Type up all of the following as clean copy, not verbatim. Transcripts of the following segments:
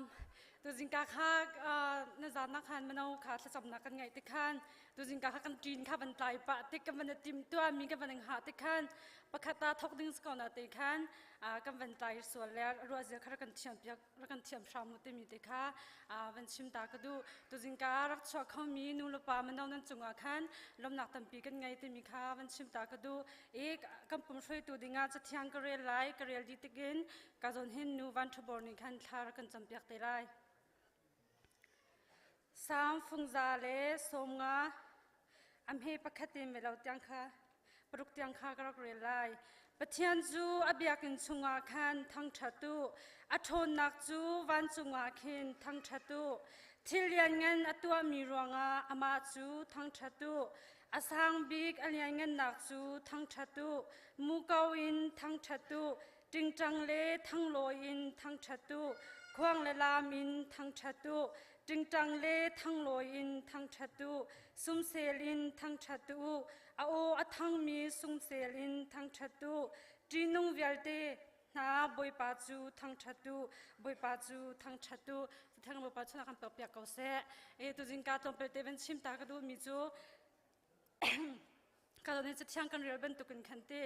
Um, tuzingka kha uh, na zan khan mano kha thlacamnak kan ngaih te khan tuzingka kha kan ṭin kha van tlai pah tik kan van tim tua mi kan van ha te khan pakhat ta thok ding ko na te khan kan van tlai sual le ruah zia kha kan thiam piak rak kan thiam hram u timi te kha van chim ta ka duh tuzingka rak chuak khomi nu le pa mano nan cungah khan lawmnak tampi kan ngei timi kha van chim ta ka duh i kan pum hruaitu dingah cathiang ka rel lai ka rel dih tikin ka zawn hin nu van ṭhabor nih khan thla rak kan campiak te lai Sang fungza le sawmnga a hme pakhat in melo tiang kha paruk tiang kha ka rak rel lai. Pathian cu a biakinn chungah khan thangṭhat u, a ṭhawnnak cu vancung ah khin thangṭhat u. Thil lianngan a tuahmi ruangah amah cu thangṭhat u. A sang bik a lianngannak cu thangṭhat u. Muko in thangṭhat u. Ṭingṭang le thanglawi in thangṭhat u. Khuang le laam in thangṭhat u. Ṭingṭang le thanglawi in thangṭhat u. Sumsel in thangṭhat u. A aw a thangmi sumsel in thangṭhat u. Ṭihnung vialte hna Bawipa cu thangṭhat u. Bawipa cu thangṭhat u. Thang Bawipa cu kan pekpiak ko seh. E tuzingka tlawmpal te van chim ta ka duhmi cu ka nih cathiang kan rel bantukin khan ti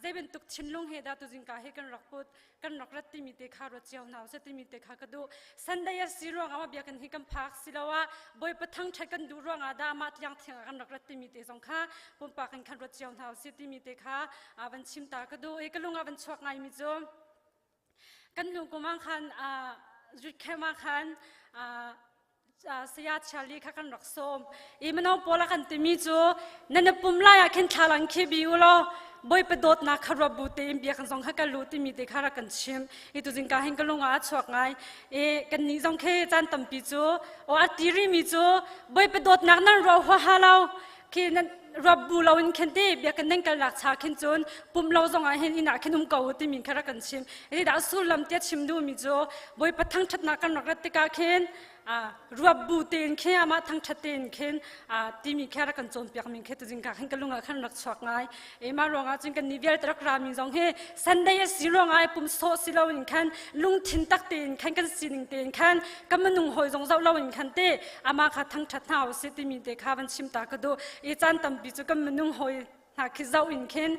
zei bantuk thinlung he dah tuzingka hi kan rak put kan rak rat timi te kha ruat cio hna usih timi te kha ka duh Sunday a si ruangah ma biakinn hi kan phak siloah Bawipa thangṭhat kan duh ruangah dah mah tiang thiang ah kan rak rat timi te zong kha pumpak in khan ruat cio hna usih timi te kha van chim ta ka duh i ka lung ah van chuak ngaimi cu kan lung kum ah khan ritkhem ah khan saya Charlie kha kan rak sawm i mino pawl a kan timi cu nan pum lai ah khin thlalang khi bi u law bawipa dawtnak kha ruat bu tein bia kan zong kha kan lu timi te kha rak kan chim i tuzing ka hin ka lung ah a chuak ngai i kan nih zong khi caan tampi cu o a ti rimi cu bawipa dawtnak nan ruah huaha lo khi nan ruat bu lo in khin ti bia kan nan kal nak cha khin cun pum lo zong ah hin inn ah khin um ko timi kha rak kan chim i dah sullam tia chim duhmi cu bawipa thangṭhatnak kan rak rat tikah khin ruat bu tein khin amah thangṭhat tein khin timi kha rak kan cawnpiak mi khi tuzing ka khin ka lung ah khan rak chuak ngai e mah ruangah cun kan ni vialte rak ra mi zong hi Sunday a si ruangah ai pum sawh si lo in khan lungthin tak tein khan kan sining tein khan kan minung hawi zong zoh lo in khan te amah kha thangṭhat hna usih timi te kha van chim ta ka duh i caan tampi cu kan minung hawi hna khi zoh in khin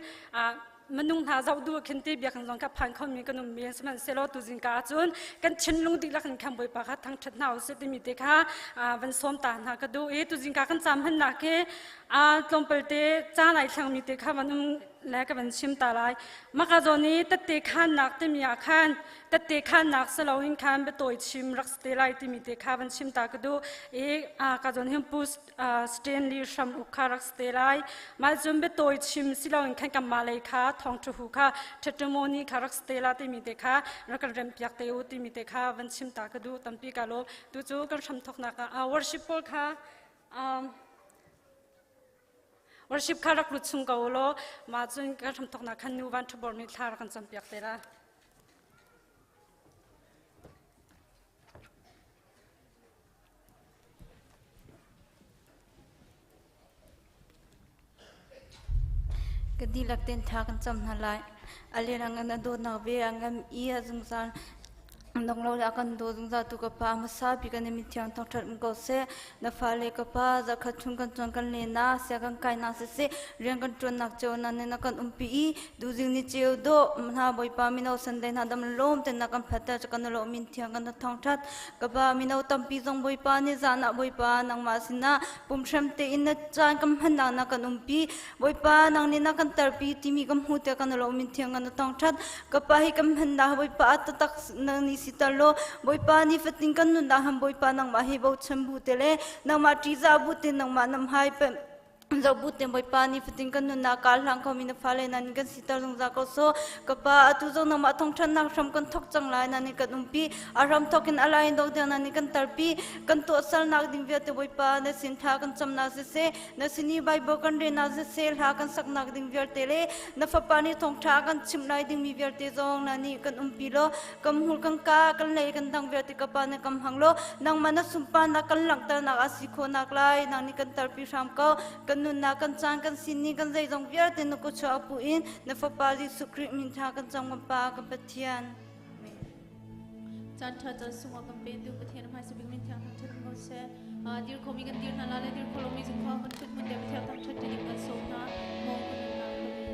minung hna zoh duh khin ti biakinn zong ka phan khomi kan um men sihmanhsehlaw tuzing ka ahcun kan thinlung dihlak in khan Bawipa kha thangṭhat hna usih timi te kha van sawm ta hna ka duh i tuzing ka kan caam hmannak hi tlawmpal te caan ai thlangmi te kha van um le ka van chim ta lai maka zawn i tette khannak timi ah khan tette khannak silo in khan biatawi chim rak te lai timi te kha van chim ta ka duh i ka zawn hin pu Stanley hram uk kha rak si te lai mah cun biatawi chim siloin khan kanmah lei kha thawngṭha hu kha testimony kha rak si te la timi te kha rak kan rempiak te u timi te kha van chim ta ka duh tampi ka lawm tu cu kan hram thawknak ah worship pawl kha worship kha rak lut chung ko u law mah cun kan hram thawknak khan nu van ṭhabor nih thla rak kan campiak te la. Ka dihlak tein thla kan cam hna lai. A lian a dawtnak ve a ngan i a zungzal dong lo le a kan daw zungzal tu ka pa hmasa bik kan i mithiang thangṭhat um ko seh. Na fale ka pa zarkhat chung kan cawn kan len na sia kan kai nak siseh rian kan ṭuannak cio na nih na kan umpi i Tuzing ni ceu dawh hna Bawipa mino Sunday hna dam lawm ten na kan phatter cu kan lawm min thiang kan thangthat ka pa mino tampi zong Bawipa nih zan ah Bawipa nangmah sinah pumhrem tein na caan kan hmannak na kan umpi Bawipa nang nih na kan tarpi timi kan hmu te kan lawm min thiang kan thangthat ka pa hi kan hmannak Bawipa a tatak nang nih si tar law Bawipa ni fatin kan nunnak han Bawipa nangmah hi bochan bu te le nangmah ṭihzah bu te nangmah nam hai Zohbut te Bawipa ni fatin kan nunnak kaa hlang khomi na fale nan kan siter zungzal ko so ka pa atu zong nangmah thawngṭhannak hram kan thawk cang lai nan kan umpi a hram thawk in a lai in dong tiang nan kan tarpi kan tuahsernak ding vialte Bawipa na sin thla kan camnak siseh na sin i Bible kan relnak siseh hla kan saknak ding vialte le na fapa nih thawngṭha kan chimh lai dingmi vialte zong na nih kan umpi law kan hmur kan ka kan lei kan dang vialte ka pa na kam hang law nangmah na sunparnak kan langhternak a si khawhnak lai nang nih kan tarpi hram ko kan nunnak kan caan kan sining kan zeizong vialte na kutchuah pu in na fapa Jesuh Khrih min tha kan cam kan pa kan Pathian. Caan ṭha caan sung a kan petu Pathian hmai sabik min thiang thangṭhat ko seh. Dir khomi kan dir hna la le dir kho lomi zung kha kan ṭhut hmun te Pathian thangṭhat ding kan sawm hna. Mong kan nunnak kan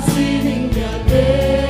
Sining vialte.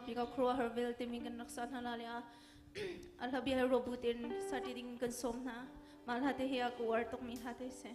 Bik ah khuaruahhar vel timi kan rak sa hna la le a hla bia robot in sati ding kan sawm hna. Mah hla te hi a ka uar tukmi hla te si.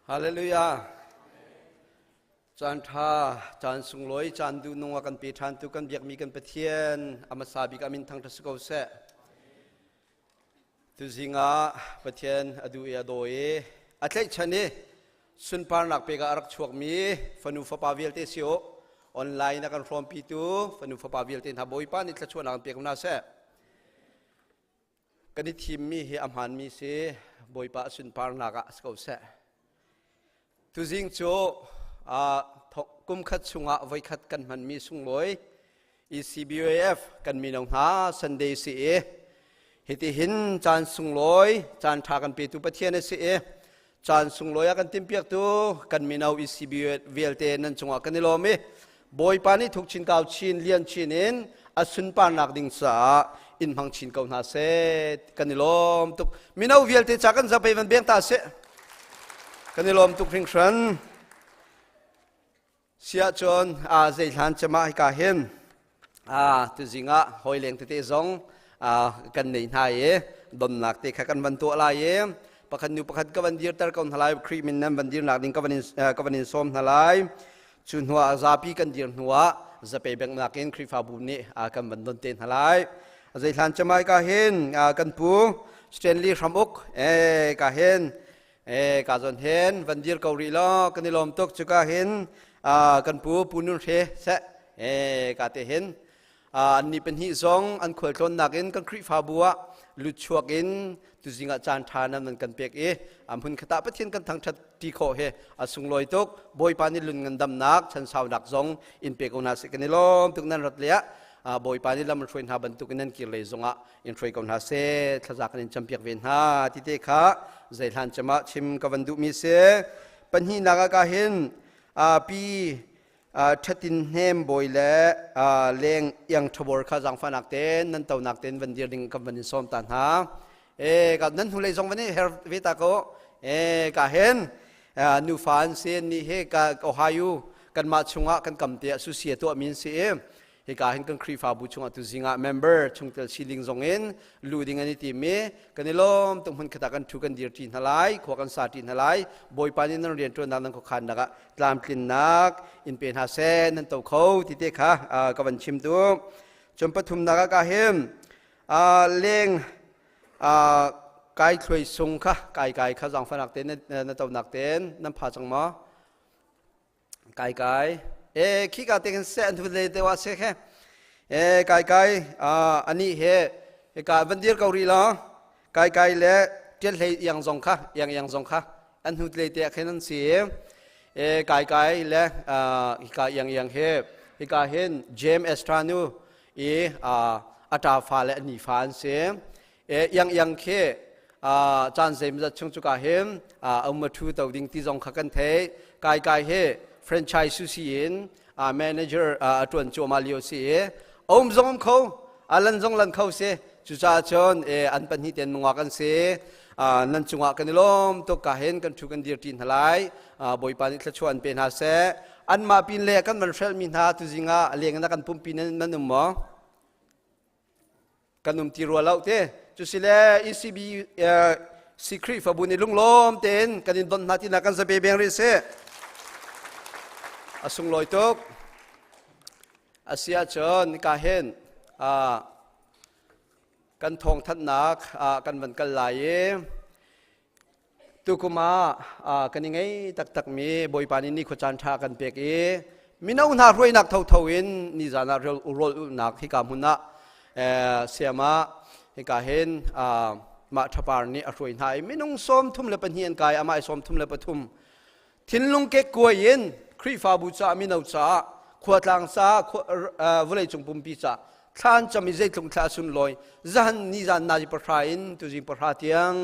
Hallelujah. Caan ṭha, caan sunglawi, caan duhnung a kan pe ṭhantu kan biakmi kan Pathian a hmasa bik amin thangṭhat si ko seh. Tuzing ah Pathian a duh i a daw i a tlaihchan i sunparnak pek ah a rak chuakmi fanu fapa vialte si u online a kan hrawmpitu fanu fapa vialte hna Bawipa nih thluachuahnak an pek hna seh. Kan i thimmi hi a hmaanmi si Bawipa a sunparnak ah si ko seh. Tuzing cu kum khat chungah voikhat kan hmanmi sunglawi ECBAF kan mino hna Sunday si i hitihin caan sunglawi caan ṭha kan petu Pathian a si i caan sunglawi a kan timhpiaktu kan mino ECB vialte nan cungah kan i lawm i Bawipa nih thuk chin kau chin lian chin in a sunparnak ding caah in hmang chin ko hna seh kan i lawm tuk mino vialte ca kan zapei van beng ta seh kan i lawm tuk hringhran Siah cun zei hlan cema hika hin tuzing ah hawi leng tete zong kan nei hna i donnak te kha kan van tuah lai i pakhat nu pakhat ka van dirter ko hna lai Khrih min nan van dirnak ding ka van in sawm hna lai cu hnuah zapi kan dir hnuah zapei bengnak in Khrihfabu nih kan van don te hna lai zei hlan cema hika hin kan pu Stanley Hramuk ka hin E ka zon hen van dir ko rih law kan i lawm tuk cuka hin kan pu pu nun hre seh e ka te hin an ni pahnih zong an khualtlawnnak in kan Khrihfabu ah lut chuak in Tuzing ah caan ṭha nan kan pek i hmun khat ah Pathian kan thangṭhat ṭi khawh hi a sunglawi tuk. Bawipa nih lun ngandamnak, chansaunak zong in pe ko hna seh. Kan i lawm tuk nan rat le ah Bawipa nih lam hruai hna bantuk in nan kir lei zongah in hruai ko hna seh. Thlaza kan in campiak ve hna ti te kha zei hlan cem ah chim ka van duhmi si. Pahnihnak ah ka hin pi ṭhatin hnem bawi le leng iang ṭhabor kha zaangfahnak ten nan tonak ten van dir ding kan van in sawm ta hna. E ka nan hnulei zong van i her ve ta ko. E ka hen nufa an si ni he ka Ohio kanmah chungah kan kam te ah susia tuah min si i hika hin kan Khrihfabu chungah tu zingah member chungtel si ding zong in lu ding an i tim i kan i lawm tuk. Hmun khat ah kan thu kan dir ṭi hna lai, khua kan sa ṭi hna lai. Bawipa nih nan rian ṭuannak, nan khuakhan nak ah tlamtlinnak in pe hna seh, nan to kho ti te kha ka van chim tu. Cun pathumnak ah ka hin leng kai thluai sung kha kai kai kha zangfanak te na tonak ten nan pha cang maw? Kai kai e khi ka te kan se an thu le te wa se khe e kai kai ani he he ka van dir ko ri lo. Kai kai le tial hlei yang zong kha yang yang zong kha an hnut le te khen an si e. Kai kai le hika yang yang he hika hin James Estranu i ata fa le ani fa an si e. Yang yang khi caan zeimzat chung cu ka hin um thu to ding ti zong kha kan thei. Kai kai he franchise su si in manager a tuan cu ma lio si e. Om zong om kho, alan zong lan kho si. Cucaah cun an pahnih ten mungwa kan si. Nan cungah kan i lawm tuk. Ka hin kan thu kan dir ṭi hna lai. Bawipa nih thluachuah an pe hna seh. Anmah pin le kan van hrelmi hna tuzing ah leng na kan pumpi nan um maw? Kan um ti rua lo te. Cusile ECB si Khrihfabu nih lunglawm tein kan in don hna tina kan zabe beng rih seh. A sunglawi tuk. Asia cun ka hin kan thawngthanhnak kan van kal lai i tukum ah kan i ngei taktakmi Bawipa nih ni khuacaan ṭha kan pek i mino hna hruainak thotho in nizan ah rawl ulhnak hika hmun ah siama hika hin mah ṭhapar nih a hruai hna i minung 32 an kai. Amah i 33 thinlung kekkuai in Khrihfabu caah, mino caah, khuatlang caah, vawleicung pumpi caah thlan cam i zeitluk thla sunlawi zahan nizan nazi 10 in tuzing 10 tiang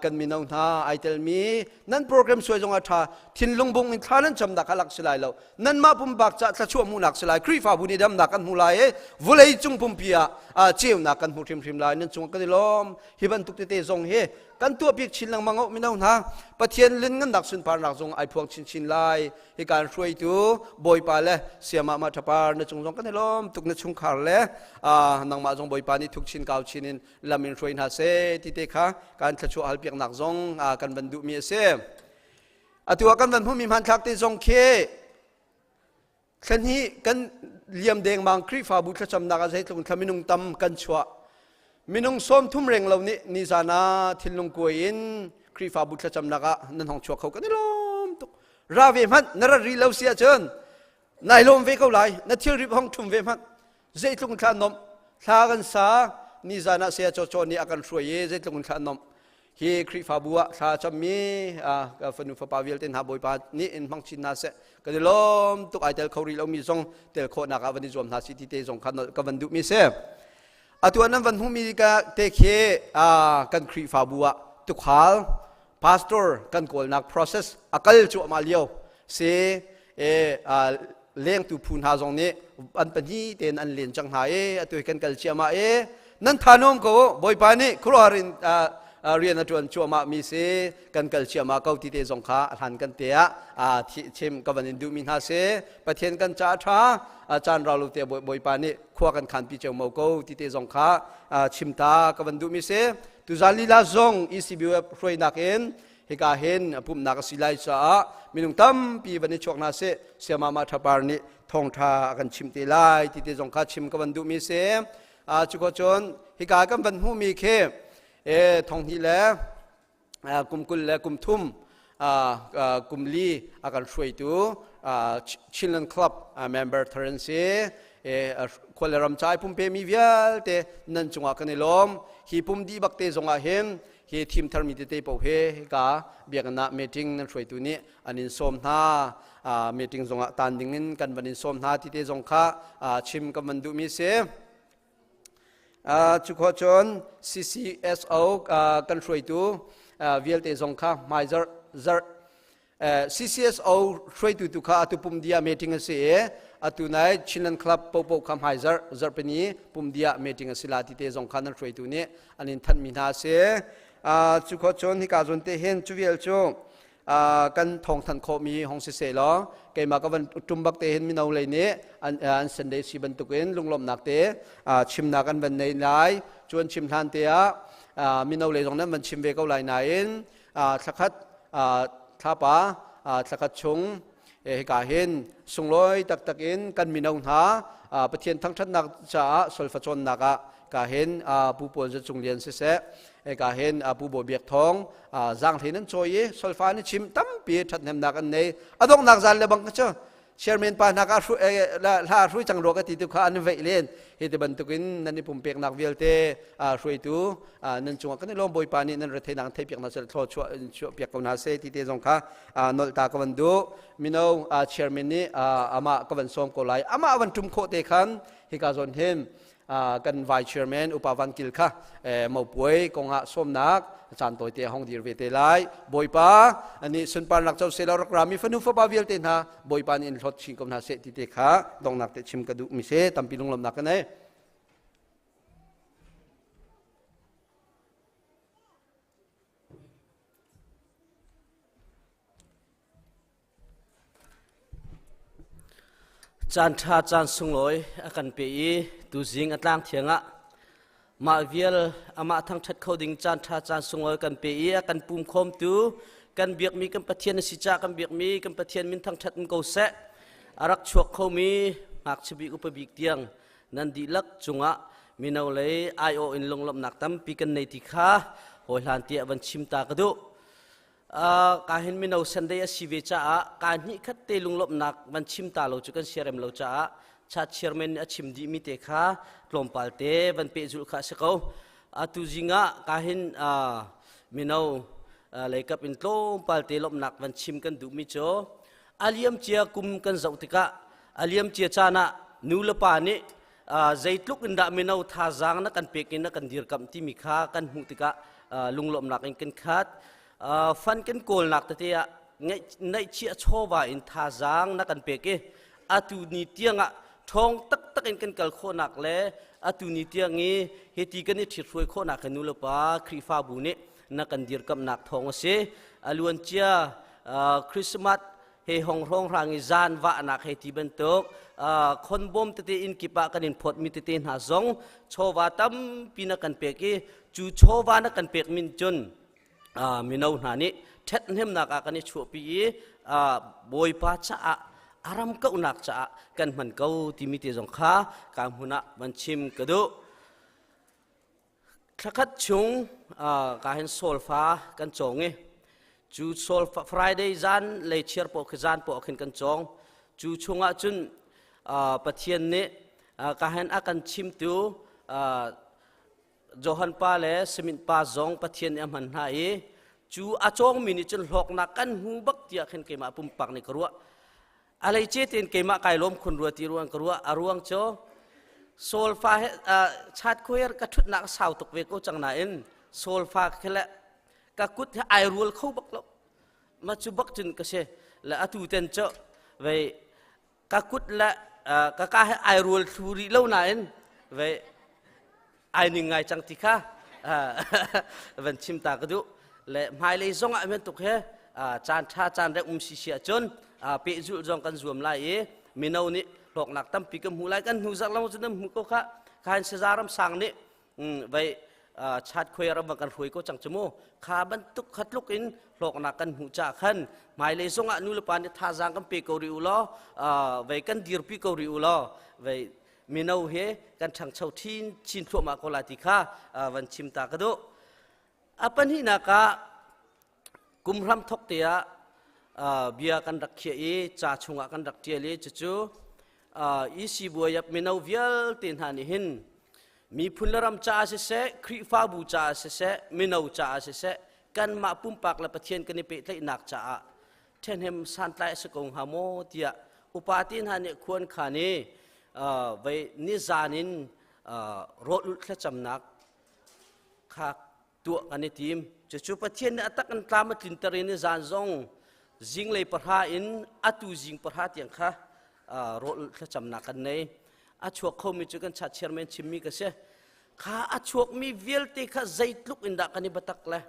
kan mino hna ai telmi nan program suai zong a ṭha. Thinlung bung in thla nan camnak kha lak si lai lo, nanmah pumpak ca thluachuah hmuhnak si lai, Khrihfabu nih damnak kan hmu lai i vawlei cung pumpi ah ceunak kan hmu hrimhrim lai. Nan cungah kan i lawm. Hi bantuk tete zong hi kan tuah bik chin lengmang o mino hna. Pathian lin ngannak sunparnak zong ai phuang chinchin lai. Hi kan hruaitu Bawipa le siama ma thapar na cung zong kan i lawm tuk. Na chungkhar le nangmah zong Bawipa nih thuk chin kau chin in lam in hruai hna seh ti te kha kan thluachuah halpiaknak zong kan van duhmi a si. Atu ah kan van hmuhmi hmanthlak te zong khi thla kan liam dengmang Khrihfabu thlacamnak ah zeitluk thla minung tam kan chuah. Minung 30 reng lo nih nizan ah thinlung kuai in Khrihfabu thlacamnak ah nan hong chuak kho. Kan i lawm tuk. Ra ve hmanh na rat ri lo si ahcun nai lawm ve ko lai. Na thilri hong ṭhum ve hmanh. Zeitluk thla nomh thla kan sa nizan ah saya caw nih a kan hruai i zeitluk thla nomh hi Khrihfabu ah thla cammi fanu fapa vialte hna Bawipa nih in hmang chin hna seh. Kan i lawm tuk. Ai tel kho rih lomi zong tel khawhnak ah van i zuam hna si ti te zong kha ka van duhmi si. Atu ah nan van hmuhmi ka te khi kan Khrihfabu ah tukhal pastor kan kawlnak process a kal cuahmah lio si e. Lengtu phu hna zong nih an pahnih tein an len cang hna i atu hi kan kal ciahmah i nan thanuam ko. Bawipa nih khuaruahhar in rian a ṭuan cuahmah mi si. Kan kal ciahmah ko ti te zong kha a hlan kan te ah chim ka van in duhmi hna si. Pathian kan ca ṭha caan rau lo te Bawipa nih khua kan khanpi ceomo ko ti te zong kha chim ta ka van duhmi si. Tuzan lila zong ECBF hruainak in hika hin pumhnak a si lai caah minung tampi van i chuak hna seh. Siamama Thapar nih thawngṭha a kan chimh te lai ti te zong kha chim ka van duhmi si. Cu cun hika kan van hmuhmi khi e thonghnih le kum 20 le kum 3 kum 4 a kan hruaitu Chinland Club member thar an si. Khua le ram ca i pumpe mi vialte nan cungah kan i lawm. Hi pum dih bak te zongah hin Hi thim tharmi tete paoh he hika biakinn ah meeting nan hruaitu nih an in sawm hna. Meeting zongah tan dingin kan van in sawm hna ti te zong kha chim kan van duhmi si. Cu khawh cun CCSO kan hruaitu vialte zong kha hmaizarh zarh CCSO hruaitu tu kha atu pumdia meeting a si i atu nai Chinland Club popo kha hmaizarh zarhpini pumdia meeting a si la ti te zong kha nan hruaitu nih an in thanhmi hna a si. Cu khawh cun hika zawn te hin cu vial cu kan thawngthanh khawhmi hong si seh law keimah ka van tum bak te hin mino lei nih an Sunday si bantukin lunglawmhnak te chimnak an van nei lai. Cu an chim hlan te ah mino lei zong nan van chim ve ko lai nain thlakhat thlapa thlakhat chung hika hin sunglawi taktak in kan mino hna Pathian thangṭhatnak caah solfa cawnnak ah ka hin Pu Paul Za Cung Lian siseh ka hin Pu Bawi Biak Thawng zaanghlei nan cawi i solfa an i chim tampi ṭhathnemnak an nei. A donghnak zan le bang cu chairman pa hna ka hla hrui cang rua ka ti tu kha an veih len. Hi ti bantukin nan i pumpeknak vialte hruaitu nan cungah kan i lawm. Bawipa nih nan retheinak theipiak hna seh, thlaw chuah chuah piak ko hna seh ti te zong kha nolh ta ka van duh. Mino chairman nih amah ka van sawm ko lai. Amah van tum khawh te khan hika zawn hin kan vice chairman upa Van Kil kha mopuai kongah sawmnak caan tawite hong dir ve te lai. Bawipa ani sunparnak co seh law rak rami fanu fapa vialte hna Bawipa nih in hlawt chin ko hna seh ti te kha donghnak te chim ka duh mi se. Tampi lunglawmhnak ka nei. Caan ṭha caan sunglawi a kan pe i tuzing a tlang thiang ah mah vial amah thangṭhat kho ding caan ṭha caan sunglawi kan pe i a kan pum khawmtu kan biakmi kan Pathian a si caah kan biakmi kan Pathian min thangṭhat in ko seh. A rak chuak khomi ngakchia bik upa bik tiang nan dihlak cungah mino lei aiawh in lunglawmhnak tampi kan nei ti kha hawi hlan tiah van chim ta ka duh. Ka hin mino Sunday a si ve caah ka hnih khat te lunglawmhnak van chim ta lo cu kan siarem lo caah cha chairman nih a chim dih mi te kha tlawmpal te van pehzulh kha a si ko. Atu zing ah ka hin mino leikap in tlawmpal te lawmhnak van chim kan duh mi cu aliam cia kum kan zoh tikah aliam cia caan ah nu le pa nih zeitluk in dah mino thazaang na kan pek in na kan dirkamh timi kha kan hmuh tikah lunglawmhnak in kan khat. Fan kan kawlnak tete ah ngaihchiah chawva in thazaang na kan pek i atu ni tiangah ṭhawng taktak in kan kal khawhnak le atu ni tiang i hiti kan i ṭhithruai khawhnak hi nulepa Khrihfabu nih na kan dirkamhnak thawng a si. A luancia Christmas he hong hrawng hrang i zan vahnak hei ti bantuk khonbawm tete inn kip ah kan in phawtmi tete hna zong chawva tampi na kan pek i cu chawva na kan pek min cun mino hna nih ṭhathnemnak ah kan i chuahpi i Bawipa caah a ram kauhnak caah kan hman ko timi te zong kha ka hmun ah van chim ka duh. Thlakhat chung ka hin solfa kan cawng i cu solfa Friday zan lei chiar paoh khi zan paoh khin kan cawng. Cu chungah cun Pathian nih ka hin a kan chimtu Johan pa le Simit pa zong Pathian nih a hman hna i cu a cawngmi nih cun hlawknak kan hmu bak tiah khin keimah pumpak nih ka ruah. A leice tein keimah kai lawm khun rua ti ruang ka ruah. A ruang cu solfa he chat khuair ka ṭhutnak a sau tuk ve ko cang nain solfa khi le ka kut he ai rual kho bak lo. Ma cu bak cun ka si. Le atu ten cu vei ka kut le ka ka he ai rual thlu rih lo nain vei ai ning ngai cang ti kha van chim ta ka duh. Le hmailei zong ah bantuk he caan ṭha caan rem um si si ahcun pehzulh zong kan zuam lai i mino nih hlawknak tampi kan hmu lai. Kan hnu zarh lo cun nan hmu ko kha khan sazaram sang nih vei chat khuai ram kan hruai ko cang cu mu. Kha bantuk kha tluk in hlawknak kan hmuh ca khan hmailei zong ah nu le pa nih thazaang kan pe ko rih u law, vei kan dirpi ko rih u law, vei mino he kan ṭhangcho chin chin thluahmah ko lai ti kha van chim ta ka duh. A pahnihnak ah kum hram thok te ah bia kan rak khiah i ca chungah kan rak ṭial i cucu EC buai mino vialte hna nih hin. Miphun le ram caah siseh, Khrihfabu caah siseh, mino caah siseh, kanmah pumpak le Pathian kan i pehtlaihnak caah ṭhahnem santlai a si ko hnga maw tiah upa te hna nih khuan khan i vei nizan in rawl ulh thlacamnak kha tuah kan i tim. Cucu Pathian nih a tak in tlam a tlinter i nizan zong zinglei pahra in atu zing pahra tiang kha rawl thlacamnak kan nei. A chuak khomi cu kan chat chairman chimmi ka si. Kha a chuakmi vialte kha zeitluk in dah kan i batak le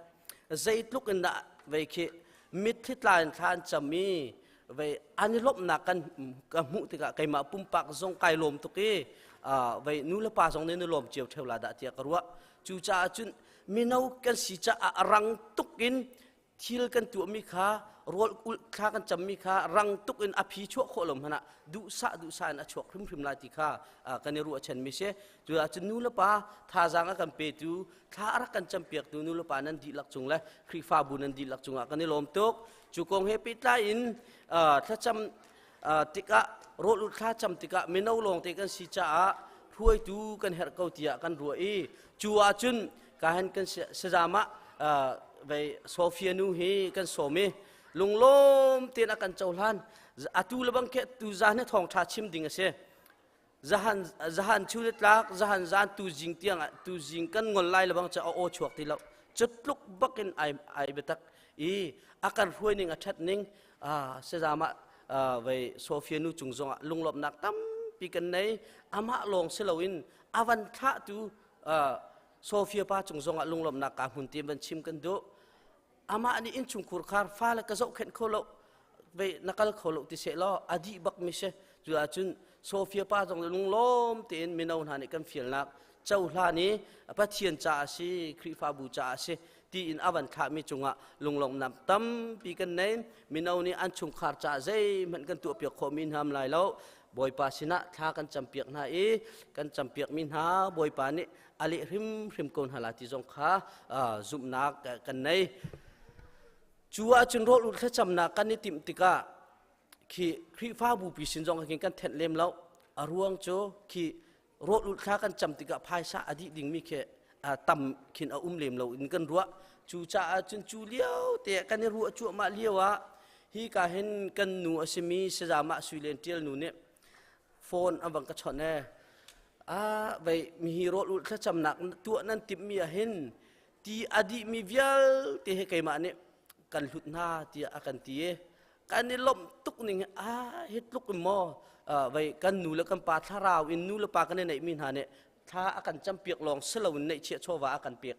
zeitluk in dah vei khi mitthli tla in thla an cam i vei an i lawmhnak kan ka hmuh tikah keimah pumpak zong kai lawm tuk i vei nu le pa zong nih na lawm cio ṭheo la dah tiah ka ruah. Cucaah cun mino kan si caah rang tuk in thil kan tuahmi kha rawl ulh thla kan cammi kha rang tuk in a phi chuah khawh lo hmanh ah duhsah duhsah in a chuak hrimhrim lai ti kha kan i ruahchanmi si. Cucaah cun nu le pa thazaang a kan petu thla a rak kan campiaktu nu le pa nan dihlak cung le Khrihfabu nan dihlak cungah kan i lawm tuk. Cu kong he pehtlai in thlacam tikah rawl ulh thla cam tikah mino lawngte kan si caah hruaitu kan herh ko tiah kan ruah i cu ahcun kahan kan sazamah vei Sofia nu hi kan sawm i lunglawm tein a kan cohlan. Atu le bang khi tu zan hi thawngṭha chim ding a si. Zahan zahan chu le tlak zahan zan tu zing tiang tu zing kan ngol lai le bang cha aw chuak ti lo cutluk bakin ai ai biatak i a kan hruai ning a ṭhat ning sazama vei Sofia nu cung zongah lunglawmhnak tampi kan nei. Amah lawng si loin avan thlahtu Sofia pa cung zongah lunglawmhnak ka hmun ti van chim kan duh. Amah nih innchungkhur khar fale ka zohkhenh kho lo vei na kal kho lo ti seh law a dih bak mi si. Cu ahcun Sofia pa zong lunglawm tein mino hna nih kan fialnak cohlan i Pathian caah a si, Khrihfabu caah a si tiin a van thlahmi cungah lunglawmhnak tampi kan nei. Mino nih an chungkhar caah zeihmanh kan tuahpiak khawhmi hna lai lo. Bawipa sinah thla kan campiak hna i kan campiakmi hna Bawipa nih a leh hrimhrim ko hna la ti zong kha zumhnak kan nei. Cu ahcun rawl ulh thlacamnak kan i timh tikah khi Khrihfabu pi sin zong khin kan thenh lem lo. A ruang cu khi rawl ulh thla kan cam tikah phaisa a dih dingmi khi tam khin a um lem lo in kan ruah. Cucaah cun cu lio te kan i ruah cuahmah lio ah hi ka hin kan nu a simi Sazamah Sui Len Ṭial nu nih phone an vang ka chawnh e a vei mihi rawl ulh thlacamnak tuah nan timhmi ah hin ti a dihmi vialte he keimah nih kan hlut hna tiah a kan ti i kan i lawmh tuk ning a hi tluk in maw vei kan nu le kan pa thlarau in nu le pa kan i neihmi hna nih thla a kan campiak lawng si loin neihchiah chawva a kan pek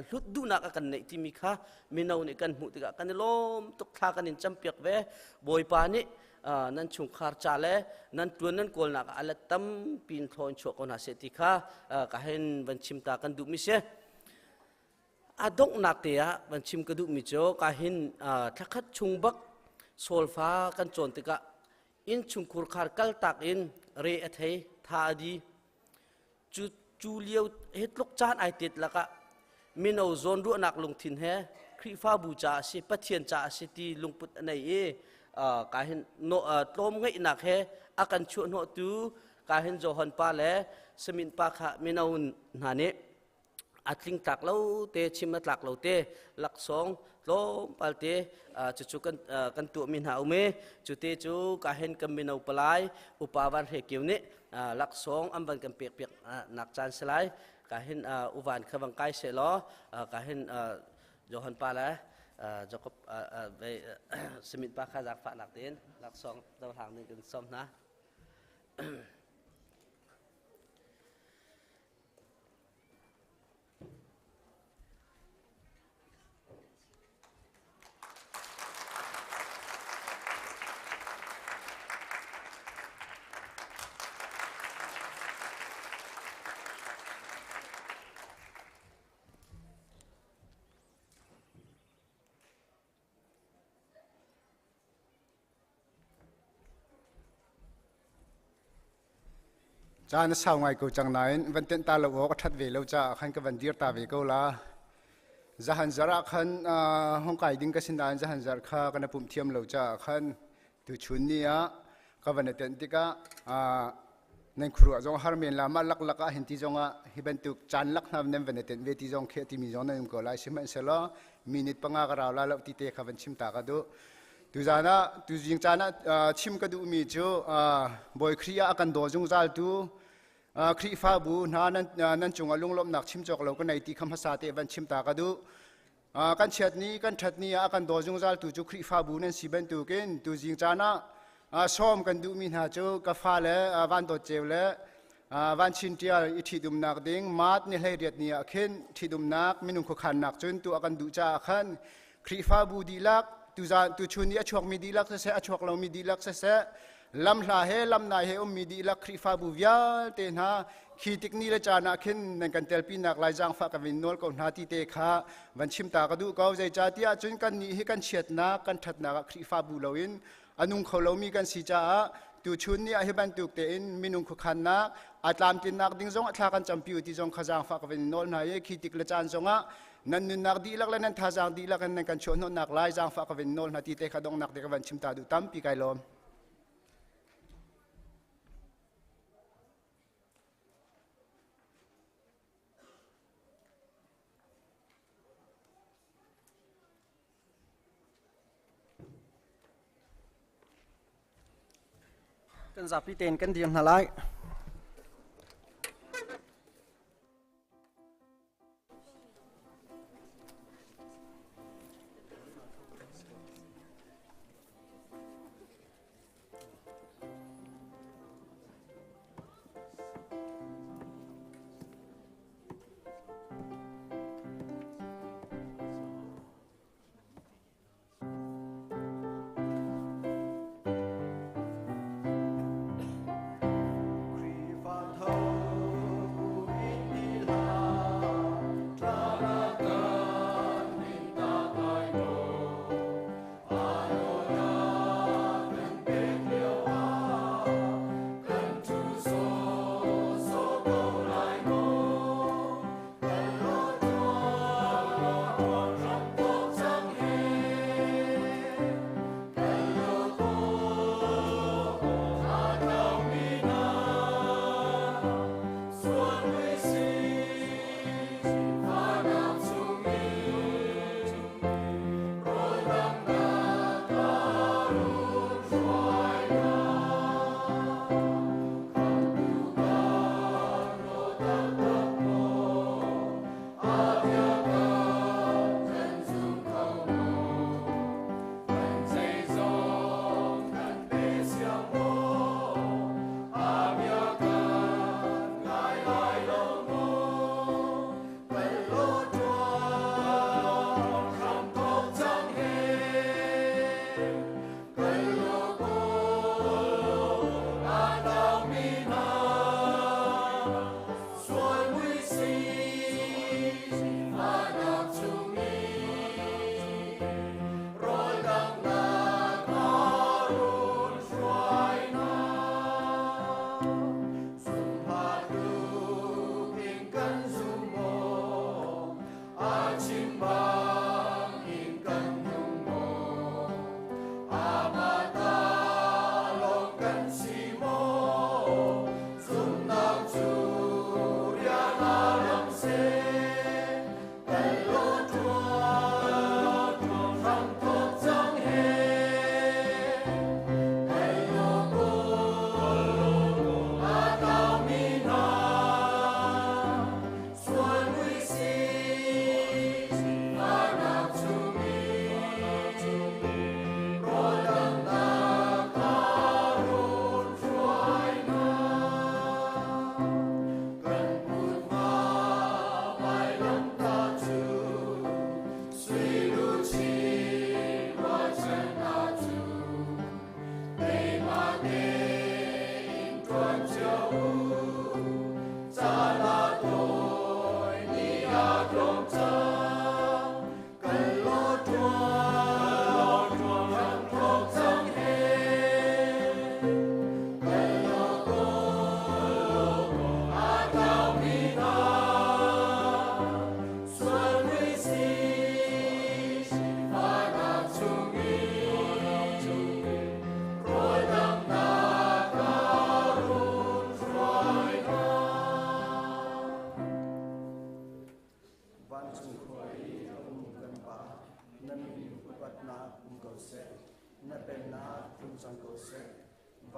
hlut duhnak a kan neih timi kha mino nih kan hmuh tikah kan i lawm tuk. Thla kan in campiak ve. Bawipa nih nan chungkhar ca le nan tuan nan kawlnak ah a let tampi in thlaw in chuah ko hna seh ti kha ka hen van chim ta kan duhmi si. A donghnak te ah van chim ka duhmi cu ka hin thlakhat chung bak solfa kan cawn tikah innchungkhur khar kaltak in re a thei tha a di. Cu cu lio he tluk caan ai tet lakah mino zawn ruahnak lungthin he Khrihfabu caah a si Pathian caah a si ti lungput a nei i ka hin tlawm ngeihnak he a kan chuahhnawhtu ka hin Johan pa le Samin pa kha mino hna nih a tling tlak lo te chim a tlak lo te laksawng tlawmpal te cucu kan kan tuahmi hna um i cu te cu ka hen kan mino palai upa van hre kiu nih laksawng an van kan pek piak nak caan si lai. Ka hin uvan kha vang kai se law ka hin Johan pa le Jacob Simit pa kha zaangfahnak tein laksawng dohlang ding kan sawm hna. Caan a sau ngai ko cang nain van tenh ta lo awk a ṭhat ve lo caah khan ka van dir ta ve ko la. Zahan zarh ah khan hong kai ding ka si nain zahan zarh kha kan i pumh thiam lo caah khan tuchun ni ah ka van i tenh tikah. Nan khuaruah zong har men la mah laklak ah hin ti zong ah hi bantuk caan lak hna nan van i tenh ve ti zong khi timi zong nan um ko lai. Sihmanhsehlaw minute panga ka rau la lo ti te kha van chim ta ka duh. Tuzaan ah tuzing caan ah chim ka duhmi cu Bawi Khrih ah a kan daw zungzal tu Khrihfabu hna nan cungah lunglawmhnak chim cawk lo ka nei ti kha hmasa te van chim ta ka duh. Kan chiat ni kan ṭhat ni ah a kan daw zungzal tu cu Khrihfabu nan si bantukin tuzing caan ah sawm kan duhmi hna cu ka fale Van Dawt Ceu le Van Chin Ṭial i ṭhitumnak ding Mat ni 18 ni ah khin ṭhitumnak minung khuakhannak cun tuah kan duh caah khan Khrihfabu dihlak tuzaan tuchun i a chuakmi dihlak siseh a chuak lomi dihlak siseh lamhla he lamnai he ummi dihlak Khrihfabu vialte hna khi tik ni le caan ah khin nan kan telpinak lai zaangfah ka vin nawl ko hna ti te kha van chim ta ka duh ko. Zeicahtiah cun kan nih hi kan chiatnak kan ṭhatnak ah Khrihfabu loin a nung kho lomi kan si caah tuchun ni ah hi bantuk tein minung khuakhannak a tlamtlinnak ding zong a thla kan campi u ti zong kha zaangfah ka vin nawl hna i khi tik le caan zongah nan nunnak dihlak le nan thazaang dihlak in nan kan chuahhnawhnak lai zaangfah ka vin nawl hna ti te kha donghnak te ka van chim ta duh. Tampi kai lawm. Kan zapi tein kan dir hna lai.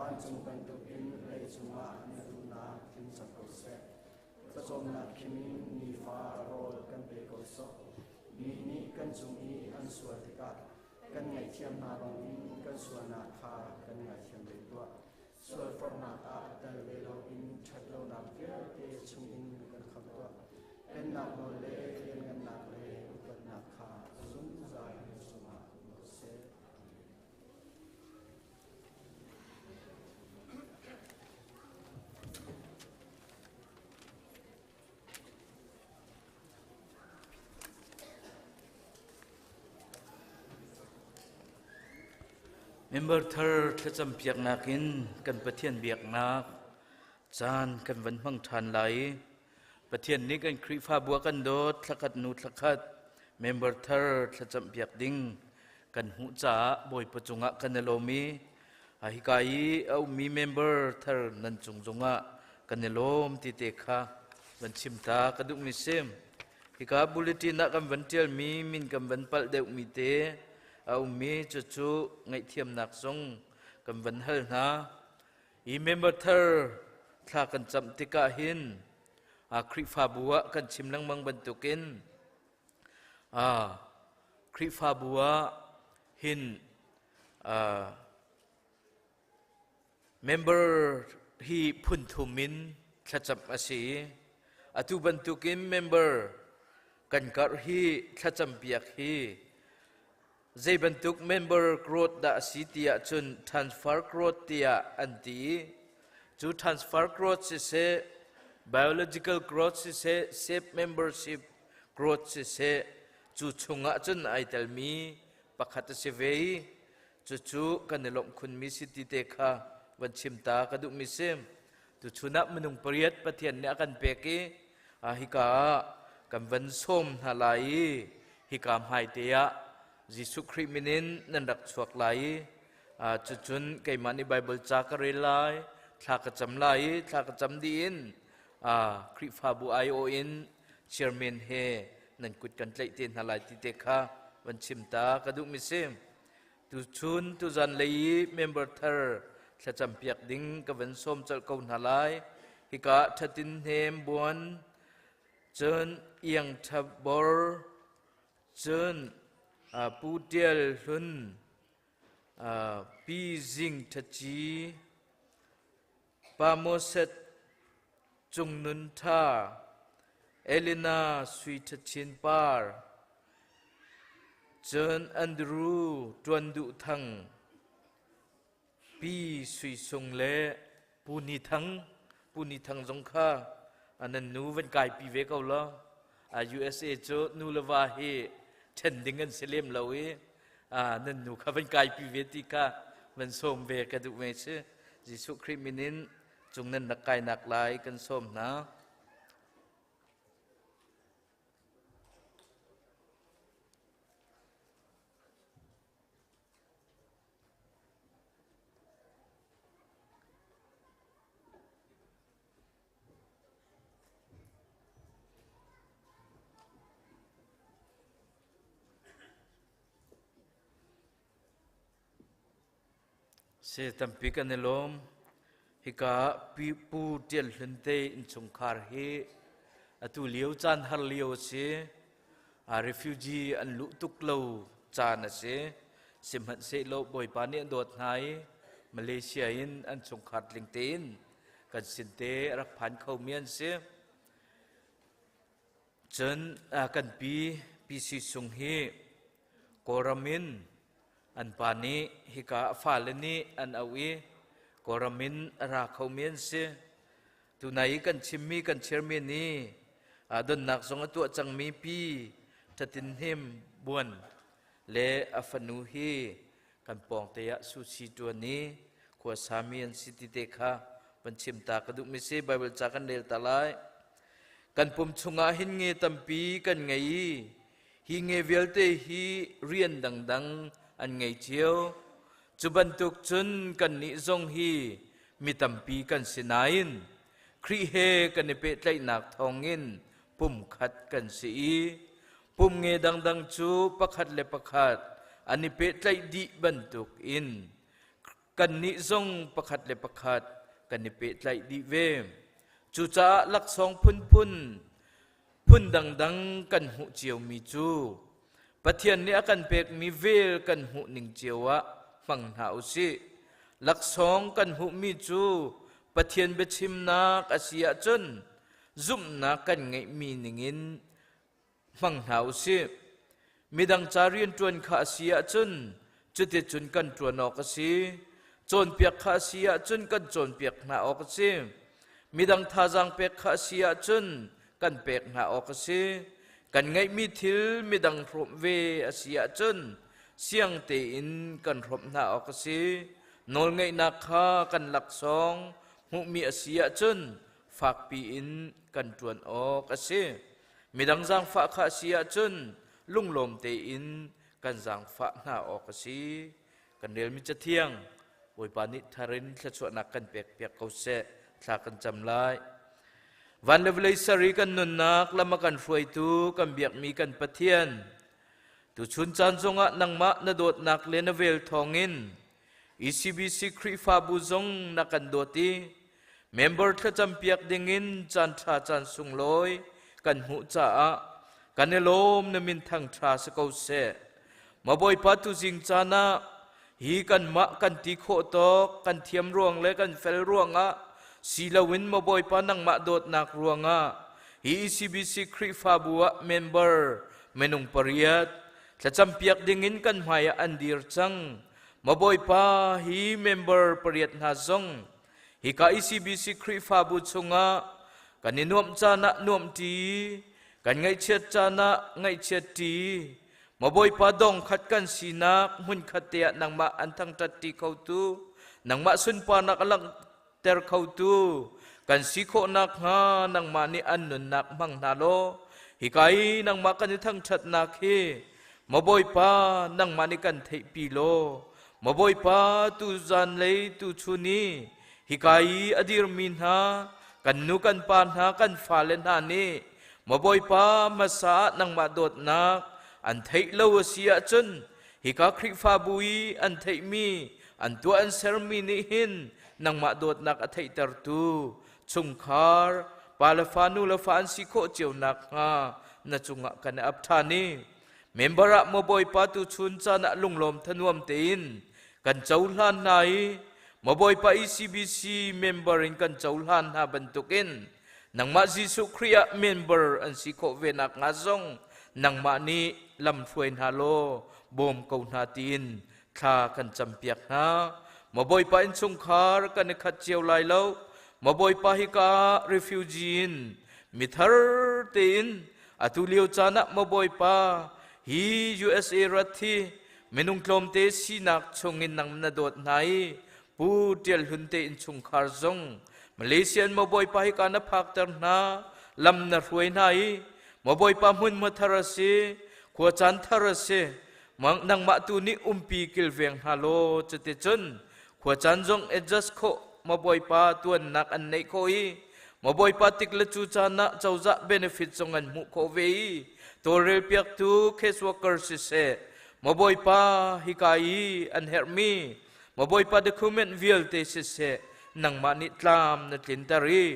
Vancung bantukin leicung ah na duhnak tling cang ko seh. Pawcawmnak khim in nifa rawl kan pe ko sawh. Mi nih kan cung i an sual tikah kan ngaihthiam hna bangin kan sualnak kha kan ngaithiam ve tuah. Sualforhnak ah tel ve loin ṭhatlonak vialte chungin kan khamh tuah. Pennak nawl le lianngannak le upatnak kha zungzal na cungah um ko seh. Member thar thlacam piaknak in kan Pathian biaknak caan kan van hmang ṭhan lai. Pathian nih kan Khrihfabu a kan dawt thlakhat nu thlakhat member thar thlacam piak ding kan hmuh caah Bawipa cungah kan i lawm i hika i a ummi member thar nan cung zongah kan i lawm ti te kha van chim ta ka duhmi si. Hika bulletin ah kan van ṭialmi min kan van palh deuhmi te a ummi cucu ngaihthiamnak zong kan van hal hna. Hi member thar thla kan camh tikah hin Khrihfabu ah kan chim lengmang bantukin Khrihfabu ah hin member hi phun thum in thlacam a si i atu bantukin member kan karh hi thlacam piak hi zei bantuk member growth dah a si ti ahcun transfer growth tiah an ti i cu transfer growth siseh biological growth siseh safe membership growth siseh cu chungah cun ai telmi pakhat a si ve i cucu kan i lawmh khunmi si ti te kha van chim ta ka duhmi si. Tuchun ah minung pariat Pathian nih a kan pek i hika ah kan van sawm hna lai i hika hmaite ah Jesuh Khrih min in nan rak chuak lai i cucun keimah nih Baibal ca ka rel lai, thla ka cam lai i thla ka cam dih in Khrihfabu aiawh in chairman he nan kut kan tlaih te hna lai ti te kha van chim ta ka duhmi si. Tuchun tuzan lei i member thar thlacam piak ding ka van sawm colh ko hna lai. Hika thatin hnem buan cun iang thabor cun Pu Tial Hlun Pi Zing Thaci Pa Moses Cung Nun Tha Elena Sui Thachin Par Cun Andrew Ṭuan Duh Thang Pi Sui Sung le Pu Ni Thang Pu Ni Thang zong kha nan nu van kaipi ve ko law USA cu nu le va hi ṭhen ding an si lem lo i nan nu kha van kaipi ve ti kha van sawm ve ka duh ve si. Jesuh Khrih min in cung nan rak kainak lai kan sawm hna. Si tampi kan i lawm. Hika pi Pu Ṭial Hlun te innchungkhar hi atu lio caan har lio a si. A refugee an luh tuk lo caan a si. Sihmanhsehlaw Bawipa nih a dawt hna i Malaysia in an chungkhar tling tein kan sin te a rak phan khomi an si. Cun kan pi PC Sung hi Kawlram in an pa nih hika a fale nih an auh i Kawlram in a ra khomi an si. Tunai i kan chimmi kan chairman i donnak zong a tuah cangmi pi Thatin Hnem Buan le a fanu hi kan pawngte ah sushi ṭuan i khuasami an si ti te kha van chim ta ka duhmi si. Bible ca kan rel ta lai. Kan pum chungah hin nge tampi kan ngei i hi nge vialte hi rian dangdang an ngei cio. Cu bantuk cun kannih zong hi mi tampi kan si nain Khrih he kan i pehtlaihnak thawngin pumkhat kan si i pum nge dangdang cu pakhat le pakhat an i pehtlaih dih bantukin. Kannih zong pakhat le pakhat kan i pehtlaih dih ve. Cucaah laksawng phunphun phun dangdang kan hmuh ciomi cu Pathian nih a kan pekmi vel kan hmuh ning cio ah hmang hna u sih. Laksawng kan hmuhmi cu Pathian biachimnak a si ahcun zumhnak kan ngeihmi ningin hmang hna u sih. Midang ca rianṭuan kha a si ahcun cuticun kan ṭuan awk a si. Cawnpiak kha a si ahcun kan cawnpiak hna awk a si. Midang thazaang pek kha a si ahcun kan pek hna awk a si. Kan ngeihmi thil midang hrawmh ve a si ahcun siang tein kan hrawmh hna awk a si. Nawlngeihnak kha kan laksawng hmuhmi a si ahcun fakpi in kan ṭuan awk a si. Midang zaangfah kha a si ahcun lunglawm tein kan zaangfah hna awk a si. Kan relmi Cathiang Bawipa nih thar in thluachuahnak kan pekpiak ko seh. Thla kan cam lai. Van le vawlei ser i kan nunnak lam a kan hruaitu kan biakmi kan Pathian tuchun caan zongah nangmah na dawtnak le na vel thawngin ECBC Khrihfabu zong na kan dawt i member thlacam piak dingin caan ṭha caan sunglawi kan hmuh caah kan i lawm na min thang ṭha si ko seh. Ma Bawipa tuzing caan ah hi kanmah kan ti khawh tawk kan thiam ruang le kan fel ruangah si loin ma Bawipa nangmah dawtnak ruangah hi ECBC Khrihfabu ah member minung pariat thlacam piak dingin kan hmai ah an dir cang. Ma Bawipa hi member pariat hna zong hika ECBC Khrihfabu chungah kan i nuamh caan ah nuamhṭi, kan ngaihchiat caan ah ngaihchiatṭi, ma Bawipa dong khat kan sinak hmunkhat te ah nangmah an thangṭhatṭi khotu, nangmah sunparnak a langhter khotu kan si khawh nakhnga nangmah nih an nunnak hmang hna law hika i nangmah kan i thangṭhatnak hi ma Bawipa nangmah nih kan theihpi law Ma Bawipa tu zanlei tu chun i hika i a dirmi hna kan nu kan pa hna kan fale hna nih ma Bawipa hmasa ah nangmah dawtnak an theih lo a si ahcun hika Khrihfabu i an theihmi an tuah an sermi nih hin nangmah dawtnak a theihtertu chungkhar pa le fa nu le fa an si khawh cio nakhnga na cungah kan i ap ṭhan i Member ah maw Bawipa tu chun caan ah lunglawm thanuam tein kan cohlan hna i maw Bawipa ECBC member in kan cohlan hna bantukin nangmah Jesuh Khrih ah member an si khawh ve nak hnga zong nangmah nih lam hruai hna law bawm ko hna tiin thla kan campiak hna. Maw Bawipa innchungkhar kan i khat cio lai lo. Maw Bawipa hika refugee in mithar tein Atu lio caan ah maw Bawipa, hi USA rat hi minung tlawmte sinak chungin nang na dawt hna i Pu Ṭial Hlun te innchungkhar zong Malaysia in maw Bawipa hi ka na phakter hna, lam na hruai hna i maw Bawipa hmunhma thar a si, khua caan thar a si, nangmah tu nih umpi kilveng hna law cuticun khua caan zong adjust khawh maw Bawipa tuannak an neih khawh i Maw Bawipa tik le cu caan ah cozah benefit zong an hmuh khawh ve i tawlrel piaktu case worker siseh Maw Bawipa hika i an herhmi Maw Bawipa document vialte siseh nangmah nih tlam na tlinter i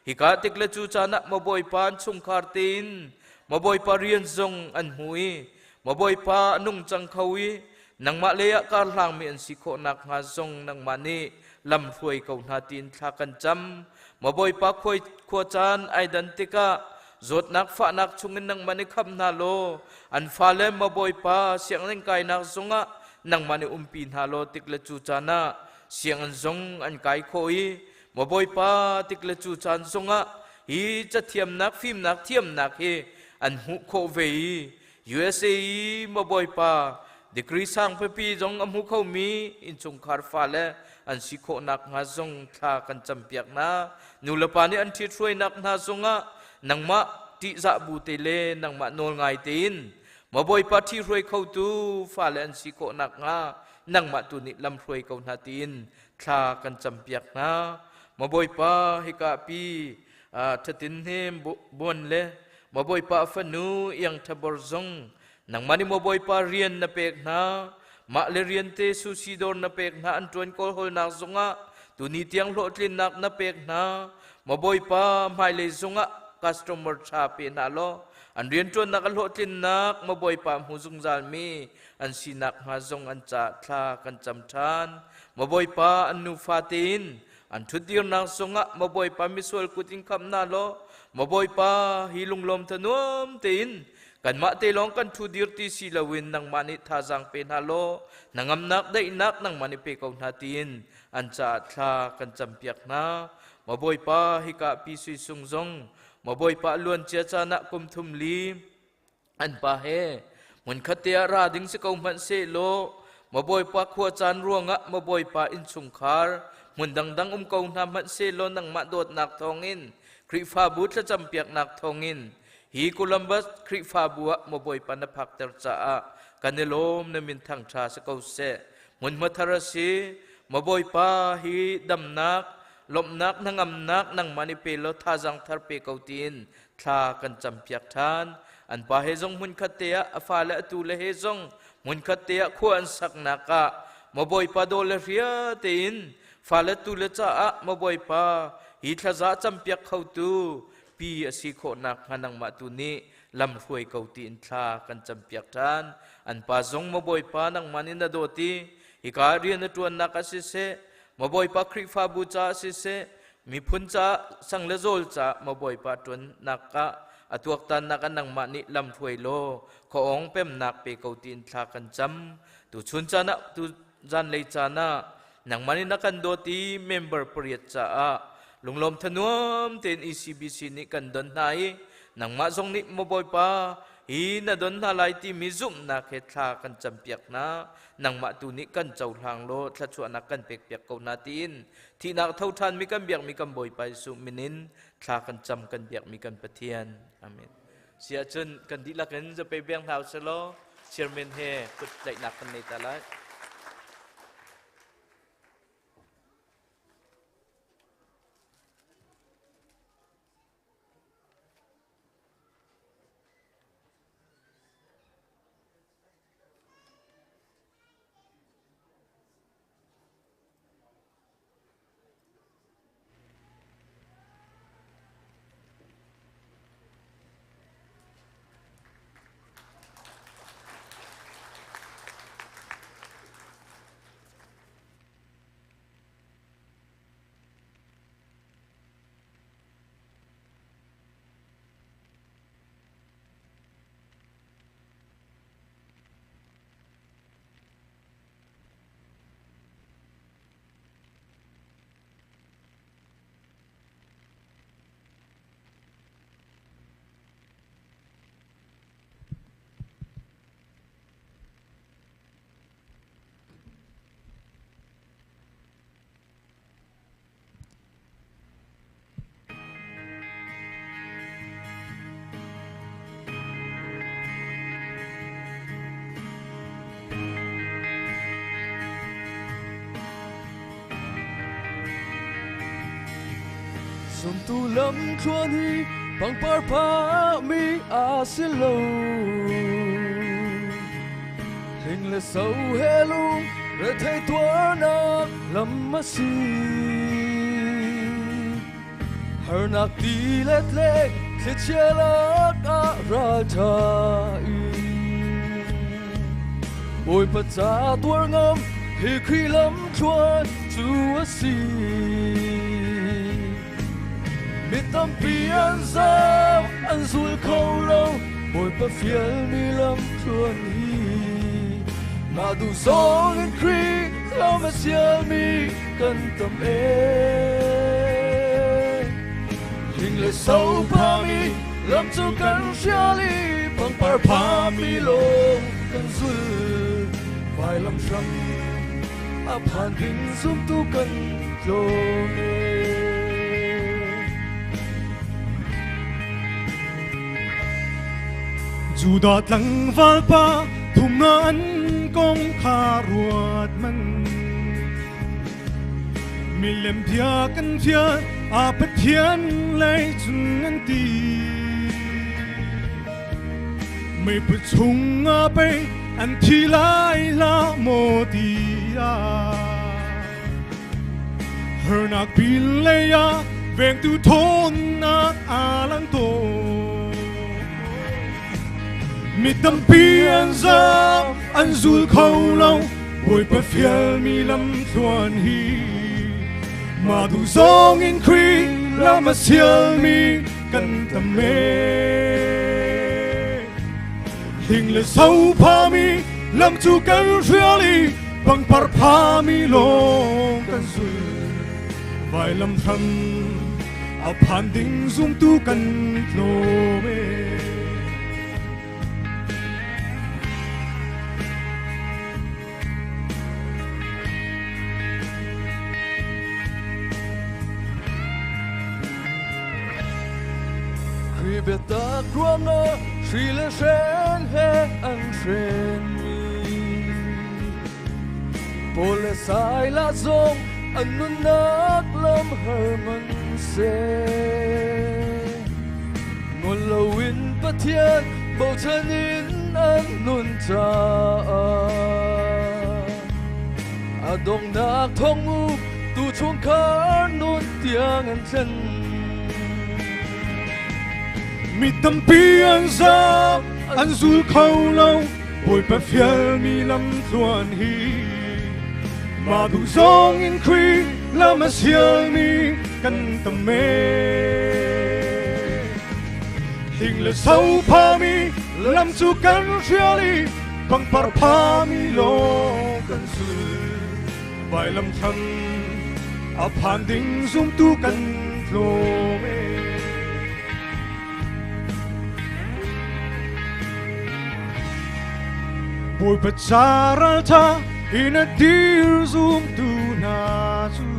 hika tik le cu caan ah Maw Bawipa an chungkhar tein Maw Bawipa rian zong an hmu i Maw Bawipa a nung cang kho i nangmah lei ah kar hlangmi an si khawh nakhnga zong nangmah nih lam hruai ko hna tiin thla kan cam. Maw Bawipa khua caan ai dan tikah zawtnak fahnak chungin nangmah nih kham hna law an fale maw Bawipa sianginn kainak zongah nangmah nih umpi hna law tik le cu caan ah sianginn zong an kai khawh i maw Bawipa tik le cu caan zongah hi cathiamnak fimnak thiamnak hi an hmuh khawh ve i USA i maw Bawipa degree sang pipi zong a hmu khomi innchungkhar fale an si khawh nakhnga zong thla kan campiak hna. Nulepa nih an ṭhithruainak hna zongah nangmah ṭihzah bu te le nangmah nawl ngai tein maw Bawipa ṭhihruai khotu fale an si khawh nakhnga nangmah tu nih lamhruai ko hna tiin thla kan campiak hna. Maw Bawipa hika pi ṭhatin hnem buan le Maw Bawipa fanu iang ṭhabor zong nangmah nih maw Bawipa rian na pek hna. Mah le rian te sushi dawr na pek hna an ṭuan kawlhawlnak zongah tuni tiang hlawhtlinnak na pek hna. Maw Bawipa, hmailei zongah customer ṭha pe hna law an rianṭuannak a hlawhtlinnak maw Bawipa hmu zungzalmi an sinak hnga zong an caah thla kan cam ṭhan. Maw Bawipa, an nufa tein an ṭhutdirnak zongah maw Bawipa misual kut in khamh hna law maw Bawipa hi lunglawm thanuam tein kanmah te lawng kan ṭhu dir ti si loin nangmah nih thazaang pe hna law hnangamnak daihnak nangmah nih pe ko hna tiin an caah thla kan campiak hna. Maw Bawipa hika pi sui sung zong maw Bawipa luancia caan ah kum thum li an pa he hmunkhat te ah ra ding si ko hmanh sehlaw maw Bawipa khua caan ruangah maw Bawipa innchungkhar hmun dangdang um ko hna hmanh sehlaw nangmah dawtnak thawngin Khrihfabu thlacampiaknak thawngin hi Columbus Khrihfabu ah maw Bawipa na phakter caah kan i lawm na min thangṭha si ko seh hmunhma thar a si maw Bawipa hi damnak lawmhnak hnangamnak nangmah nih pe law thazaang thar pe ko tiin thla kan campiak ṭhan. An pa he zong hmunkhat te ah a fale atu le he zong hmunkhat te ah khua an saknak ah maw Bawipa daw le hria tein fale tu le caah maw Bawipa hi thlaza campiak khotu pi a si khawhnak hnga nangmah tu nih lam hruai ko tiin thla kan campiak ṭhan. An pa zong maw Bawipa nangmah nih na dawt i hika rian a ṭuannak ah siseh maw Bawipa Khrihfabu caah siseh miphun caah sang le zawl caah maw Bawipa ṭuannak ah a tuaktannak ah nangmah nih lam hruai law khuaawng pemnak pe ko tiin thla kan cam. Tu chun caan ah tu zanlei caan ah nangmah nih na kan dawt i member pariat caah lunglawm thanuam tein ECBC nih kan don hna i nangmah zong nih maw Bawipa hi na don hna lai timi zumhnak he thla kan campiak hna. Nangmah tu nih kan cohlang law thluachuahnak kan pekpiak ko hna tiin thihnak tho ṭhanmi kan biakmi kan Bawipa Jesuh min in thla kan cam kan biakmi kan Pathian. Amen. Si ahcun kan dihlak in zapei beng hna usih law chairman he kut tlaihnak kan nei ta lai. Zumtu lamthluan hi pangpar phahmi a si lo. Hling le so he lung rethei tuarnak lam a si. Harnak ti le tlek thlichia lak ah ralṭha in Bawipa ca tuar ngam hi Khrih lamthluan cu a si. Mi tampi an zam an zul kho lo Bawipa fialmi lamthluan hi. Mah duh zong in Khrih lam a sialmi kan tam ee. Hling le so phami lam cu kan hrial i pangpar phami lawng kan zul. Vailam hram a phan ding zumtu kan tlawm ee. Judah tlangval pa thumna an kong kha ruat man. Milem bia kan fial a Pathian lei cun an ti. Mei chung ah pei An thi lai la maw tiah Harnak pin lei ah vengtu thawnnak a lang tawn. Mi tampi an zam an zul kho lo Bawipa fialmi lam thluan hi Mah duh zong in Khrih lam a sialmi kan tam e. Hling le so phami lam cu kan hrial i pangpar phami lawng kan zul. Vailam hram a phan ding zumtu kan tlawm e. Khrih biatak ruangah hri le hren he an hrenmi Paul le Silas zong an nunnak lam har man seh. Ngol loin Pathian bochan in an nun caah a donghnak thong tu chungkhar nun tiang an thlen. Mi tampi an zam an zul kho lo Bawipa fialmi lam tluan hi mah duh zong in Khrih lam a sialmi kan tam e. Hling le so phami lam cu kan hrial i pangpar phami lawng kan sul. Vailam thlang a phan ding zumtu kan tlawm e. Bawipa ca raltha in a dir zumtu hna cu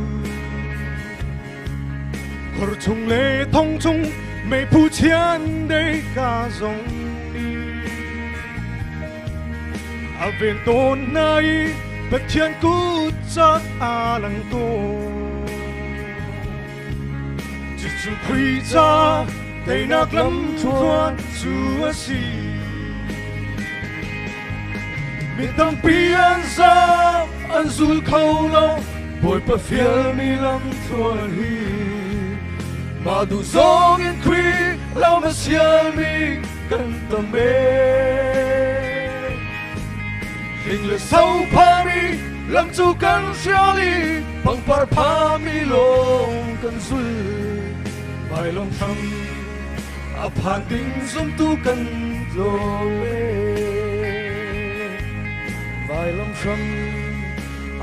khor chung le thong chung meiphu chian dei ka zong nih a ven tawn hna i Pathian kut cak a lang tawn. Cucu Khrih ca teinak lamthluan cu a si. Mi tampi an zam an zul kho lo Bawipa fialmi lamthluan hi mah duh zong in Khrih lam a sialmi kan tam e. Hling le so phami lam cu kan hrial i pangpar phami lawng kan zul. Vailam hram a phan ding zumtu kan tlawm e. Vailam hram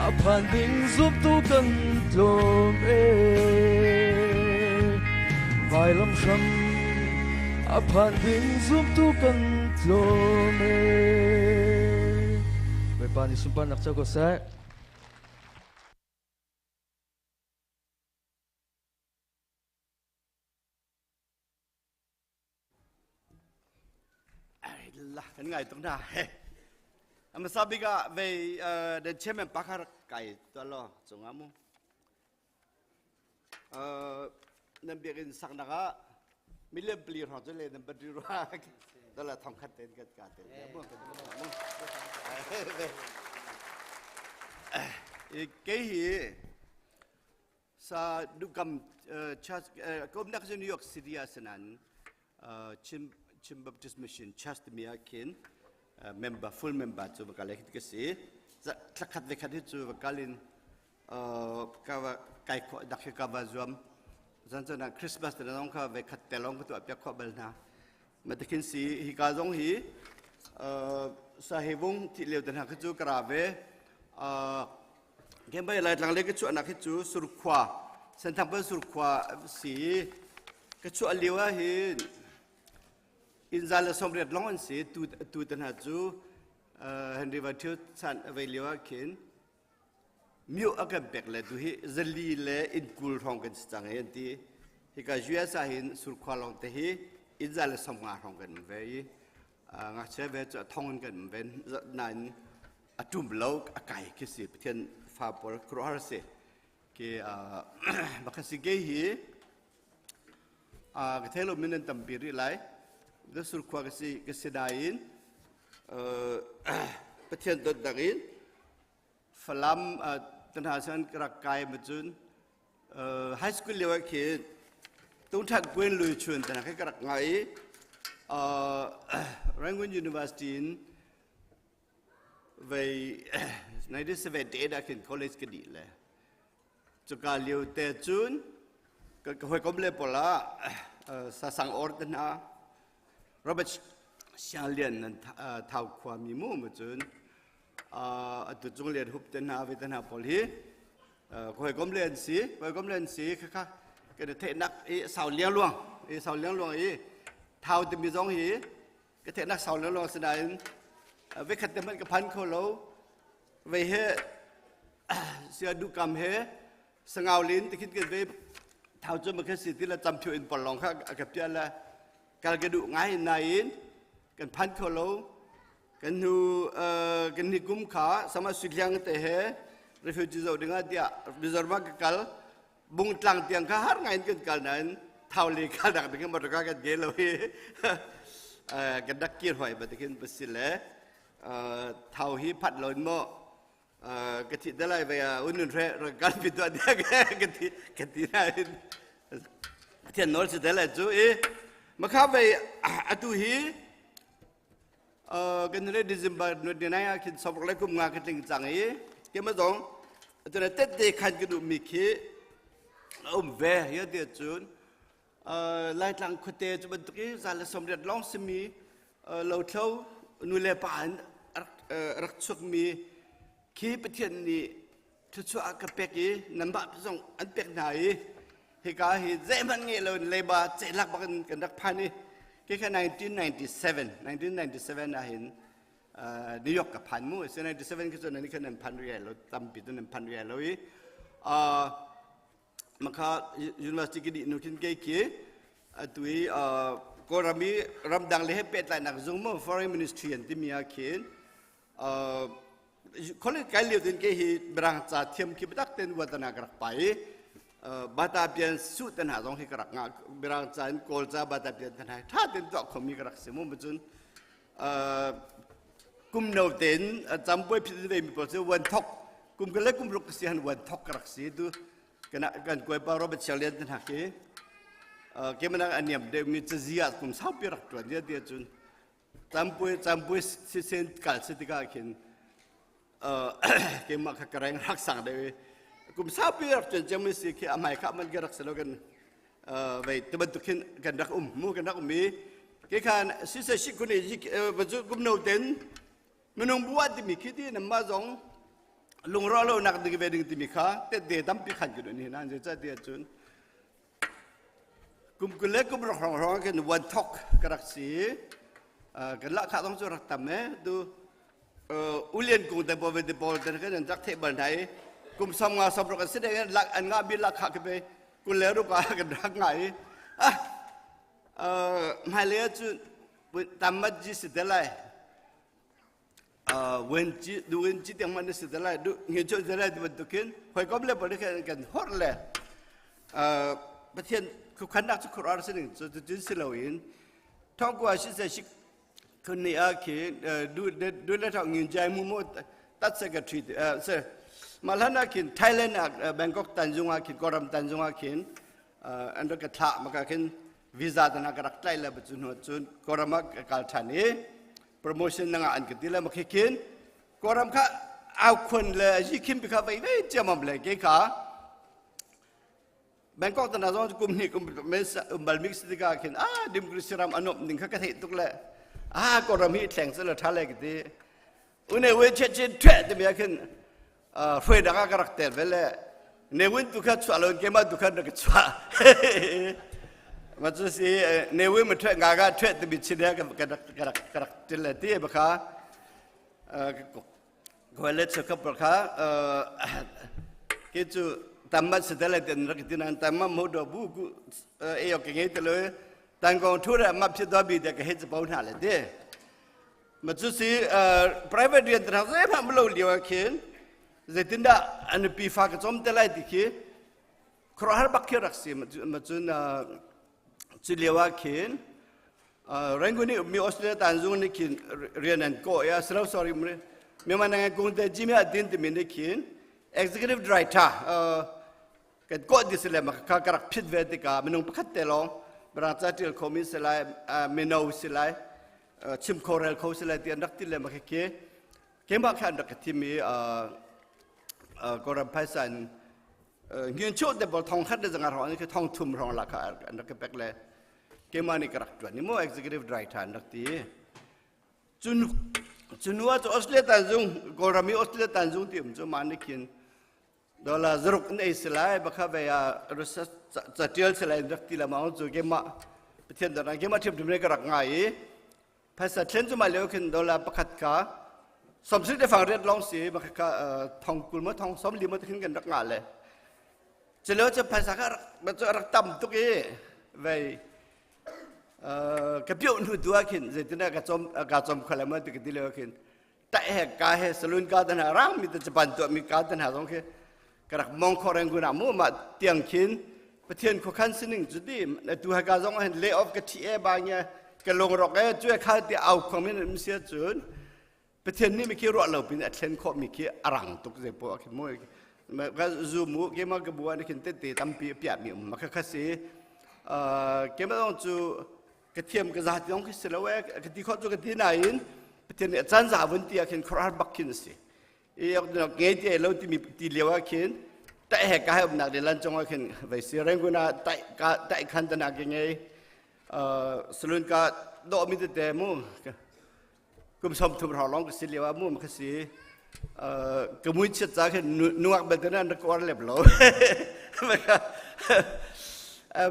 a phan ding zumtu kan tlawm e. Vailam hram a phan ding zumtu kan tlawm e. Bawipa nih sunparnak co ko seh. La kan ngai tuk na he. Amasa bik ah vei den chairman pakar kai to lo chunga mu. Nan biakinn saknak ah million pali hrawng cu le nan battery rua dollar thong khat ten kan ka te kei hi sa dukam church komnak cu New York City ah sanan Chin Chin Baptist Mission Church timi ah khin member full member cu va kal ka si thlakhat ve khat hi cu va kal in kai khawh dak hi ka va zuam zan cun ah Christmas te zong kha ve khat te lawng ka tuah piak khawh bal hna ma tikhin si hi ka zong hi sa he vung thi leo te hna khi cu ka ra ve Game bai lai tlang le ka chuah nak hi cu surkhua senthang pal surkhua si ka chuah lio ah hin inzal le 80 long an si tu tu te hna cu Henry Van Thio chan vei lio ah khin Myo a kan pek le tu hi 400 le inn 20 hrawng kan si cang i an ti. Hika US ah hin surkhua lawng te hi inn 150 hrawng kan um ve i ngakchia ve cu a thong in kan um ve nain a ṭum lo a kai khi si Pathian fa pawl khuaruahhar si. Ke bakhat si ke hi ka thei lo min an tampi rih lai. Surkhua ka si ka si nain. Pathian dawtnak in Falam te hna san ka rak kai ma cun high school lio ah khin Tungthat Gwen Lui Chun te hna kha ka rak ngai i Rangoon University in vei 1978 ah khin college ka dih le cuka lio te cun ka hawikom le pawl ah sasang or te hna Robert Sianglian nan Thau khuami mu ma cun atu cung lian hup te hna ve te hna pawl hi hawikom le an si hawikom le an si khakha kan theihnak i sau liang luang i sau liang luang i Thau timi zong hi ka theihnak sau liang luang sinain vekhat te hmanh ka phan kho lo vei he sia duhkam he sangau lin tikhin kan ve Thau cu ma kha si ti la camphio in porlong kha a ka piah la kal ka duh ngai nain kan phan kho lo. Kan hnu kan ni kum kha sama suiliang te he refugee zo dingah tiah Mizoram ka kal. Bungtlang tiang kha har ngai in kan kal nain Thau le kal dak ding motor ka kan ge lo hi. Kan dak kir hoi ba tikin pasile Thau hi phat lo in mo ka thi dalai ve unun re kal pi tu dia ka thi ka ti nain thian nawl si dalai chu i makha ve atu hi kan re December 29 ah khin sobok le kum nga ka tling cang i ke ma zong atu le tet te khan ka duh mi khi um ve hi ti cun Laitlang khuate cu bantuk i 180 lawng simi lothlo nu le pa in rak chuakmi khi Pathian nih thluachuah a ka pek i nanmah zong an pek hna i hika hi zeihmanh ngei lo in leiba cehlak bak in kan rak phan i khi kha 1997 1997 ah hin New York ka phan mu. Si 97 khi cun nan khan nan phan riai lo, tampi tu nan phan riai lo i makha university ki dih nu khin ke khi atu i Kawlram i ramdang le he pehtlainak zung mo foreign ministry an timi ah khin college kai lio tin ke hi mirang ca thiam khi bitak ten watana ka rak pai i bata pian su ten ha zong hi ka rak nga. Mirang ca in Kawl ca bata pian ten hai tha ten tuah khomi ka rak si mu. Cun kum no ten campuai phit ve mi pawl cu wan thok kum ka le kum ruk si han wan thok ka rak si tu. Kana kan kuai pa Robert Chialian te hna khi ke mana aniam de mi chazia kum sau pi rak tuan dia dia cun campuai campuai si sen kal si tika khin ke ma kha kareng rak sang de kum sau pi rak tuan cem si khi amai kha man ke rak selo kan vei te bantuk khin kan rak um mu kan rak um i ke khan si se shi kun i bazu kum no ten minung buat timi khi ti nam ma zong lungro lo nak ding ve ding timi kha te de tampi khan kun ni nan je cha ti cun kum kul le kum rok rong rong kan wan thok ka rak si. Kan la kha dong chu rak tam e tu ulian kung te bo ve te bol te kan rak the bal nai kum som nga som rok se de lak an nga bi lak kha ke be kul le ru ka kan rak ngai ah mai le chu tammat ji si de lai wen chi du wen chi tiang man si de lai du nge cho de lai bantukin hoi kom le bol kan kan hor le Pathian khu khan nak chu khur ar sining chu chu si lo in thong kwa si se shi khun ni a khi du du le thong ngin jai mu mo tat secretary se malhana khin Thailand a Bangkok Tanjung a khin Koram Tanjung a khin an rak ka thla maka khin visa tana ka rak tlai le bu chu cun Koram a kal than i promotion nanga an ka ti le makhi khin Koram kha au khun le yi khim bi kha vei vei chiamam le ke kha Bangkok tana zong kum hnih kum umbal mix tika khin ah democracy ram anom ning kha ka theih tuk le ah Koram hi thleng se le tha le ki une we che che thwe te bia khin hruai dang ah ka rak tel ve le ne win tu kha chua lo ke ma tu kha ka chua ma chu si ne win ma thwe nga ga thwe te bi chin ka ka rak ka rak ka rak til le ti ba kha ko le che ka par kha ke chu tamma se te le ten rak tin an tamma mo do bu ku e yo ke nge te le tan kong thu ra ma phi do bi de ka he pau na le te ma chu si private rian tra ze ma lo liwa khin zeitindah an pi fa ka chom te lai ti khi khuaruahhar bak khi rak si. Ma cun cu lio ah khin Rangoon i ummi Australia tanzung nih khin rian an kawh ya silo sorry. Myanmar nangan kung te Jimmy Adin timi nih khin executive director kan kawh di sile ma kha ka rak phit ve tikah minung pakhat te lawng mirang ca tial khomi si lai, mino si lai, chim kho rel kho si lai ti an rak ti le ma khi keimah kha an rak ka thim i Kawlram phaisa in ngian chuh te bol thong khat le zanga hrawng khi thong thum hrawng la kha an rak ka pek le keimah nih ka rak tuan ni mu executive director an rak ti. Cunu ah cu Australia tanzung Kawlram i Australia tanzung ti um cu ma nih khin dollar zaruk in ei si lai bakha ve ah research catial si lai rak ti la ma cu keimah Pathian dawt keimah ṭhiamṭhiam le ka rak ngai i phaisa thlen cu mah lio khin dollar pakhat kha 70 le fang riat lawng si bakha kha thong kul ma thong som li ma khin kan rak ngah le culio cu phaisa kha rak rak tam tuk i vei ka pioh hnu tu ah khin zeitindah ka cawm ka cawm khal ma ti ka ti lio khin tai he ka he saloon ka tan ha rang mi te Japan tu mi ka tan ha zong khi ka rak mong kho reng guna mu ma tiang khin Pathian khuakhan sining cu ti tu ha ka zong hin lay off ka thi e ba nge ka lung rok e cu kha ti au khong min um sia cun Pathian nih mi khi ruah lo pin a thlen khawh mi khi a rang tuk zei po khi mu ka zu mu ke ma ka bua ni khin te te tampi pia mi um ma kha kha si ke ma dong cu ka thiam ka za ti dong khi si lo e ka ti khawh cu ka ti nain Pathian nih a caan za vun ti ah khin khuaruahhar bak khin a si i nge ti lo timi ti lio ah khin tai he ka he umnak le lan cung ah khin vai si Rangoon ah tai ka tai khan tana ke ngei salon ka dawh mi tete mu kum 30 hrawng lawng ka si lio ah mu ka si ka mui chiat ca khin nungak belte nan rak uar lem lo.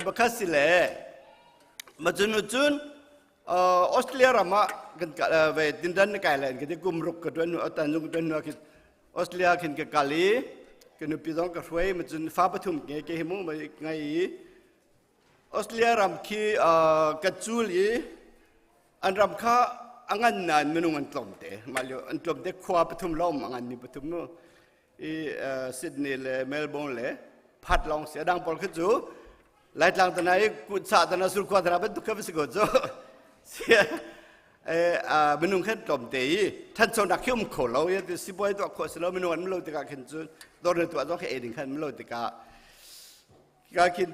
Bakha si le ma cun cun Australia ram ah kan ve tindan na kai len ka ti kum ruk ka tuan nu tan zung tuan nu khi Australia khin ka kal i ka nupi zong ka hruai ma cun fa pathum nge ke hi mu ma ngai i Australia ram khi ka cul i an ram kha a ngan nain minung an tlawm te. Mah lio an tlawm te, khua pathum lawng a ngan mi pathum mu i Sydney le Melbourne le Perth lawng si. A dang pawl khi cu Laitlang tana i kutsa tana surkhua tana bantuk kha si ko cu. Minung khan tlawm te i thanchonak khi um kho lo i sipuai tuah khawh si lo, minung an lo tikah khin cu dawr tuah zong khi ei ding khan lo tikah ka khin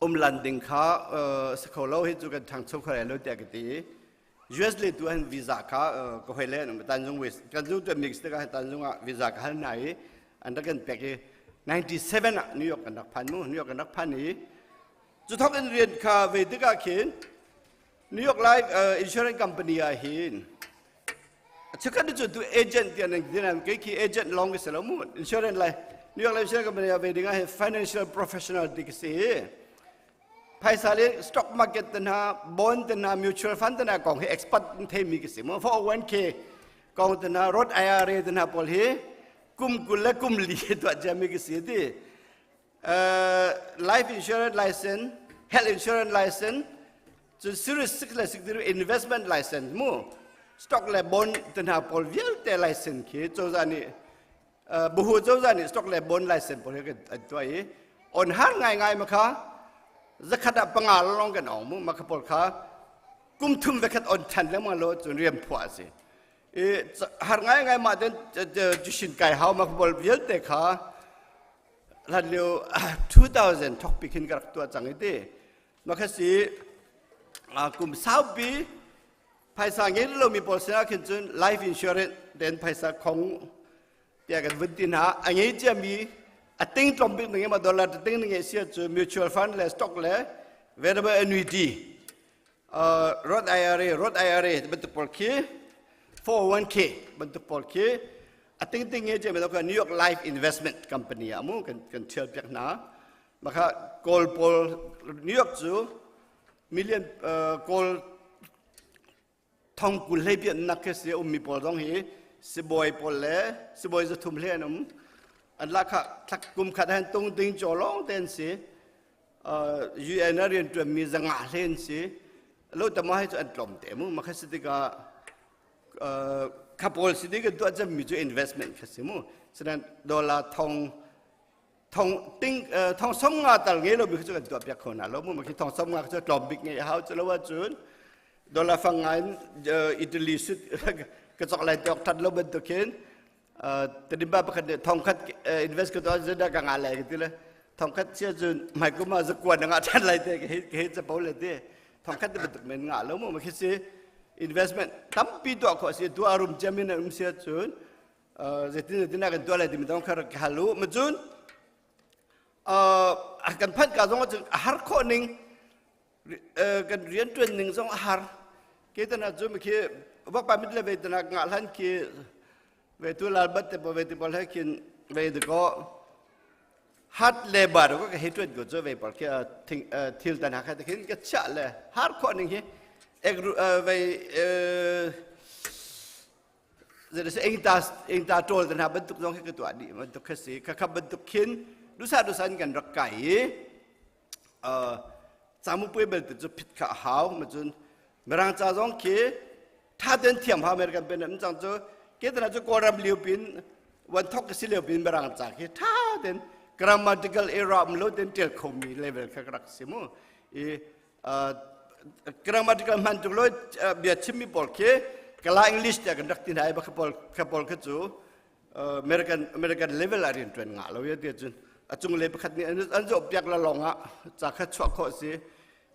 umlan ding kha si kho lo hi cu kan ṭhangcho kho lai lo tiah ka ti. US le tu han visa kha ka hoi le tanzung kan zung tu mix tikah tanzung ah visa ka hal hna i an rak kan pek i 97 ah New York kan rak phan mu. New York kan rak phan i cu thok in rian kha ve tikah khin New York Life Insurance Company ah hin chikkhat cu tu agent tiah nan ti kei khi agent lawng ka si lo mu. Insurance lai New York Life Insurance Company ah ve ding ah financial professional ti ka si. Phaisa le stock market te hna, bond te hna, mutual fund te hna kong hi expert theimi ka si mu. 401k kong te hna, Roth IRA te hna pawl hi kum 20 le kum li tuah ciami ka si ti. Life insurance license, health insurance license, cun series 6 le 6 investment license mu, stock le bond te hna pawl vialte license khi cozah nih, buhu cozah nih stock le bond license pawl hi an tuah i on har ngai ngai ma kha zakhat ah panga lawng kan ong mu. Ma kha pawl kha kum thum ve khat on than lengmang lo cun rian phuah a si i har ngai ngai. Mah den jushin kai hau ma pawl vialte kha hlan lio 2000 thok pi khin ka rak tuah cang i ti ma kha si. Kum saupi phaisa ngei lomi pawl sinah khin cun life insurance den phaisa khong tiah kan vun ti hna. A ngei ciami a ting tlawm bik ning ma dollar ting ning sia cu mutual fund le stock le variable annuity, Roth IRA, Roth IRA bantuk pawl khi, 401k bantuk pawl khi a ting ting nge ciami ka New York Life Investment Company ah mu kan thial piak hna. Maka Kawl pawl New York cu million Kawl thong kul hlei pian nak khi si ummi pawl zong hi sibawi pawl le sibawi 300 hle an um. An la kha thak kum khat han tung ding chaw lawng te an si. UN a rian tuan mi 500 hle an si lo tama hi cu an tlawm te mu. Makha si tikah kha pawl si ding kan tuah cem mi cu investment kha si mu. Sinan dollar thong thong ting thong som nga tal ngei lo mi cu kan tuah piak kho hna lo mu. Khi thong som nga cu tlawm bik ngei hau. Cu lo ahcun dollar fang nga in Italy sut Ka cawk lai ti awk that lo bantuk khin Tedim pa pakhat nih thongkhat invest ka tuah zeidah ka ngah lai ka ti le thongkhat sia cun hmaikum ah zakua na ngah ṭhan lai te ka hei capo le ti thongkhat ti bantuk men ngah lo mu ma khi si investment tampi tuah khawh si tu arum ciam in um sia cun zeitin zeitin kan tuah lai timi dong kha rak hal u ma cun kan phanh ka zong ah har khawh ning kan rianṭuan ning zong a har. Ke tana cu khi vok pa mit le ve tana ngah hlan khi ve tu lal bat te po ve ti pol he khin ve de ko hat le ba ko ka he tuan ko chu ve por khi thil tan ha kha te khin ka chia le har kho ning hi ek ve zeiti engta engta ṭawl te hna bantuk zong khi ka tuah dih bantuk kha si kha kha bantuk khin dusa dusan kan rak kai i camupuai belte cu phit kha a hau ma cun mirang ca zong khi tha ten thiam hau American pen am cang cu ke tana cu kawlram liu pin wan thok ka si liu pin mirang ca khi tha ten grammatical error am lo ten tel kho mi level kha rak si mu i grammatical hman tuk lo bia chim mi pawl khi kala english tiah kan rak ti hna i ba kha pawl kha pawl kha cu American American level ah rian ṭuan ngah lo ya ti cun a cung le pakhat nih an zoh piak la lawng ah ca kha chuah khawh si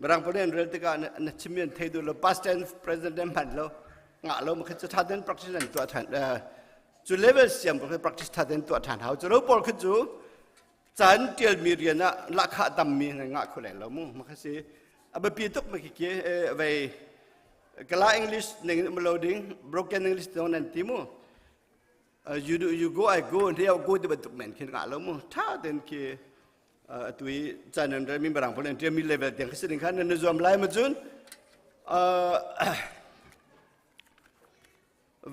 mirang pawl an rel tikah na chim an thei duh lo past tense present tense hman lo ngah lo ma kha cu tha ten practice an tuah than cu level siam pawl practice tha ten tuah than hau cu lo pawl kha cu caan tialmi rian ah lahkhah tammi ngah kho leng lo mu ma kha si a biapi tuk ma khi khi vei kala english ning um lo ding broken english dong nan ti mu You do you go I go ne go ti bantuk men khin ngah lo mu tha ten khi atu i chan an mi barang pol an mi level tiang khi sining khan nan zuam lai ma cun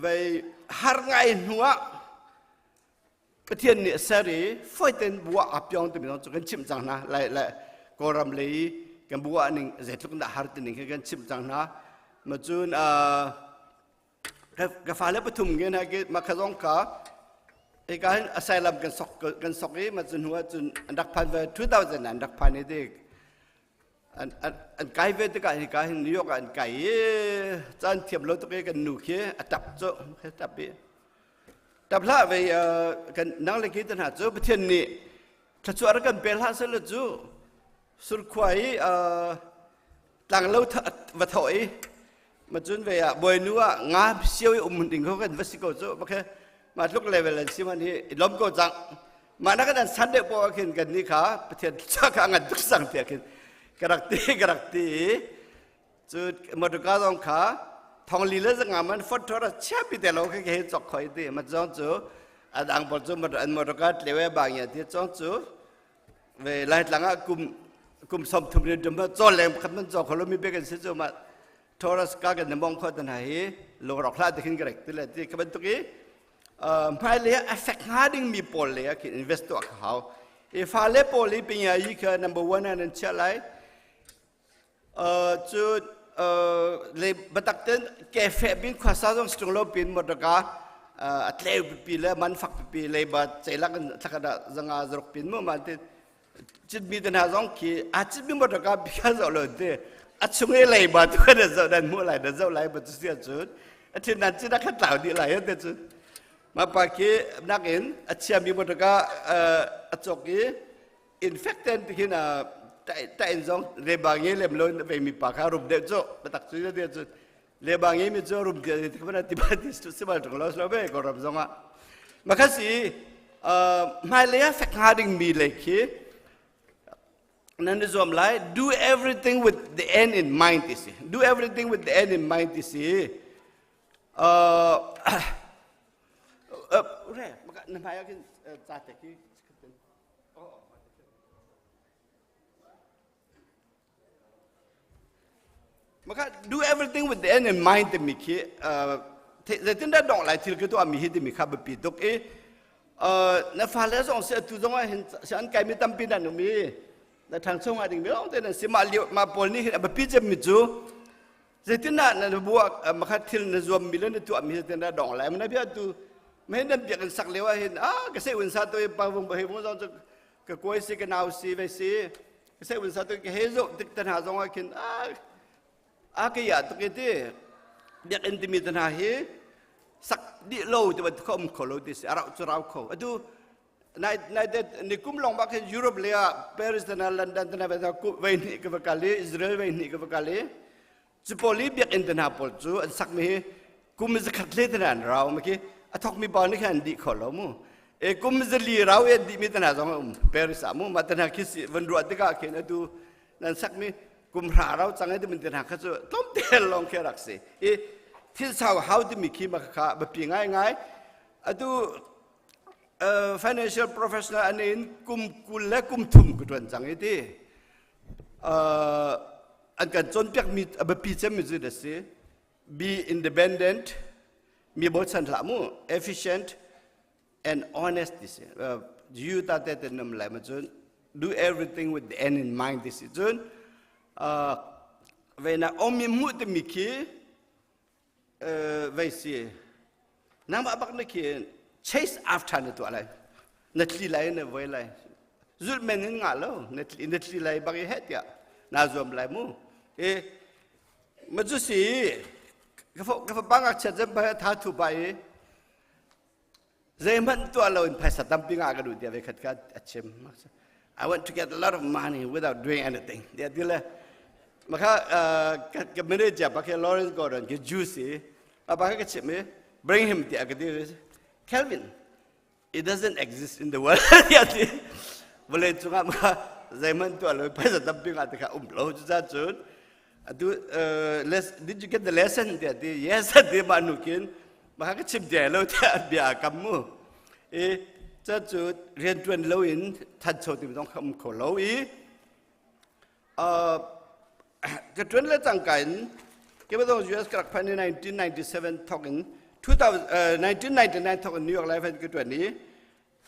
vei har ngai hnu ah Pathian nih ser i foiten bua a pyong timi zong cu kan chimh cang hna lai le Kawlram lei kan bua ning zeitluk dah har tining khi kan chimh cang hna ma cun ka fale pathum nge na ke ma kha zong ka eka hin asylum kan sok kan sok i ma cun hnu ah cun an rak phan ve 2000 an rak phan i dik an an an kai ve tikah hika hin New York ah an kai i caan thiam lo tuk i kan nu khi a tap cu tap i tap hlah ve kan nang le ki te hna cu Pathian nih thluachuah rak kan pe hlah seh le cu surkhua i tlang lo va thawh i ma cun ve ah bawinu ah nga sio i um ding ko kan va si ko cu ma khe ma tluk level an si man hi i lom ko cang ma na kan san deuh po khin kan ni kha Pathian cha kha ngan tuk sang te khin ka rak ti ka rak ti cu motorka zong kha thong li le zanga man fot thor chia pi te lo khe ke chok khoi ti ma zong cu adang por cu an motorka tlewe bang ya ti chong cu ve laitlang ah kum kum som thum rian tum chaw leng pakhat man chaw kholo mi be kan si chu ma Taurus ka kan mong kho tan hi lung rok hla te khin ka rek ti le ti ka bantuk i hmai le affect hnga ding mi pawl le khi invest tuah ka hau i fa le pawl i pinya yi kha number one an chia lai Cu le biatak ten kefe bin khuasa zong situng lo pin motorka a tleu pipi le man fak pipi leiba ceilak in thlakhat ah zanga zaruk pin mu ma ti citmi te hna zong khi a citmi motorka bia zoh lo te a chung i leiba tu kan zoh dan hmuh lai dan zoh lai ba cu sia cun a thin nan cin a khat tlau dih lai te cun ma pa khi nakin a chiami motorka a cawk i infected ti khin ta in zong leba nge lem lo ve mi pa kha rum deuh chu batak chu de chu leba nge mi chu rum ti ti kha ti ba ti su si bal tung lo lo be ko ram zong a ma kha si hmai le fek nga ding mi le khi nan zuam lai do everything with the end in mind ti si do everything with the end in mind ti si re maka na hmai ah khin ca te khi Maka do everything with the end in mind timi khi zeitin dah dongh lai thil ka tuah mi hi timi kha biapi tuk i na fale zong si atu zong ah hin si an kai mi tampi nan um i na ṭhangcho ngai ding mi lawng te nan si mah lio mah pawl nih hin a biapi cem mi cu zeitin dah na buak makhat thil na zuam mi le na tuah mi zeitin dah dong lai na bia tu me nan biak in sak leo ah hin ah ka se un sa to pa vung ba he vung zong cu ka koi si ka nau si ve si ka se un sa to ka he zo tik tan ha zong ah khin ah a ka ya tuk ti biak in timi tan ha hi. Sak dih lo ti bantuk kha um kho lo ti si. A rauh cu rau kho. Atu nai nai te ni kum lawng bak hin Europe le ah Paris te na London te na vei hnih ka va kal i Israel vei hnih ka va kal i cu pawl i biakinn te hna pawl cu an sakmi hi kum zakhat le te hna an rau ma khi a thokmi pawl nih khan an dih kho lo mu. E kum zali rau i an dihmi te hna zong a um Paris ah mu. Mah te hna khi si van ruah tikah khin atu nan sakmi kum hra rau cang i timin te hna kha cu tlawmte lawng khi rak si i thil sau hau timi khi ma kha biapi ngaingai. Atu financial professional an in kum 20 le kum thum ka tuan cang i ti an kan cawnpiak mi a biapi cem mi cu da si be independent, mi bochan hlah mu, efficient and honest ti si. You ta te te nam lai ma cun do everything with the end in mind ti si. Cun ve na omi mu te mi khi vei si nangmah bak na khi chase after na tuah lai, na tli lai, na voi lai, zulh men in ngah lo, na tli, na tli lai bak i he tiah na zuam lai mu. E ma cu si ka fo ka fa ngakchia zem ba tha thu ba i zeihmanh tuah lo in phaisa tampi ngah ka duh tiah ve khat ka a chim. "I want to get a lot of money without doing anything," tiah ti le maka ka manager pa ke Lawrence Gordon ke juicy apa ka chim i "Bring him," tiah ka ti. "Kelvin, it doesn't exist in the world," tiah ti. Vawlei cungah maka zeihmanh tuah lo phaisa tampi ngah ti kha um lo. Cu cun atu "Did you get the lesson?" tiah ti. "Yes," ti. Mah nu kin maka ka chim tiah lo tiah bia kam mu. I ca cu riantuan lo in thancho ti zong kha um kho lo i ka tuan le cangka in ke ba US ka rak phan i 1997 thok in 2000, 1999 thok in New York Life an ka tuan i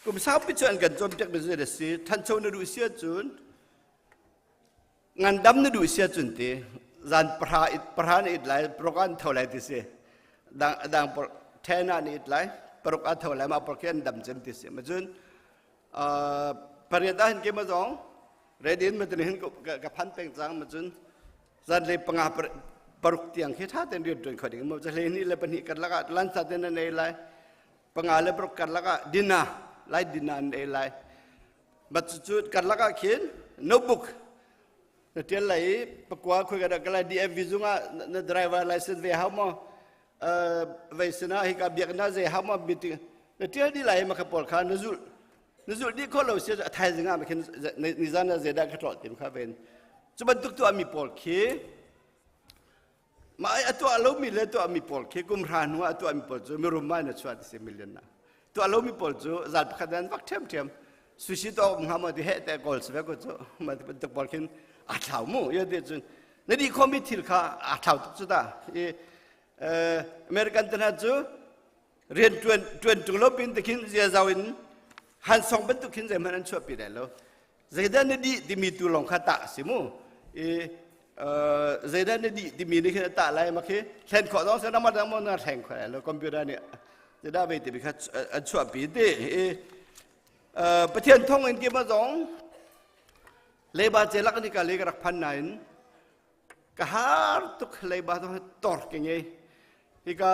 kum saupi cu an kan cawnpiak mi cu si thancho na duh si ahcun, ngandam na duh si ahcun ti zan 10 it 10 na it lai, 6 an tho lai ti si. Dang dang 10 ah na it lai, 6 a tho lai, ma por khi an dam cem ti si. Ma cun 8 ah hin ke ma zong ready in ma tin hin ka phan peng cang. Ma cun zan le 5 6 tiang khi tha ten rian tuan kho ding mo hle ni le 2 kan laka lan sa ten na nei lai, 5 le 6 kan laka dina lai, dina an ei lai. But cu kan laka khin notebook na tial lai i pakua khoi ka ka lai DMV zungah na driver license ve hau mo vei sina hi ka biak na zei hau mo meeting na tial di lai. Ma kha pawl kha na zul na zul di kho lo sia thaizing ah khin ni zan na zeidah ka tlol tim kha ven cu bantuk tu mi pawl khi ma ai atuah lo mi le tuah mi pawl khi kum hra hnu ah tuah mi pawl cu mirum mai na chuah ti si. Million na tuah lo mi pawl cu zal pakhat an vak ṭhiam ṭhiam sushi to um hnga maw ti he te kawl si ve ko. Cu ma bantuk pawl khin a thlau mu ya ti cun na di khomi thil kha a thlau tuk cu ta. I American te hna cu rian ṭuan ṭuan ṭung lo pin te khin ziazau in han song bantuk khin zeihmanh an chuahpi lai lo. Zeidah na dih timi tu lawng kha tah si mu. I zeidah na dih timi nih khin a tah lai. Ma khi thlen khawh zong se nama dang mo na thleng khawh lai lo. Computer nih zeidah vei timi kha an chuahpi ti i Pathian thong in ki ma zong leiba ce lak ni ka le ka rak phan nain ka har tuk. Leiba zong tor ke ngei hika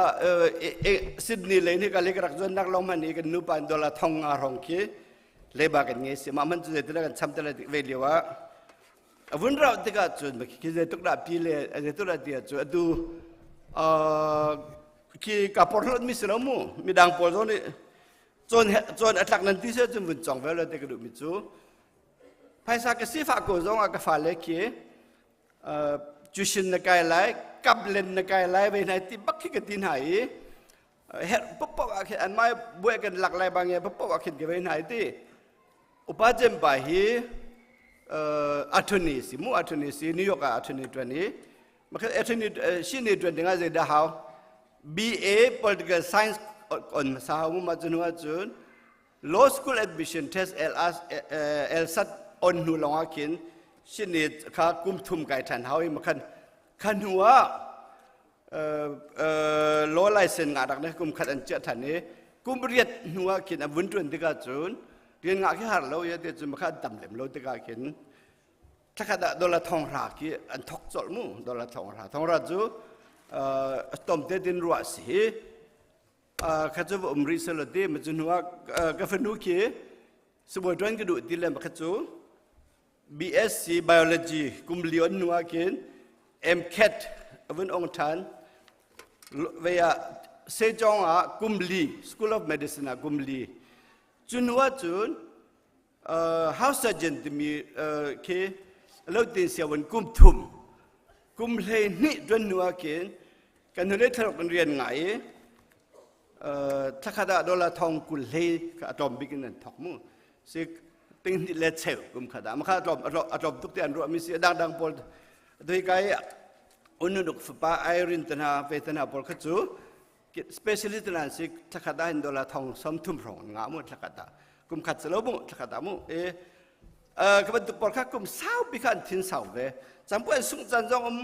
Sydney lei ni ka le ka rak zuan nak long man ni kan nu pa dollar thong nga rong khi leiba kan ngei si. Ma man cu zeitin kan cham te lai ve lio ah avun rau tikah cun khi zei tuk dah pi le zei tuk dah ti cu atu khi ka porhlawt mi si lo mu. Midang pawl zong nih cawn cawn atlak nan ti se cun vun cong ve lo te ka duh mi cu phaisa ka sifah ko zong ah ka fale khi tuition na kai lai, kaplen na kai lai ve nai ti bak khi ka ti hna i herh pop ah khin an mai buai kan lak lai bang ye pop ah khin ka ve hna i ti. Upa cem pa hi attorney si mu, attorney si, New York ah attorney tuan i makhat attorney sini tuan dingah zei dah hau? BA political science on sa hau mu. Ma chunu cun law school admission test LSAT on hnu lawngah khin sini kha kum thum kai ṭhan hau i makhan kha hnu ah law license ngah rak ne kum khat an chiah ṭhan i kum riat hnu ah khin a vun ṭuan tikah cun rian ngah khi har lo ya te cun makha an tam lem lo tikah khin thlakhat ah dollar 100 khi an thok colh mu. Dollar 100 100 cu tom te tin ruah si. Kha cu va um rih selaw ti ma cu hnu ah ka fanu khi sibawi ṭuan ka duh ti le kha cu BSc Biology kum li on hnu ah khin MCAT a vun ong ṭhan. Vei ah Sejong ah kum li School of Medicine ah kum li. Cu hnu ah cun house surgeon timi khi lo tin siawan kum thum kum hlei hnih ṭuan hnu ah khin kan hnulei thlaruk in rian ngai i thlakhat ah dollar thong kul hlei kha a tlawm bik in an thok mu si ting hnih le cheu kum khat ah makha a tlawm a tlawm tuk ti an ruah mi si a dangdang pawl dui kai ununuk fapa Irene tana ve tana pawl kha cu specialist nan si thlakhat ah hin dollar thong som thum hrawng nga mu thlakhat ah kum khat selo mu thlakhat ah mu e ka bantuk pawl kha kum sau pi kha an thin sau ve campu an sung chan zong um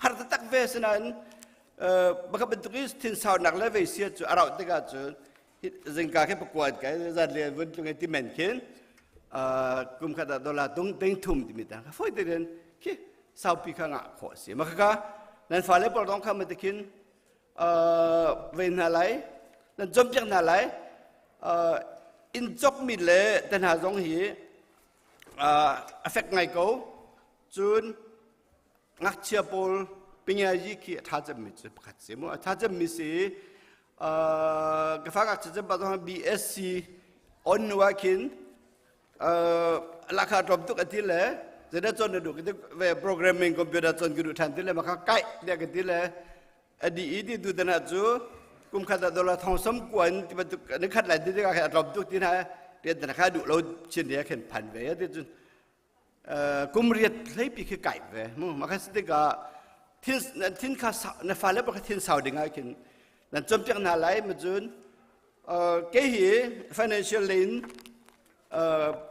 har tak ve sinain baka bantuk i thin sau nak le vei sia cu arau tikah cun zingka khi pakuan kai zan le vun tlung ti men khin kum khat ah dollar tung ting thum timi ta foi te den khi sau pi kha ngah khawh si ma kha nan fale pawl dong kha ma te khin ve hna lai nan cawnpiak hna lai inn cawkmi le te hna zong hi a fek ngai ko cun ngakchia pawl pingiayi khi a ṭha cemmi cu pakhat si mu a ṭha cemmi si ka fa ngakchia cem pa zong BSc on nu ah khin lakha tlawm tuk a ti le zeidah cawn na duh ve programming computer cawn ka duh ṭhan ti le maka kai tiah ka ti le a di i ti tu tan ah cu kum khat ah dollar thong sam kuan ti bantuk ni khat lai ti tikah khin a tlawm tuk ti hna rian tan kha duh lo chin dia khin phan ve ti cun kum riat hleipi khi kai ve mu maka si tikah thin thin kha na fale pa kha thin sau ding ah khin nan cawnpiak hna lai ma cun kei hi financial lane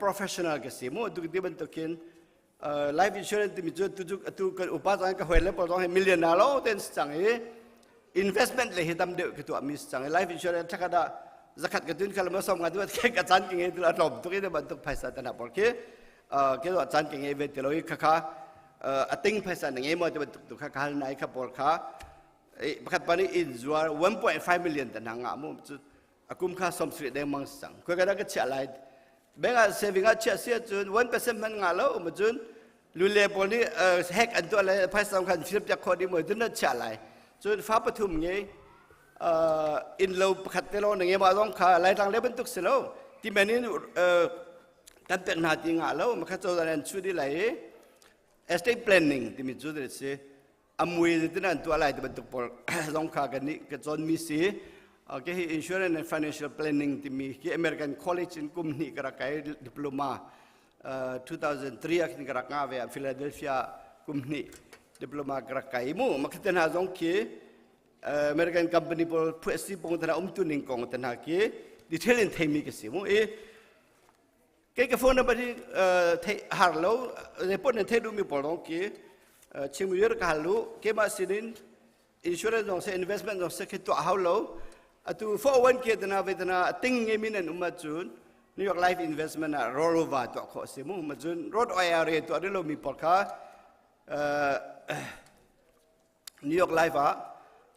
professional ka si mu tu ti bantukin life insurance timi cu tu atu kan upa cang ka hoi le pawl zong hi millionaire lo ten si cang i investment le hi tam deuh ka tuah mi si cang i life insurance thakhat ah zakhat ka tun khala ma som nga tu ka chan ke ngai tu a tlawm tuk i bantuk phaisa tan pawl khi ke do chan ke ngai ve te lo i kha kha a ting phaisa na ngai mo te bantuk tu kha khal nai kha pawl kha pakhat pa nih inn zuar 1.5 million tan nga mu cu a kum kha som sri deng mang sang khoi ka ka chia lai bank ah saving ah chia sia cun 1% man nga lo ma cun lule pawl nih hack an tuah lai phaisa khan fir piak kho ding mo cun na chia lai cun fa pathum nge in lo pakhat te lo na nge ma zong kha lai tlang le bantuk si lo ti men in kan pek hna ti nga lo ma kha cho an chu di lai estate planning timi cu si a mui zeitin an tuah lai ti bantuk pawl zong kha kan nih ka cawnmi si. Okay, hi insurance and financial planning timi hi American College in kum hnih ka rak kai diploma 2003 ah khin ka rak nga ve Philadelphia kum hnih diploma ka rak kai mu makhaten ha zong khi American company pawl phuasi pong tana um tu ning kong tana ki detail in theimi ka si mu i Kei ka phone number hi theih har lo report nan theih duhmi pawl zong khi chim ur ka hal lu keimah sinin insurance zong se investment zong se khi tuah hau lo atu 401k tana ve tana ting nge min an um ahcun New York Life Investment ah rollover tuah khawh si mu ma cun road IRA tuah ding lomi pawl kha New York Life ah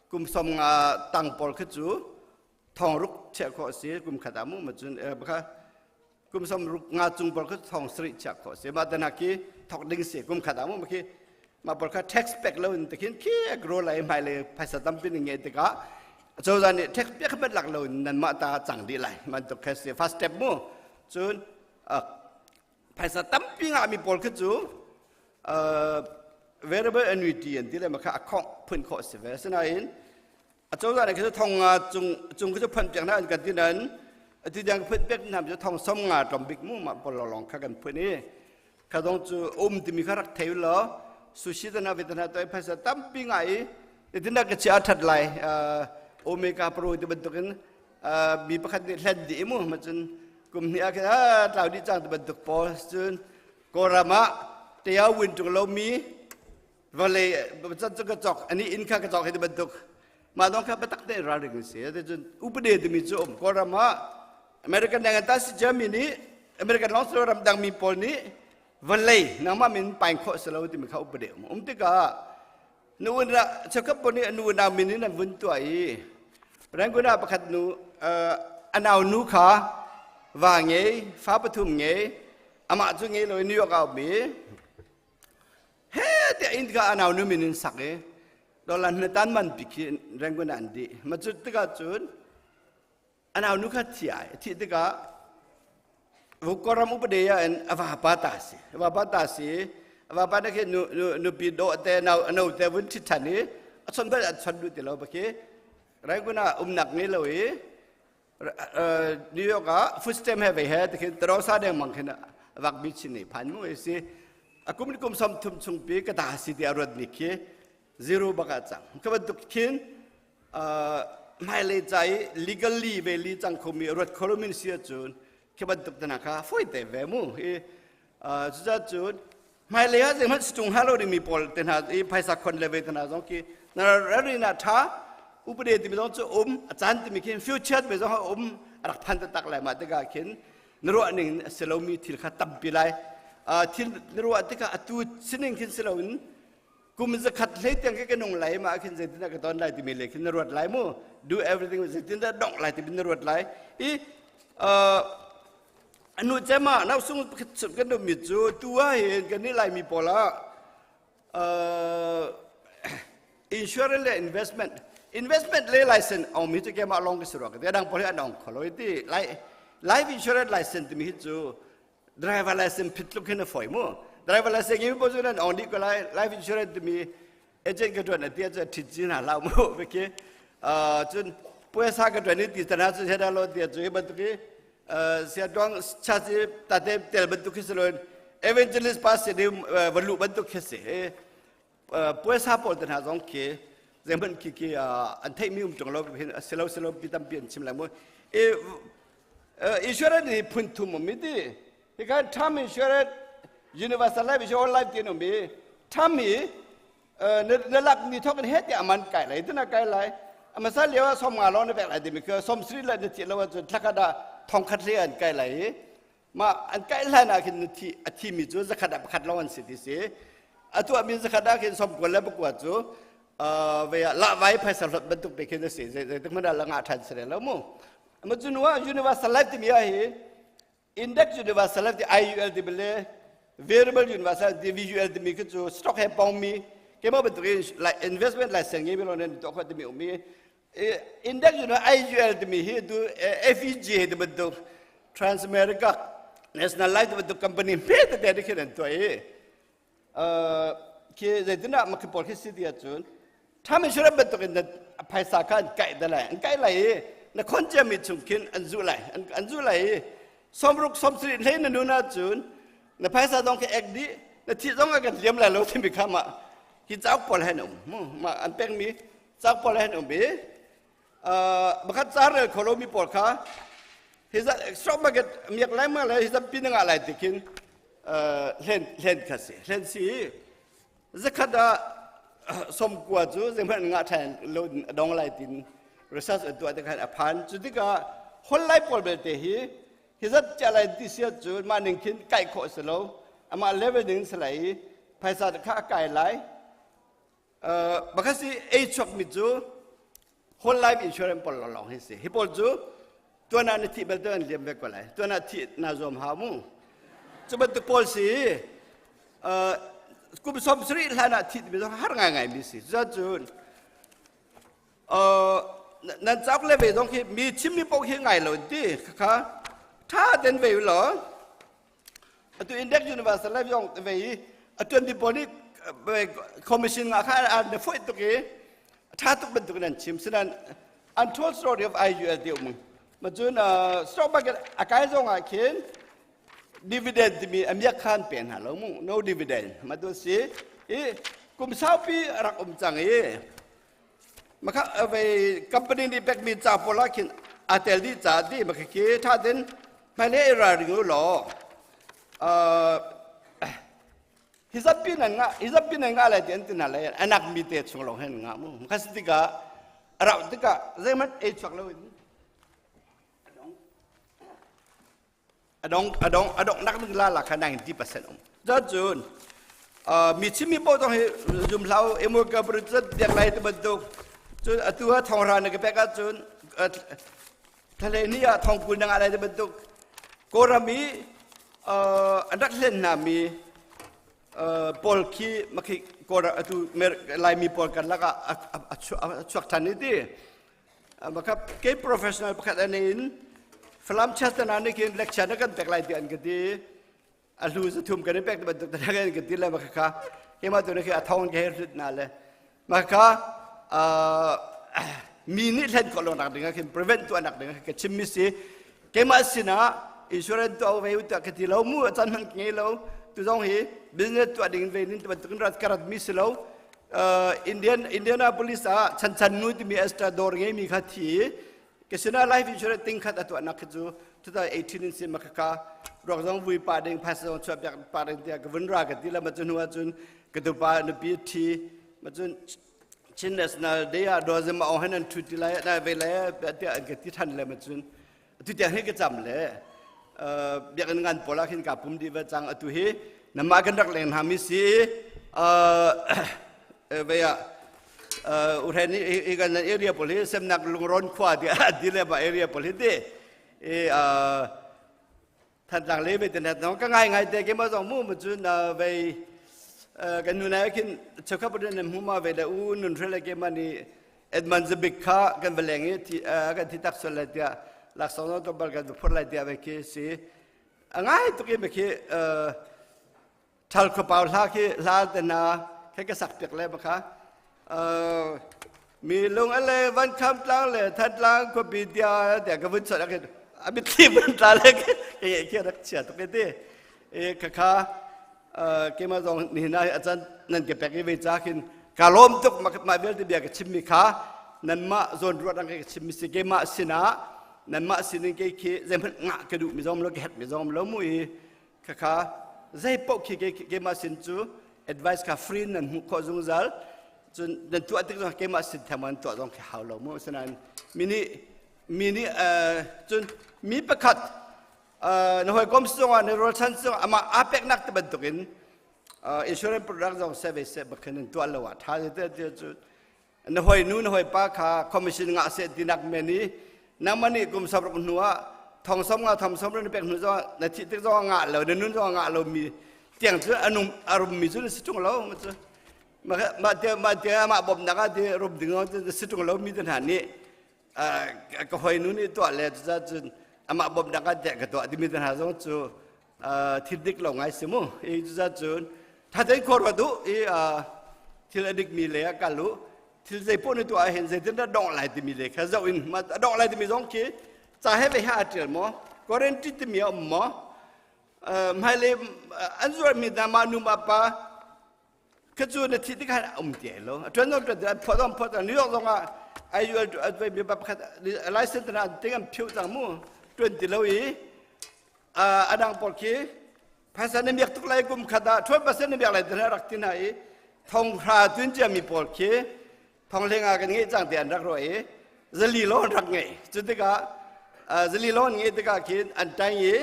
kum som nga tang pawl khi cu thong ruk chiah khawh si kum khat ah mu ma cun kha kum som ruk nga cung pawl khi thong sarih chiah khawh si mah tan khi thok ding si kum khat ah mu ma khi mah pawl kha tax pek lo in tikhin khi grow lai hmai le phaisa tampi ning nge tikah cozah nih tax pek kha lak lo in nan mah ta cang dih lai man tuk kha si first step mu cun phaisa tampi ngah mi pawl khi cu variable annuity an ti le ma kha a khongh phun khawh si ve asinain a cozah nih khi thong nga cung cung khi cu phun piak hna an kan ti nain atu tiang phun piak hna cu thong som nga tlawm bik mu mah pawl lawng kha kan phun i kha dong cu um timi kha rak thei law sushi tana vitana toi phaisa tampi ngai i itina ka chia that lai omega pro ti bantukin mi pakhat nih hlen dih mu ma cun kum hnih ah khin a tlau dih cang ti bantuk pawl cun Kawlram ah tia win tung lomi vawlei can cu ka cawk ani inn kha ka cawk hi ti bantuk mah dong kha biatak tein ralring si cun upade timi cu um Kawlram ah American dang ta si Germany nih American lawng si ram dang mi pawl nih vawlei nangmah min paing khawh si lo timi kha upade um um tikah nu ra chakap pawl nih nu na min in an vun tuah i. Rangoon ah pakhat nu a nau nu kha va ngei, fa pathum ngei, amah cu ngei lo i New York ah um i he tiah inn kha a nau nu min in sak i dollar na tan man pi khi Rangoon ah an dih. Ma cu tikah cun a nau nu kha thi ai thih tikah Kawlram upade ah in a vapa ta si a vapa ta si a vapa na khi nu nu nupi dawh te nau no te vun ṭhit ṭhan i a chon bal an chon duh ti lo baki Rangoon ah umnak ngei lo i New York ah food stamp he vei he tikhin tarosa deng mang khin vak mi chin nei phan mu si a kum kum som thum chung pi ka ta si ti a ruat mi khi zero bak ah cang ka bantuk khin hmailei ca i legally ve li cang khomi ruat kho lomi si ahcun khi bantuk te hna kha fawi te ve mu hi cucaah cun hmailei ah zeihmanh situng ha lo dingmi pawl te hna i phaisa khon le ve te hna zong khi na ralrin ah ṭha upade timi zong cu um a caan timi khin future timi zong um a rak phan taktak lai mah tikah khin na ruah ning a si lomi thil kha tampi lai thil na ruah tikah atu sining khin si loin Kum zakhat hlei tiang ka nung lai ma khin zeitin ka ton lai timi le khin na ruat lai mu. Do everything zeitin dah dongh lai timi na ruat lai. I anu cema nau sung kan um mi cu tu ah hin kan ni lai mi pawl ah insurance le investment investment le license ong mi cu kema long ka siro ka dang pawl hi an ong kholoi ti life insurance license timi hi cu Driver license phit tluk hin a fawi mu. Driver license ngi bo nan ong dih ko lai. Life insurance timi agent ka tuan atia cu thit cin ha hlah mu beki. Cun puaisa ka tuan i ti tana cu heda lo tia cu hi bantuk i sia tuang cha si tate tel bantuk khi si loin evangelist pa si ni valu bantuk khi si. Puaisa pawl te hna zong khi zeihmanh khi khi an theihmi um ṭung lo hin silo silo pi tampi an chim lai mu. I insurance hi phun thum um ti hi kan term insurance universal life insurance life ti um i term hi na lak ni thok in he ti aman kai lai tina kai lai amasa leo som nga lo na pek lai ti mi kha som sri la na thi lo cun thlakhat ah thong khat le an kai lai i ma an kai hlan ah khin thi a thi mi cu zakhat ah pakhat lawng an si ti si atu ah mi zakhat ah khin som kual le pakua cu ve ah la vai phaisa hlot bantuk te khin a si zei zei hmanh ah la ngah ṭhan si lo mu ma cu nu ah universal life timi ah hi index universal life ti IUL ti bele variable universal ti VUL timi khi cu stock he pong mi keimah bantuk in investment license ngei mi lo nan tuah khawh timi um i index you know IUL timi hi tu FEG ti bantuk Transamerica National Life ti bantuk company hme tete te khin an tuah i khi zeitinah makhi pawl khi si ti ahcun term insurance bantuk in phaisa kha an kaih da lai an kaih lai i na khon ciami chung khin an zuh lai an zuh lai i sawmruk sawmsarih hlei na nun ahcun na phaisa zong khi ek dih na thih zong a kan liam lai lo timi kha mah hi cauk pawl hen um mah an pekmi Cauk pawl hen um i pakhat ca rel kho lomi pawl kha hi zat stock market miak lai ma le hi zat pin nga lai ti khin hlen hlen kha si hlen si zakhat ah som kua cu zeihmanh nga ṭhan lo dong lai tin research an tuah te khan a phan cu tikah hol lai pawl belte hi hi zat chia lai ti sia cu mah ning khin kai khawh si lo amah level ning si lai i phaisa kha a kai lai Pakhat si ei chuakmi cu whole life insurance pawl lawnglawng hi si. Hi pawl cu tuan ah na thih bal an liam ve ko lai. Tuan ah thih na zuam hau mu. Cu bantuk pawl si kum 70 hlan ah thih timi zong har ngaingai mi si. Cucun nan cauk le ve zong khi mi chimmi paoh khi ngai lo ti kha tha ten ve law Atu Index Universal Life zong ve i a tuan pawl nih commission nga kha an foih tuk i tha tuk bantuk in an chim sinan untold story of IUL ti um ma cun stock market a kai zong ah khin dividend timi a miak khan pe hna lo mu no dividend ma tu si i kum saupi rak um cang i makha vei company nih pekmi ca pawl ah khin a tel dih ca di makha khi tha ten hmailei i ralring u law hi zapi nan ngah hi zapi nan ngah lai ti an ti hna lai anak mi te chung lawng hen ngah mu kha si tikah a rauh tikah zeihmanh ei chuak lo in adong adong adong nak ding la la kha 90% um cun mi chimmi paoh zong hi zum hlau emo ka bru cun biak lai ti bantuk cun atu ah thongra na ka pek ahcun Thalei ni ah thongkul na ngah lai ti bantuk Kawlram i an rak hlen hna mi pawl khi makhi Kawlram atu Laimi pawl kan lakah a chuak ṭhan i ti. Maka kei professional pakhat an in Falam Chestana nih khin lecture na kan pek lai ti an ka ti. A hlu zathum kan i pek bantuk te kan ka ti le maka kha keimah tu khi a thong ke hlut na le maka mi nih hlen khawh lo nak ding ah khin prevent tuah nak ding ah ka chim mi si. Keimah sinah insurance tuah ve u ka ti lo mu, a chan hmanh ngei lo. Tu zong hi business tuah ding ve nin bantuk in rat ka rat mi si lo. Indian Indianapolis ah chan chan nu timi Esther dawr ngei mi kha thi ka sinah life insurance ting khat a tuah nak khi cu 2018 in sin maka ka ruak zong vui pa ding, phaisa zong chuah piak pa ding tiah ka vun ra ka ti la. Ma cun hnu ah cun ka tupa nupi thi ma cun Chin National Day ah dawzem ma ong han an thu ti lai na ve lai tiah an ka ti than le. Ma cun atu tiang hi ka cam le biakinn ngan pawl ah khin ka pum dih ve cang. Atu hi namah kan rak leng hna mi si ve ah uhren hi kan area pawl hi semnak lungron khua ti ti le ba area pawl hi ti i Thantlang le ve te net no ka ngai ngai te ke ma zong mu ma cun ve kan nu na khin chekha put ne mu ma ve le u nun hre le ke ma ni Edmund Zabik kha kan va leng i kan thi tak sual lai tiah laksawng no to bal kan phur lai tiah ve khi si a ngai tuk i me khi thal khuapau hla khi hla te na khe ka sak piak le ba kha mi lung ale van kham tlang le that tlang khuapi tia tiah ka vun chot akhin a mitthli vun tla le ke ke rak chia tuk ti e kha kha keimah zong nihin ah a can nan ke pek i ve cha khin ka lawm tuk. Mah vialte bia ka chimmi kha nanmah zawn ruat ang ka chimmi si. Keimah sinah nanmah sinin kei khi zeihmanh ngah ka duh mi zong lo, ka herh mi zong lo mu. I khakha zei paoh khi keimah sin cu advice kha free nan hmuh khawh zungzal. Cun nan tuah tik zong keimah sin theng an tuah zong khi hau lo mu. Asinain mi nih cun mi pakhat na hawikom zongah na rualchan zongah amah aa peknak te bantukin insurance product zong service seh bakhin nan tuah lo ah tha te te cu na hoi nu na hoi pa kha commission ngah seh tinak men i nangmah nih kum 60 hnu ah thong som nga thong som na pek hnu zong na thih tik zong ngah lo, na nun zong ngah lo mi tiang cu anum arum mi cu na si tung lo. Ma cu mah te mah te mah bawmnak ah ti rum ding na si tung lo mi te hna nih ka hoi nu nih tuah le cun amah bawmnak ah tiah ka tuah timi te hna zong cu thil dik lo ngai si mu. I cun thatei khor wa du i thil a dik mi le a kal u. Thil zei poh na tuah hin zeitin dah dongh lai timi le kha zoh in ma a dongh lai timi zong khi ca he ve ha a tial maw, guarantee timi a um maw, hmailei an zuar mi hna mah nu mah pa kha cu na thih tikah a um ti lo. A tuan tuan an phuah zong phuah New York zong ah ai ual mi pakhat license na an ting an phiu cang mu, tuan ti lo. I a dang pawl khi phaisa na miak tuk lai, kum khat ah 12% na miak lai ti rak ti hna i thong hra tun cia mi pawl khi thong hleng ah kan ngeih cang ti an rak ruah i zali lon rak ngei. Cu tikah zali lon ngei tikah khin an tang i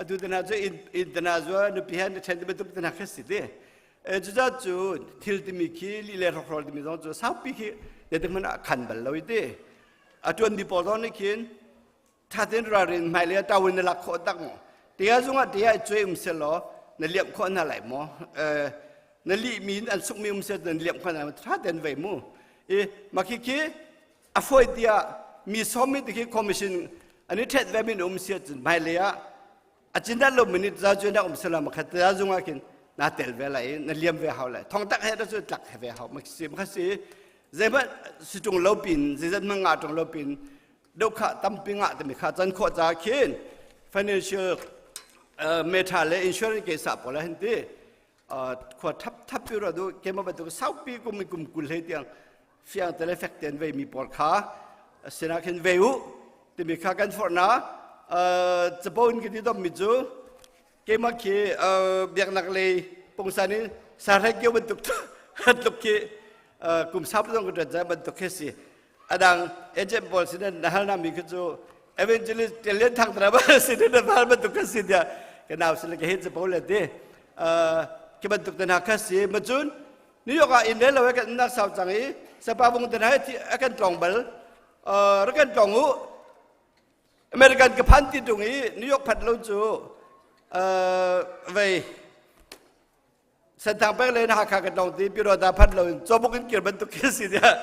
atu te hna cu inn te hna zua nupi he na ṭhen ti bantuk te hna kha si ti. Cucaah cu thil timi khi li le hrokhrawl timi zong cu saupi khi zeitik hmanh ah khan bal lo i ti a ṭuan mi pawl zong nih khin ṭha tein ralrin hmailei ah tawin na lak khawh tak maw, tia zungah tia i cuai um selaw na liamh khawh hna lai maw, na lih mi an suk mi um sel na liamh khawh hna lai ṭha tein vei mu. I makhi khi a fawi tiah mi sawm mi ti khi commission an i ṭhet ve mi um sia cun hmailei ah a cindat lo minute za cu na um sela makhat za zungah khin na tel ve lai i na liam ve hau lai, thong tak he cu tlak he ve hau. Mak si makhat si zeihmanh si ṭung lo pin zeizat hmang nga ṭung lo pin dokha tampi ngah timi kha can khawh ca khin financial meta le insurance ke sa pawl hin ti khua thap thap pi ro du kema bantuk saupi kum kum 20 hlei tiang fiang te le fek ten vei mi pawl kha sina khin vei u timi kha kan forna. Capo in ki ti dom mi cu keimah khi biaknak lei pungsan in sarhek kio bantuk tluk khi kum sau zong ka ṭuan bantuk khi si. Adang agent pawl sin na hal na mi khi cu evangelist Lian Thang tra ba sin na hal bantuk kha si tiah ka nau sin le ka hin capo le ti khi bantuk te hna kha si. Ma cun New York ah inn le lo kan nak sau cang i sapa bung te hna a kan tlong bal. Rak kan tlong u. American ka phan ti tung i New York phat lo cu vei Senthang peng le Hakha ka tlong ti Pyidawta phat lo in cawbuk in kir bantuk khi si tiah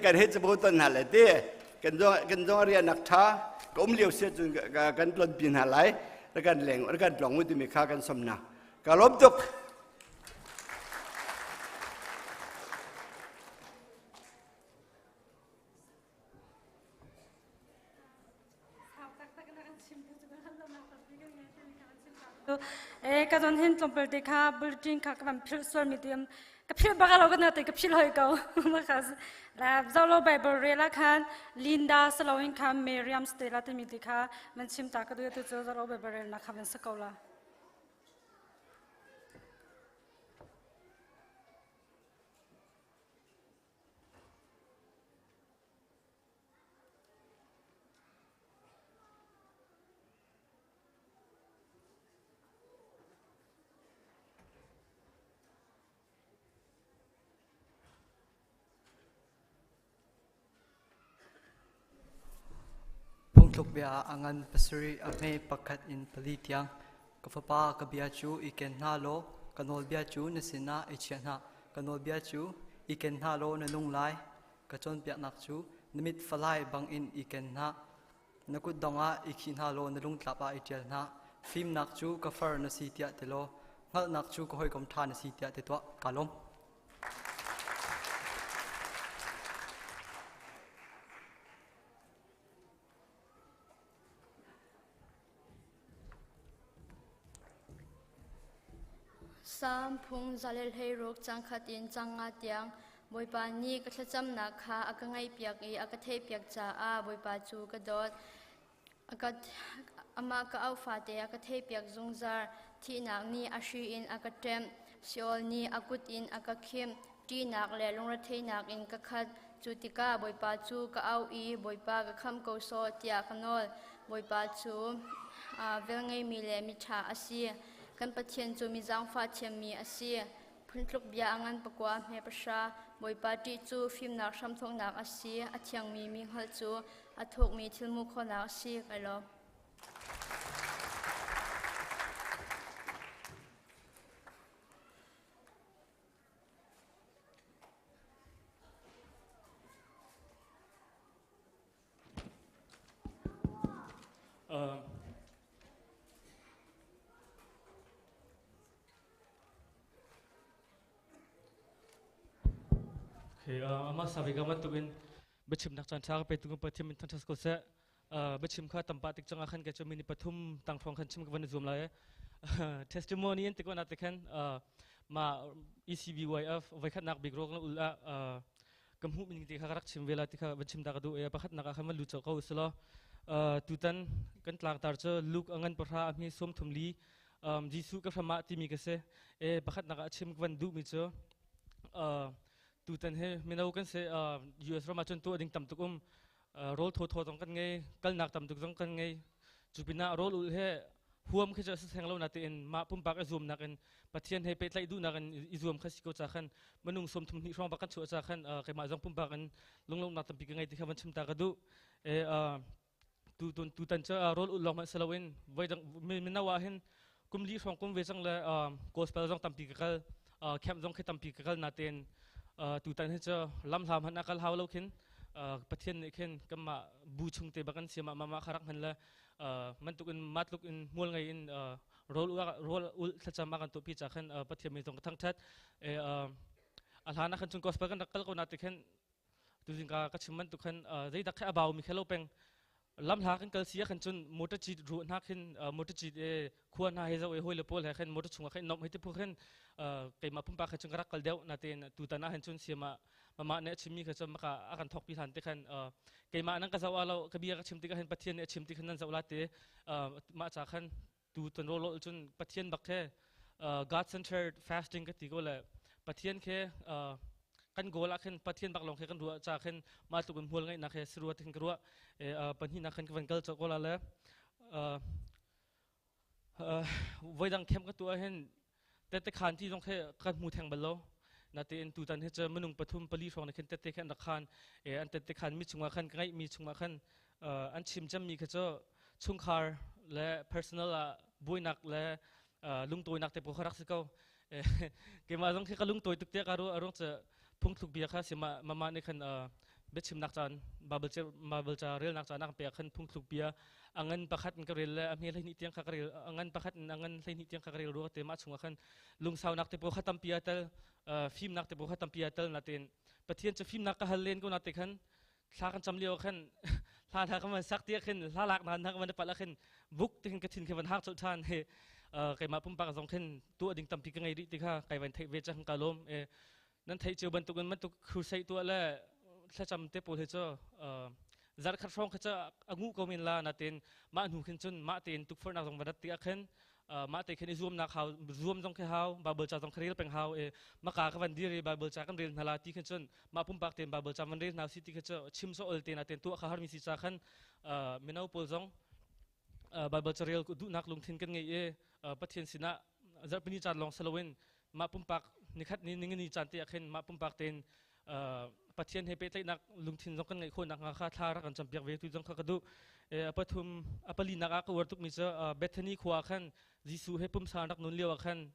kan he cabu ton hna le ti kan zong kan zong rian nak tha ka um lio sia cun kan tlon pi hna lai rak kan leng rak kan tlong u timi kha kan som na ka lawm tuk. E ka zon hin tlawmpal te kha bulletin kha ka van philh sual mi tiam ka philh bak lo ka na te ka philh hoi ko la zolo bible re la khan Linda saloin kha Miriam Stella te mi te kha man chim ta ka du tu chu zolo bible rel na kha van sa ko la. Phungthluk bia ah a ngan pasarih a hme pakhat in pali tiang. Ka fapa, ka bia cu i ken hna law ka nawlbia cu na sinah i chia hna. Ka nawlbia cu i ken hna law na nung lai. Ka cawnpiaknak cu na mit falai bangin i ken hna. Na kutdong ah i khih hna law na lungtlap ah i ṭial hna. Fimnak cu ka far na si tiah ti law hngalhnak cu ka hawikom ṭha na si tiah ti tuah. Kaa lawm. Salm phung 116 cang khat in cang nga tiang Bawipa nih ka thlacamnak kha a ka ngaihpiak i a ka theihpiak caah Bawipa cu ka dawt. Amah ka auh fate a ka theihpiak zungzal. Thihnak nih a hri in a ka ṭemh. Sheol nih a kut in a ka khimh. Ṭihnak le lungretheihnak in ka khat. Cu tikah Bawipa cu ka auh i Bawipa ka khamh ko sawh tiah ka nawl. Bawipa cu velngeimi le miṭha a si. Kan Pathian cu mi zaangfah thiammi a si. Phuntluk bia a ngan pakua hme pahra. Bawipa ṭih cu fimnak hramthawknak a si. A thiangmi mi hngalh cu a thukmi thilmu khawhnak a si. Kai lawm. Okay, ama sabi ka bantukin biachimnak caan ṭha ka petu kan Pathian min thangṭhat ko seh. Biachim kha tampa tik cangah khan kei cu mini pathum tang hrawng khan chim ka van i zuam lai. Testimony in tikon ate khan ma ECBYF voikhatnak bik rok ul ah ka hmuh ning ti kha ka rak chim ve la ti kha van chim ta ka duh e. Pakhatnak ah khan van lu cho ko usilo tutan kan tlangtar cu Luke a ngan pahra a hmi sawm thum li Jesuh ka hram ah timi ka si e. Pakhatnak ah chim ka van duh mi cu tutan he mino kan si, US ram ah cun tuah ding tam tuk um, rawl thawthaw zong kan ngei, kalnak tam tuk zong kan ngei. Cu pinah rawl ul he huam khi cu a si theng lo na tiin mah pumpak i zuamnak in Pathian he pehtlaih duhnak in i zuam kha si ko ca khan minung 32 hrawng bak kan chuah ca khan keimah zong pumpak in lunglawmhnak tampi ka ngei ti kha van chim ta ka duh e. Tutan cu rawl ul lawng hmanh si loin voidang mino ah hin kum li hrawng kum ve cang le gospel zong tampi ka kal, camp zong khi tampi ka kal natein tutan hi cu lam hla hmanh a kal hau lo khin Pathian nih khin kanmah bu chung te bak an siam ah mah kha rak hman le mantuk in matluk in hmual ngei in rawl rawl ul thlacam a kan tuahpi ca khan Pathian mi zong ka thangthat. A hlan ah khan cun gospel kan rak kal ko na ti khin tuzing ka ka chim bantuk khan zeidak khe a bau mi khe lo peng lam hla kan kal si ah khan cun motor cit ru hna khin motor cit e khua hna he zo e hoi le pawl he khan motor chungah khan nom he ti phu khin keimah pumpak kha cun ka rak kal deuh natein tutan ah hin cun siama mama nih a chimmi kha cun maka a kan thok pi hlan te khan keimah nan ka zoh ah lo ka bia ka chim tikah hin Pathian nih a chim ti khan nan zoh la te mah ca khan tu ton ro cun Pathian bak khe God centered fasting ka ti ko le Pathian khe kan goal ah khin Pathian bak lawng khe kan ruah cha khin mah tluk in hmual ngeihnak he sirua ti khin ka ruah. Pahnih nak khan ka van kal cho ko la le voidang khem ka tu ah hin tete khan ti zong khe kan hmu theng bal lo. Natein tutan hi cu minung pathum pali hrawng nih khin tette khan rak khan e an tette khan mi chungah khan ka ngeih mi chungah khan an chim cemmi kha cu chungkhar le personal ah buainak le lungtawinak te pawl kha rak si ko. Keimah zong khi ka lungtawi tuk tiah ka ruah ruang cu phungthluk bia kha si mama nih khan biachimnak caan Bible Bible ca relnak caan a kan pek khan phungthluk bia a ngan pakhat in ka rel le a hme 12 tiang kha ka rel a ngan pakhat in a ngan 12 tiang kha ka rel rua te mah chungah khan lungsaunak te pawl kha tampi a tel fimnak te pawl kha tampi a tel natein Pathian cu fimnak ka hal len ko na te khan thla kan cam lio khan hla hla kan van sak ti khin hla lak na na kan van pal khin buk ti khin ka thin khi van hak chol than he keimah pumpak zong khin tuah ding tampi ka ngei rih ti kha kai van theih ve chang ka lawm. Nan theih cio bantukin bantuk crusade tuah le thlacam te pawl hi cu zarh khat hrawng kha cu a ngu ko men la, natin mah hnu khin cun mah tein tukforhnak zong va rat ti ah khin mah te khin i zuamnak hau, zuam zong khi hau, Bible ca zong kha rel peng hau. E maka ka van dir i Bible ca kan rel hna la ti khin cun mah pumpak tein Bible ca van rel hna si ti kha cu chim so ol te na ten tuah kha harmi si ca khan mino pawl zong Bible ca rel duhnak lungthin kan ngei i Pathian sinah zarhpini caan lawng saloin mah pumpak nikhat ni ningani caan te ah khin mah pumpak tein Pathian he pehtlaihnak lungthin zong kan ngeih khawh nakhnga kha thla rak kan campiak ve tu zong kha ka duh. Pathum a palinak ah ka uar tukmi cu Bethany khua ah khan Jesuh he pumsa an rak nun lio ah khan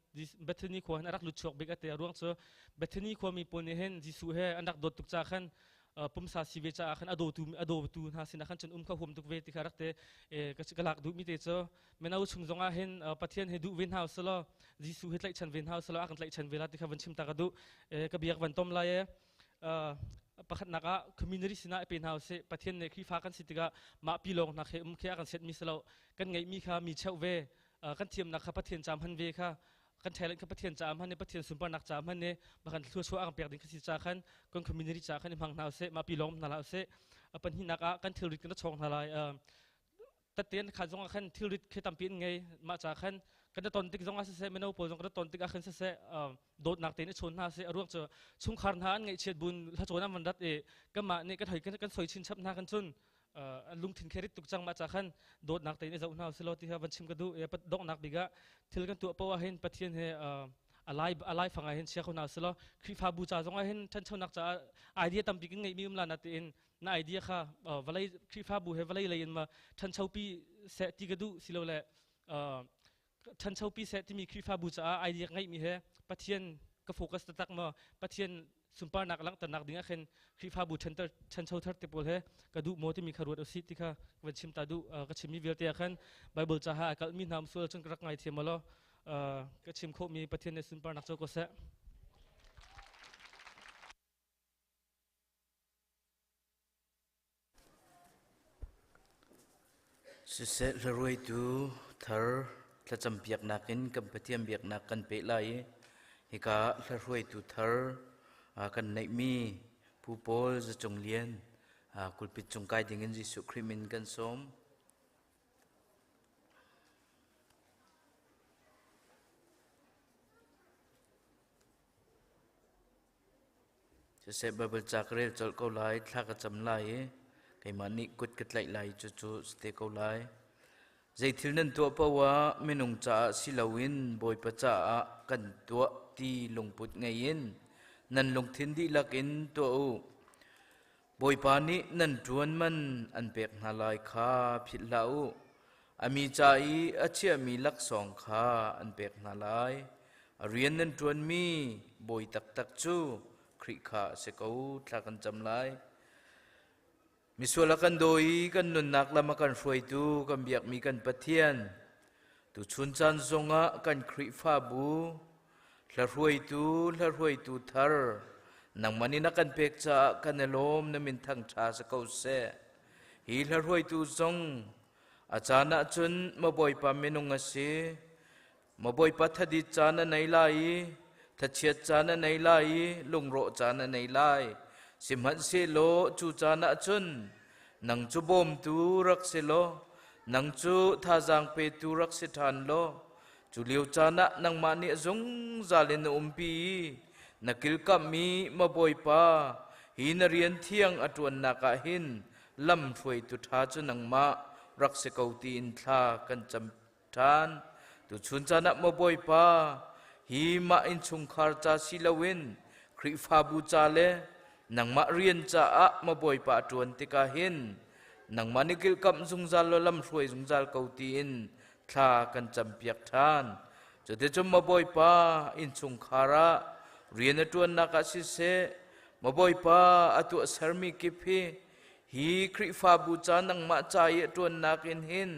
Bethany khua hin a rak lut chuak bik ate. A ruang cu Bethany khuami pawl nih hin Jesuh he an rak dawt tuk ca khan pumsa si ve caah khan a dawtu hna sinah khan cun um kha huam tuk ve ti kha rak te. Ka lak duhmi te cu mino chung zongah hin Pathian he duh ve hna usulaw, Jesuh he tlaihchan ve hna usulaw, a kan tlaihchan ve la ti kha van chim ta ka duh. Ka biak van tom lai e. Pakhatnak ah community sinah i pe hna usih. Pathian nih Khrihfa kan si tikah mah pi lawng hna khi um khi a kan setmi si lo. Kan ngeihmi kha mi cheuh ve, kan thiamnak kha Pathian ca hman ve kha, kan talent kha Pathian ca hman i Pathian sunparnak ca hman i kan thluachuah a kan pek ding kha si ca khan kan community ca khan i hmang hna usih, mah pi lawng hna hlah usih. Pahnihnak ah kan thilrit kan chawng hna lai. Tatten kha zong ah khan thilrit khi tampi in ngei. Mah ca khan kan ton tik zong ah siseh, mino pawl zong kan ton tik ah khan siseh, dawtnak tein i chawn hna seh. A ruang cu chungkhar hna an ngaihchiat bun hlacawn an van rat i kanmah nih kan hoi kan soi chinchap hna kan cun an lungthin khi rit tuk cang. Mah ca khan dawtnak tein i zoh hna usih law ti kha van chim ka duh. Donghnak bik ah thil kan tuah poah hin Pathian he alai alai fang ah hin chia kho hna usih law Khrihfabu ca zong ah hin ṭhanchonak caah idea tampi kan ngeihmi um la na tiin na idea kha vawlei Khrihfabu he vawlei lei in ma ṭhanchopi seh ti ka duh silole ṭhanchopi seh timi Khrihfabu caah idea ngeihmi he Pathian ka focus taktak maw, Pathian sunparnak langhternak ding ah khin Khrihfabu ṭhanter ṭhancho thar te pawl he ka duh maw timi kha ruat usih ti kha van chim ta duh. Ka chimmi vialte ah khan Bible ca ha a kalhmi hna um sual cun ka rak ngai thiam law ka chim khawhmi Pathian nih sunparnak co ko seh. Siseh, hlaruaitu thar thlacampiaknak in kan Pathian biaknak kan peh lai i hika hlahruaitu thar kan neihmi Pu Paul Zacung Lian kulpit cung kai dingin Jesuh Khrih min kan sawm. Siseh, Baibal ca ka rel colh ko lai, thla ka cam lai i keimah nih kut ka tlaih lai, cucu si te ko lai. Zei thil nan tuah paoh ah minung caah si loin Bawipa caah kan tuah ti lungput ngei in nan lungthin dihlak in tuah u. Bawipa nih nan ṭuan man an pek hna lai kha philh hlah u. A mi ca i a chiahmi laksawng kha an pek hna lai. A rian nan ṭuanmi bawi taktak cu Khrih kha a si ko. Thla kan cam lai. Misual a kan daw i kan nunnak lam a kan hruaitu kan biakmi kan Pathian, tuchun caan zongah kan Khrihfabu hlahruaitu thar nangmah nih na kan pek caah kan i lawm, na min thangṭha si ko seh. Hi hlahruaitu zong a caan ahcun ma Bawipa minung a si, ma Bawipa thadit caan a nei lai i thachiat caan a nei lai i lungrawh caan a nei lai. Sihmanhsehlaw cu caan ahcun nang cu bawmtu rak si law, nang cu thazaang petu rak si ṭhan law, cu lio caan ah nangmah nih zungzal in na umpi i na kilkamhmi ma Bawipa hi na rian thiang a ṭuannak ah hin lam hruaitu ṭha cu nangmah rak si ko tiin thla kan cam ṭhan. Tuchun caan ah maw Bawipa, hi mah innchungkhar ca si loin Khrihfabu ca le nangmah rian caah ma Bawipa a ṭuan tikah hin nangmah nih kilhkamh zungzal law lamhruai zungzal ko tiin thla kan campiak ṭhan. Cuticun ma Bawipa innchungkhar ah rian a ṭuannak ah siseh, ma Bawipa a tuahsermi kip hi hi Khrihfabu ca nangmah ca i a ṭuannak in hin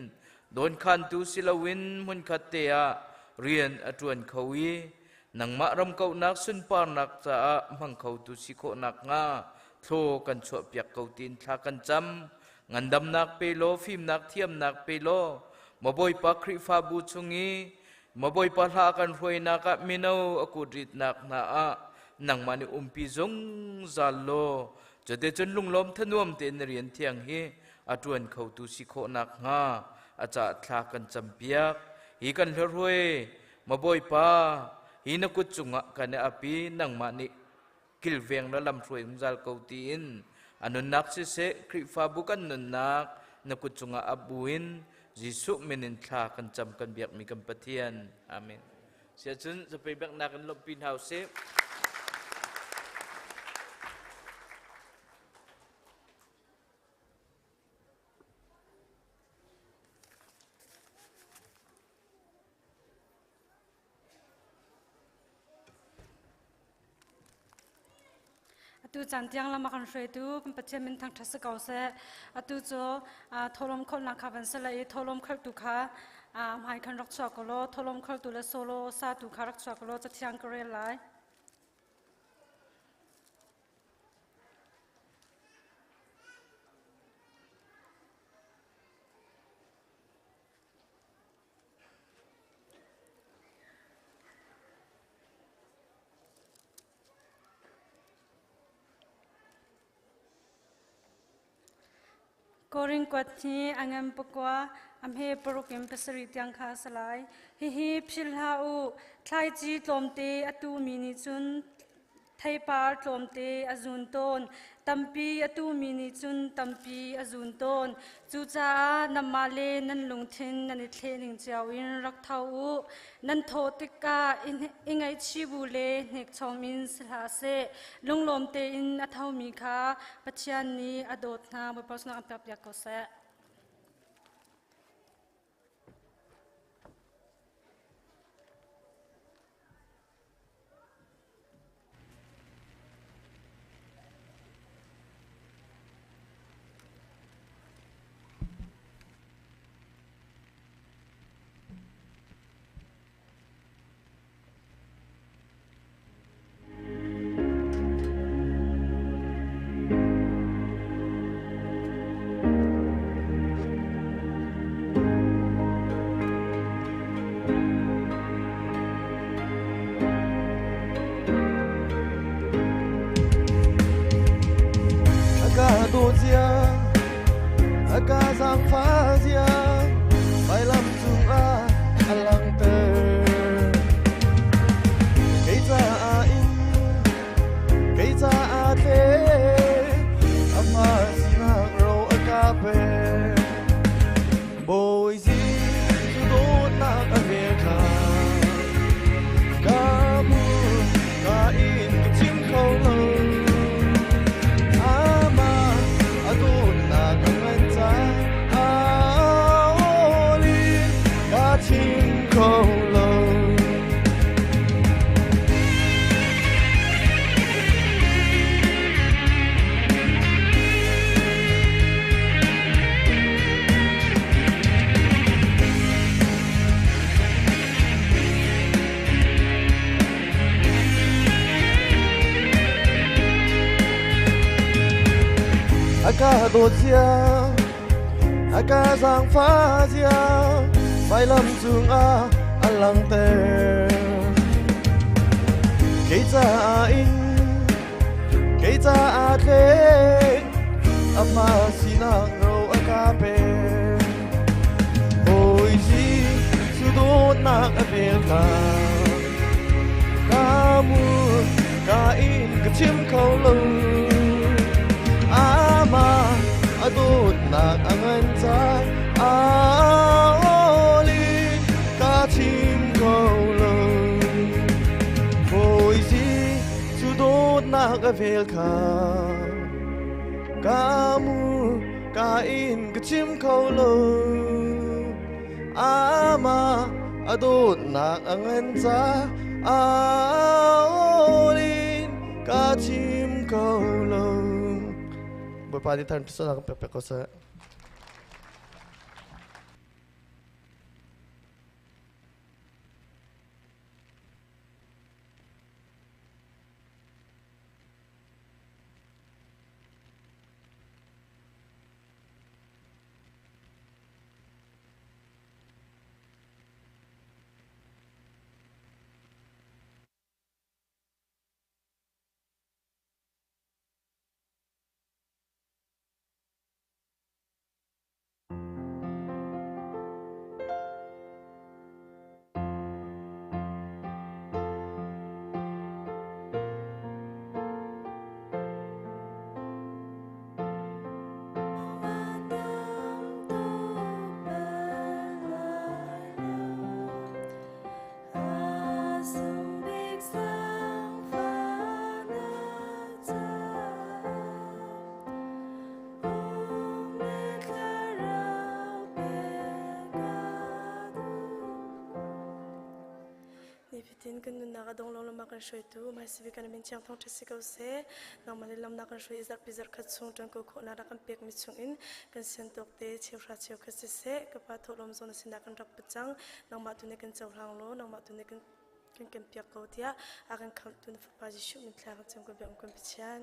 dawnkhantu si loin hmunkhat te ah rian a ṭuan kho i nangmah ramkohnak sunparnak caah hmang khotu si khawh nakhnga thlaw kan chuahpiak ko tiin thla kan cam. Ngandamnak pe law, fimnak thiamnak pe law, maw Bawipa Khrihfabu chung i maw Bawipa hla kan hruainak ah mino a kutritnak hna ah nangmah nih umpi zungzal law, cuticun lunglawm thanuam tein na rian thiang hi a ṭuan khotu si khawh nakhnga a caah thla kan campiak. Hi kan hluahruai Maw Bawipa, hi na kut cungah kan i ap i nangmah nih kilveng le lamhruai zungzal ko tiin a nunnak siseh, Khrihfabu kan nunnak na kut cungah ap buin Jesuh min in thla kan cam kan biakmi kan Pathian. Amen. Siacun zapei biaknak in lawmhpi hna usih. Atu caan tiang lam a kan hruaitu kan Pathian min thangṭhat si ko seh. Atu cu thawhlawm kholhnak kha van si lai i thawhlawm kholhtu kha hmai khan rak chuak ko law thawhlawm kholhtu le solo satu kha rak chuak ko law cathiang ka rel lai. Korin kuat hi a ngan pakua, a hme paruk in pasarih tiang kha a si lai. Hihi philh hlah u, thlaici tlawmte a tuhmi nih cun Theipar tlawmte a zun tawn, tampi a tumi nih cun tampi a zun tawn. Cucaah nanmah le nan lungthin nan i thlehning cio in rak tho u. Nan thawh tikah i ngaihchih bu le hnekchom in si hlah seh. Lunglawm tein a thomi kha Pathian nih a dawt hna. Bawipa sinah kan pekpiak ko seh. Aka zangfa zia vailam cungah a langter kei caah in kei caah te amah sinak ro a ka pe Bawi Jesuh dawtnak a vel kha ka hmu ka in ka chim kho lo amah a dawtnak a ngan caah ka chim kho lo. A ka dawt zia, a ka zaangfah zia, vailam cungah a langhter. Kei caah in kei caah tlek amah sinak ro a ka pek. Hawi Jesuh dawtnak a vel ka ka mur ka in ka chim kho lo. Amah a dawtnak a ngan caah ka chim kho lo. Hawi Jesuh dawtnak dawtnak a vel kha ka mur ka in ka chim kho lo. Amah a dawtnak a ngan ca in ka chim kho lo. Bawipa nih than thluachuahnak kan pek ko seh. Nifatin kan nunnak a dong lo lam ah kan hruaitu hmaisabik kan min thiang thawngṭha si ko seh. Nangmah nih lamnak kan hruai i zarhpi zarhkhat chung ṭuan ko khawhnak rak kan pekmi chungin kan sian tawk te cheuhra cheukhat siseh ka pa thawhlawm zawn na sinah kan rak pe cang. Nangmah tu nih kan cohlang law nangmah tu nih kan kan kan piak ko tiah a kan khamhtu na fapa Jesuh min thla kan cam ko biak kan Pathian.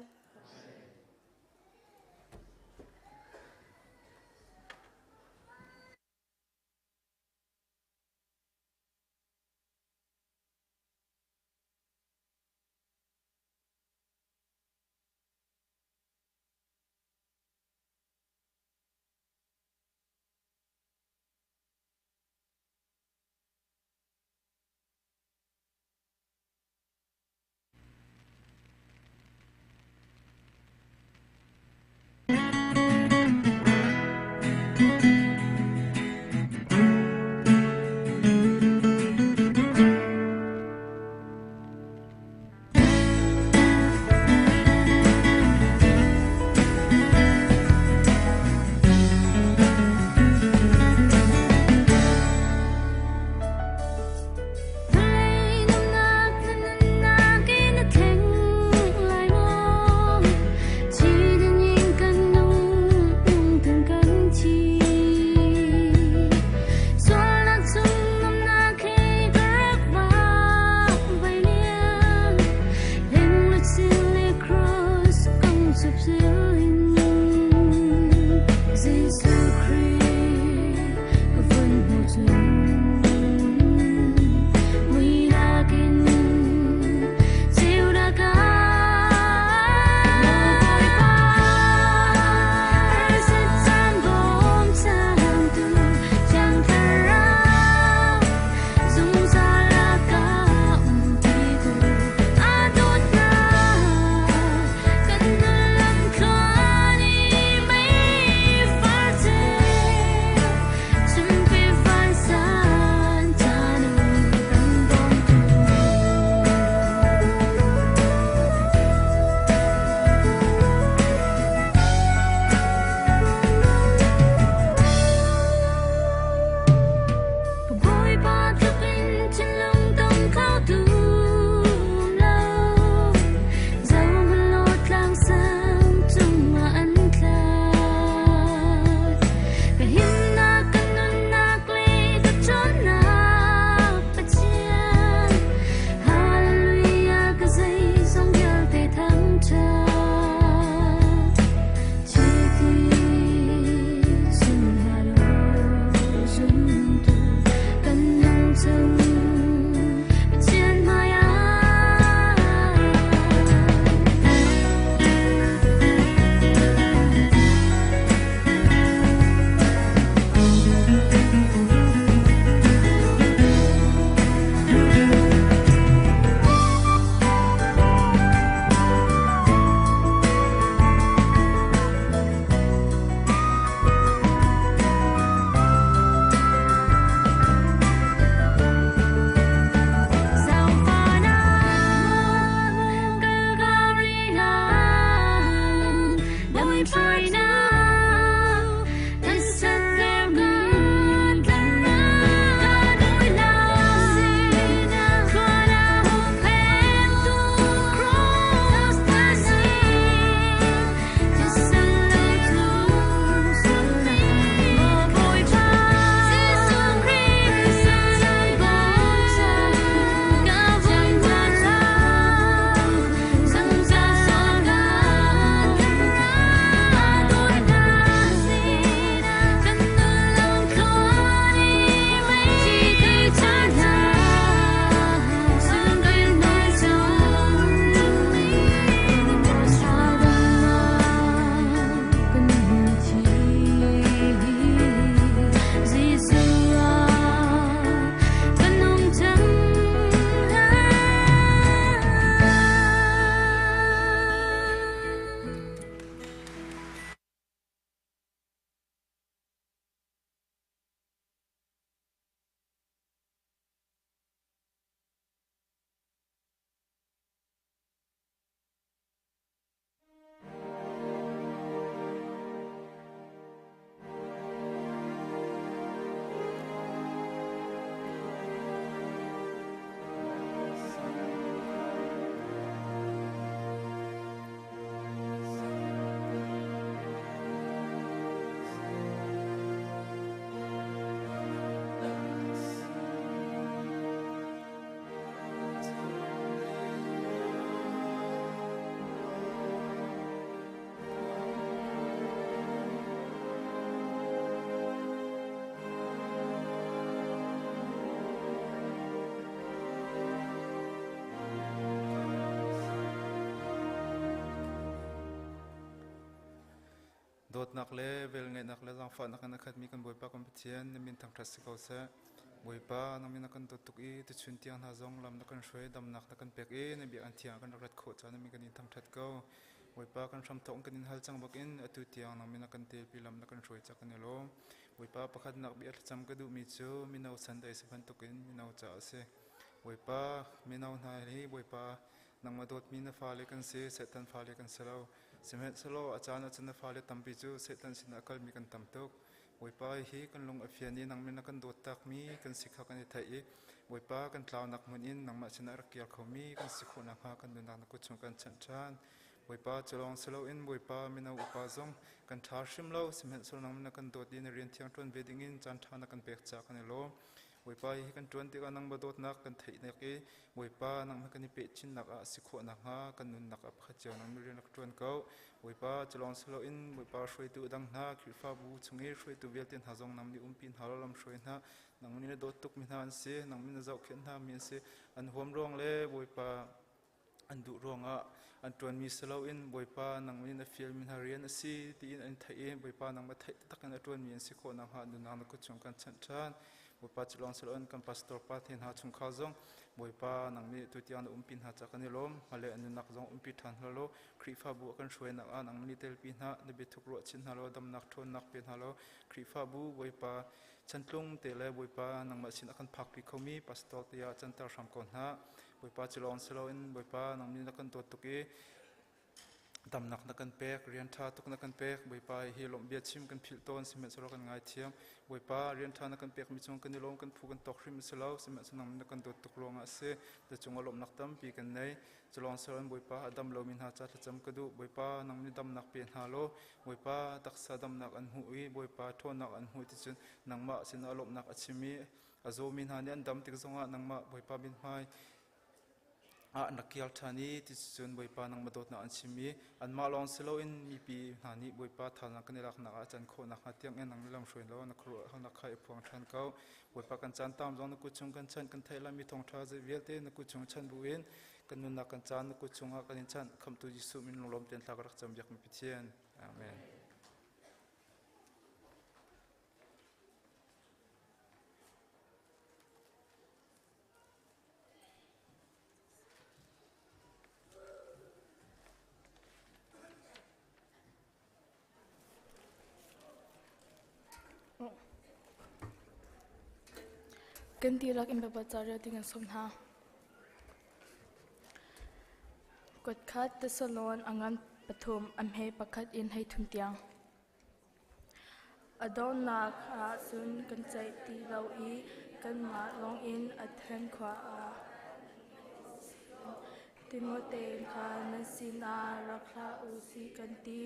Dawtnak le velngeihnak le zaangfahnak in a khatmi kan Bawipa kan Pathian, na min thangṭhat si ko seh. Bawipa, nang min na kan dawt tuk i tuchun tiang hna zong lam na kan hruai, damnak na kan pek i na biakinn thiang ah kan rak rat khawh caah na min kan in thangṭhat ko. Bawipa, kan hramthawk kan in hal cang bakin atu tiang nang min na kan telpi lam na kan hruai cak kan i lawm. Bawipa, pakhatnak bia thlacam ka duhmi cu mino Sunday si bantukin mino caah a si. Bawipa, mino hna hi Bawipa, nangmah dawtmi na fale kan si, Satan fale kan si lo. Sihmanhsehlaw a caan ahcun na fale tampi cu Satan sinah a kalmi kan tam tuk. Bawipa hi kan lung a fian i nangmah na kan dawt takmi kan si kha kan i theih i Bawipa kan tlaunak hmun in nangmah sinah rak kir khomi kan si khawh nakhnga kan nunnak na kut chung kan chanh ṭhan. Bawipa cu lawng si loin Bawipa mino upa zong kan ṭha hrim lo sihmanhsehlaw nangmah na kan dawt i na rian thiang ṭuan ve dingin caan ṭha na kan pek caah kan i lawm. Bawipa hi kan ṭuan tikah nangmah dawtnak kan theihnak i Bawipa nangmah kan i peh chinnak ah a si khawh nakhnga kan nunnak ah pakhat cio nang rian rak ṭuan ko. Bawipa cu lawng si loin Bawipa hruaitu dang hna Khrihfabu chung i hruaitu vialte hna zong nang nih umpi hna law lam hruai hna. Nang nih na dawt tukmi hna an si, nang nih na zohkhenh hna mi an si. An huam ruang le Bawipa an duh ruangah an ṭuanmi si loin Bawipa nang nih na fialmi hna rian a si tiin an theih i Bawipa nangmah theih taktak in a ṭuanmi an si khawh nakhnga nunnak na kut chung kan chanh ṭhan. Bawipa cu lawng si loin kan pastor pa te hna chungkhar zong Bawipa nang nih tutiang na umpi hna ca kan i lawm. Hmailei an nunnak zong umpi ṭhan hna law Khrihfabu a kan hruainak ah nang nih telpi hna, na biathuk ruah chin hna law damnak ṭhawnnak pe hna law Khrihfabu Bawipa chantlung te le Bawipa nangmah sin a kan phakpi khomi pastor tiah canter hram ko hna. Bawipa cu lawng si loin Bawipa nang nih na kan dawt tuk i damnak na kan pek, rian ṭha tuk na kan pek. Bawipa hi lawmh bia chim kan philh tawn, sihmanhsehlaw kan ngaithiam. Bawipa rian ṭha na kan pekmi cung kan i lawm, kan phu kan tawk hrim a si lo, sihmanhsehlaw nang na kan dawt tuk ruangah a si. Na cungah lawmhnak tampi kan nei. Cu lawng si loin Bawipa a dam lomi hna ca thlacam ka duh. Bawipa nang nih damnak pe hna law Bawipa taksa damnak an hmuh i Bawipa ṭhawnnak an hmuh ti cun nangmah sinah lawmhnak a chim i A zawmi hna nih an dam tik zongah nangmah Bawipa mithmai ah na kial ṭhan i ticun Bawipa nangmah dawtnak an chim i anmah lawng si loin mipi hna nih Bawipa thazaang kan i laknak ah a can khawh nakhnga tiangin nang lam hruai law na khuaruahharnak kha i phuang ṭhan ko. Bawipa kan caan tam zong na kut chung kan chanh kan theih lami thawngṭha zei vialte na kut chung chanh buin kan nunnak kan caan na kut chungah kan in chanh khamhtu Jesuh min lunglawm tein thla ka rak cam biakmi Pathian. Amen. Kan dihlak in Baibal ca rel ding kan sawm hna. Kuatkhat Thessalon a ngan pathum a hme pakhat in hei thum tiang. A donghnak ah cun kan ceih ti lo i kanmah lawngin Athen khua ah Timote kha nan sinah rak hlah u sih kan ti.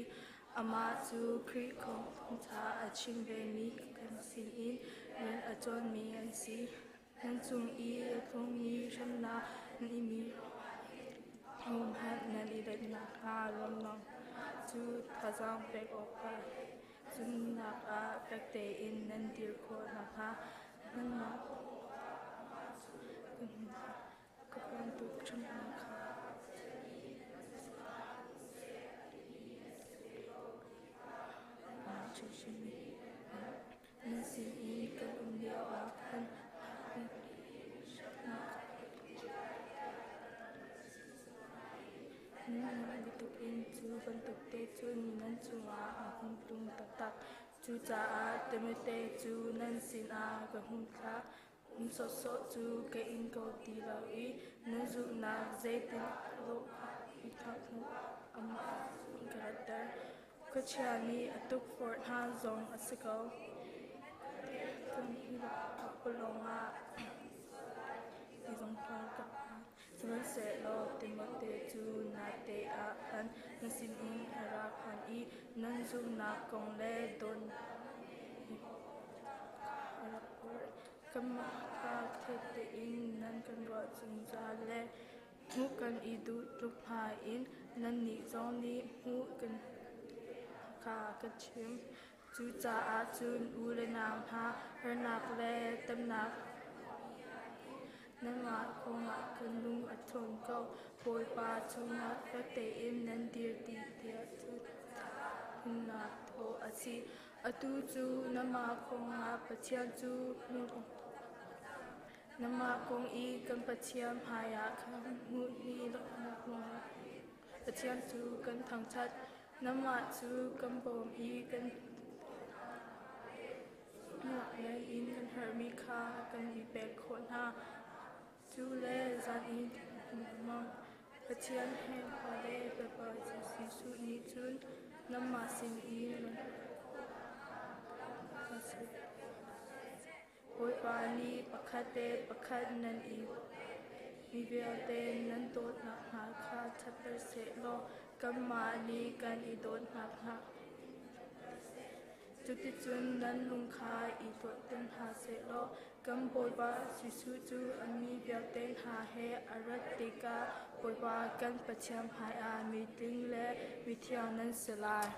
Amah cu Khrih kong thawngṭha a chim vemi kan sinin rian a ṭuanmi an si. Nan cung i a tlungmi hremnak nan imi hohmanh nan i let nakhnga ruamnak cu thazaang pek awkah zumhnak ah fek tein nan dir khawh nakhnga nanmah ka bantuk hremnak kha Nan sin i kan um lioah khan nan bantuk in cu bantuk te cun nan cungah a hung tlung taktak. Cucaah Timote cu nan sinah ka hung thlah. Um sawhsawh cu ka ing ko ti lo i nan zumhnak zeitin lawh kha amah ka ratter. Khuachia nih a tukforh hna zong a si ko. Pakpalawng ah tizongthar ka phan. Sihmanhsehlaw Timote cu nate ah khan na sinin a ra phan i nan zumhnak kong le dawn a rak purh. Kanmah kha thek tein nan kan ruah zungzal le hmuh kan i duh tluk hna in nannih zong nih hmuh kan kha ka chim. Cucaah cun u le nau hna, harnak le tamnak Nangmah kongah kan lung a ṭhawn ko. Bawipa chungah fek tein nan dir ti tiah cu nunnak thaw a si. Atu cu nangmah kongah Pathian cu nangmah kong i kan Pathian hmaiah kan hmuhmi laknak ruangah Pathian cu kan thangṭhat. Nangmah cu kan bawm i kan lei in kan herhmi kha kan i pek khawh hna. Cu le zan i lengmang Pathian he Pa le Fapa Jesuh nih cun nangmah sin i Bawipa nih pakhat le pakhat nan i mi vialte nan dawtnak hna kha ṭhatter seh law kanmah nih kan i dawtnak hna Cuticun nan lung kha i dawtter hna sehlaw kan Bawipa Jesuh cu a mi vialte hna he a rat tikah Bawipa kan Pathian hmaiah mitling le mithiang nan si lai.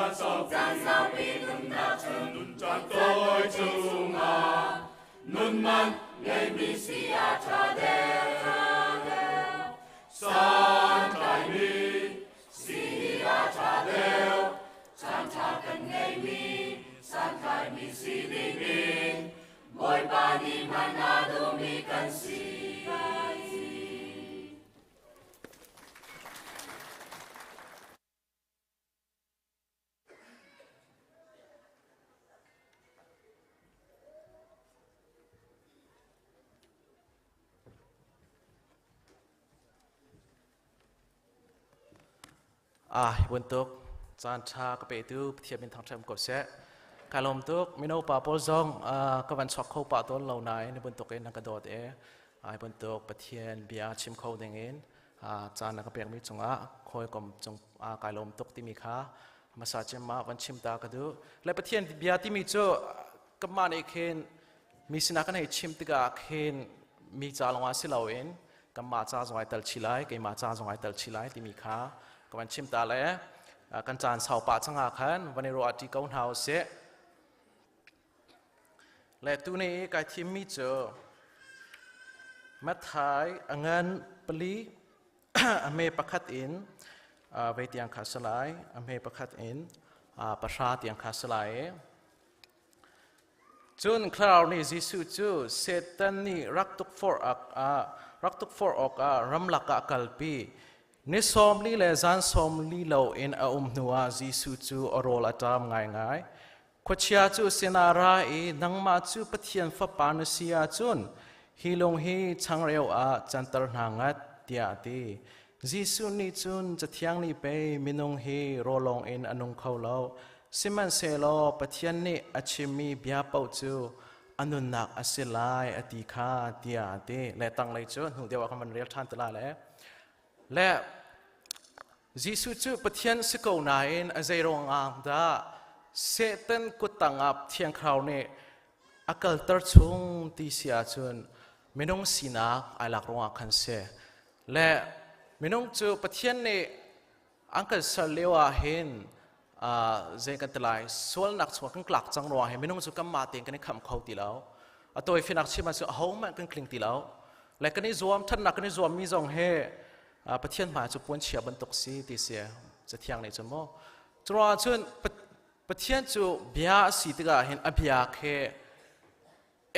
Caan saupi nunnak chung, nun caan tawi chungah, nun man ngeimi si a ṭha deuh. Santlaimi si hi a ṭha deuh. Caan ṭha kan ngeimi, santlaimi si dingin Bawipa nih hman a duhmi kan si. Ah, hi bantuk caan ṭha ka petu Pathian min thangṭhat ko seh. Ka lawm tuk. Mino pa pawl zong ka van chuak kho pah tawn lo nain hi bantuk in na ka dawt e. Hi bantuk Pathian bia chim kho ding in caan na ka pekmi cungah hawikom cung kai lawm tuk timi kha hmasa cem ah van chim ta ka duh. Le Pathian bia timi cu kanmah nih khin mi sinah kan hei chim tikah khin mi ca lawngah si loin kanmah ca zong ai tel chih lai, keimah ca zong ai tel chih lai timi kha ka van chim ta le kan caan sau pah cangah khan van i ruah ṭi ko hna usih. Le tuni i kai thimmi cu Matthai a ngan pali a hme pakhat in vei tiang kha si lai, a hme pakhat in pahra tiang kha si lai i Cun Thlarau nih Jesuh cu Satan nih rak tukforh ah rak tukforh awkah ramlak ah a kalpi. Ni 40 le zan 40 loin a um hnuah Jesuh cu a rawl a ṭam ngaingai. Khuachia cu sinah ra i nangmah cu Pathian Fapa na si ahcun hi lung hi changreu ah canter hna ngat, tiah a ti. Jesuh nih cun Cathiang nih pei minung hi rawlawng in a nung kho lo, sihmanhsehlaw Pathian nih a chimmi bia paoh cu a nunnak a si lai a ti kha, tiah a ti. Le tanglei cu hnu deuh ah kan van rel ṭhan te lai le. Le Jesuh cu Pathian si ko nain a zei ruangah dah Satan kuttang ah Thiang Thlarau nih a kalter chung ti si ahcun minung sinak ai lak ruangah khan si. Le minung cu Pathian nih an kan ser lio ah hin zei kan ti lai sualnak chungah kan tlak cang ruangah hin minung cu kanmah tein kan i khamh kho ti lo. A tawifinak chim ahcun ahohmanh kan tling ti lo. Le kan i zuam ṭhatnak kan i zuammi zong hi Pathian hmai cu puanchia bantuk si ti si Cathiang nih cun maw. Curuangah cun Pathian cu bia a si tikah hin a bia khi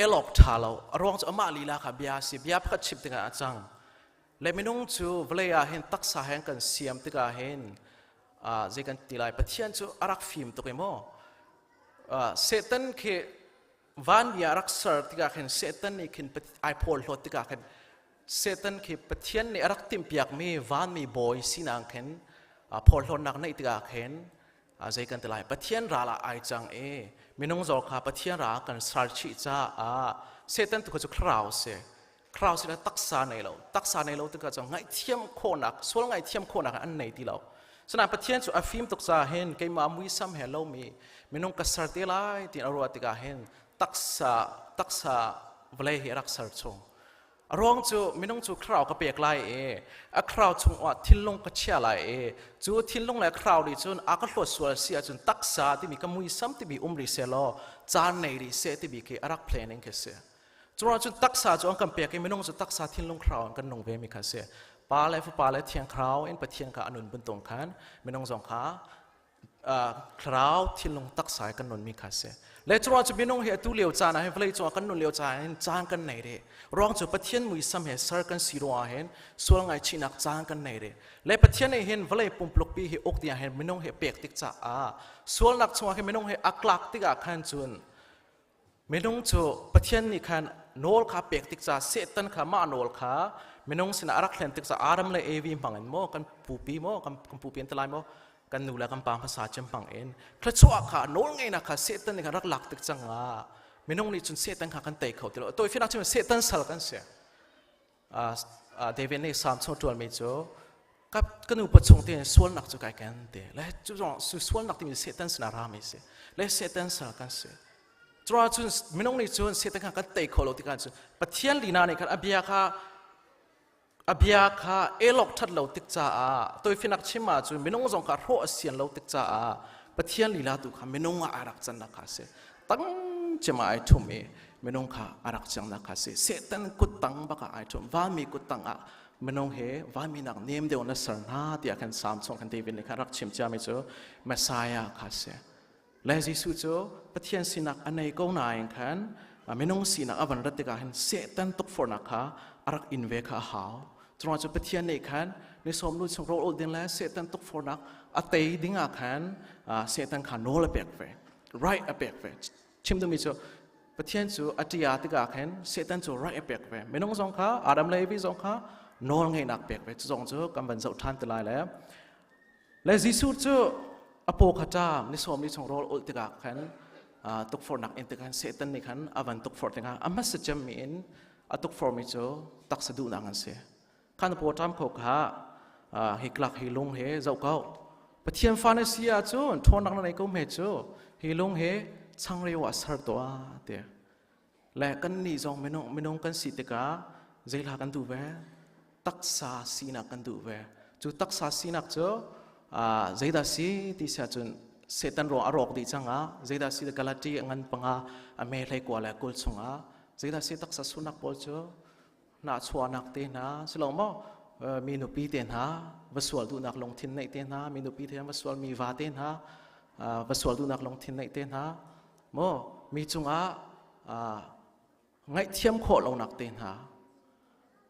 elawk ṭha lo. A ruang cu amah lila kha bia a si. Bia pakhat chim tikah a cang. Le minung cu vawlei ah hin taksa he kan siam tikah hin zei kan ti lai Pathian cu a rak fim tuk i maw. Satan khi van bia rak ser tikah khin Satan nih khin ai phawlhlawt tikah khin Satan khi Pathian nih a rak timhpiakmi vanmi bawi sinak khin phawlhlawtnak neih tikah khin zei kan ti lai Pathian ral ah ai cang i minung zaw kha Pathian ral kan sar chih caah Satan tu kha cu thlarau si thlarau si taksa nei lo taksa nei lo tikah cu ngaihthiam khawhnak sual ngaihthiam khawhnak an nei ti lo Sinain Pathian cu a fim tuk caah hin keimah muisam he lomi minung ka ser te lai tiin a ruah tikah hin taksa taksa vawlei hi a rak ser chung. A ruang cu minung cu thlarau ka pek lai i a thlarau chungah thinlung ka chia lai i cu thinlung le thlarau nih cun a ka hlawt sual si ahcun taksa timi ka muisam timi um rih seh law caan nei rih seh timi khi a rak planning khi si. Curuangah cun taksa cu an kan pek i minung cu taksa thinlung thlarau in kan nung ve mi kha a si. Pa le Fapa le Thiang Thlarau in Pathian kha a nun bantuk khan minung zong kha thlarau thinlung taksa in kan nun mi kha a si. Le curuangah cu minung hi atu lio caan ah hin vawlei cungah kan nun lio caan ah hin caan kan nei rih. Ruang cu Pathian muisam he ser kan si ruangah hin sual ngaihchihnak caan kan nei rih. Le Pathian nih hin vawlei pumplukpi hi uk ding ah hin minung hi pek tik caah sualnak chungah hin minung hi a klak tikah khan cun Minung cu Pathian nih khan nawl kha pek tik ca Satan kha mah nawl kha minung sinah a rak hlen tik ca Adam le Evi hmang in maw kan pupi maw kan pupi an ti lai maw kan nu le kan pa hmasa cem hmang in thluachuah kha nawl ngeihnak kha Satan nih khan rak lak tik cang ah minung nih cun Satan kha kan tei kho ti lo tawifinak cun Satan sal kan si David nih Psalm chung ṭualmi cu ka nu pachung te sualnak cu kai ken te le cu zong sualnak timi Satan sinah rami si le Satan sal kan si Curuangah cun minung nih cun Satan kha kan tei kho lo tikah cun Pathian lina nih khan a bia kha a bia kha elok ṭhat lo tik caah toifinak chim ahcun minung zong kha hrawh a sian lo tik caah Pathian lila tu kha minung ah a rak cannak kha si. Tang cema ai thum i minung kha a rak cangnak kha si. Satan kut tang bak ah ai thum. Vanmi kut tang ah minung he vanmi nak nem deuh na ser hna tiah khan Psalm chung khan David nih khan rak chim ciami cu Messiah kha si. Le Jesuh cu Pathian sinak a nei ko nain khan minung sinak a van rat tikah hin Satan tukforhnak kha a rak in ve kha a hau. Curuangah cu Pathian nih khan ni sawm lu chung rawl ul ding le Satan tukforhnak a tei ding ah khan Satan kha nawl a pek ve. Right a pek ve. Chim duhmi cu Pathian cu a ṭia tikah khan Satan cu right a pek ve. Minung zong kha Adam le Evi zong kha nawl ngeihnak pek ve. Cu zong cu kan van zoh ṭhan te lai le Le Jesuh cu a paw kha ṭam ni sawm ni chung rawl ulh tikah khan tukforhnak in tikhan Satan nih khan a van tukforh tikah a hmasa cemmi in a tukforhmi cu taksa duhnak an si. Khan paw ṭam kho kha hi klak hi lung he zoh ko. Pathian fa na si ahcun ṭhawnnak na nei ko hme cu hi lung he changreu ah ser tuah ti. Le kan nih zong minung minung kan si tikah zeihla kan duh ve? Taksa sinak kan duh ve. Cu taksa sinak cu zeidah si ti si ahcun Satan ruang a rawk dih cang ah zeidah si Galati a ngan panga a me hlei kua le kul chungah zeidah si taksa sunak pawl cu nahchuahnak te hna si lo maw mi nupi te hna va sual duhnak lungthin neih te hna mi nupi te va sual mi va te hna va sual duhnak lungthin neih te hna maw mi cungah ngaihthiam khawh lonak te hna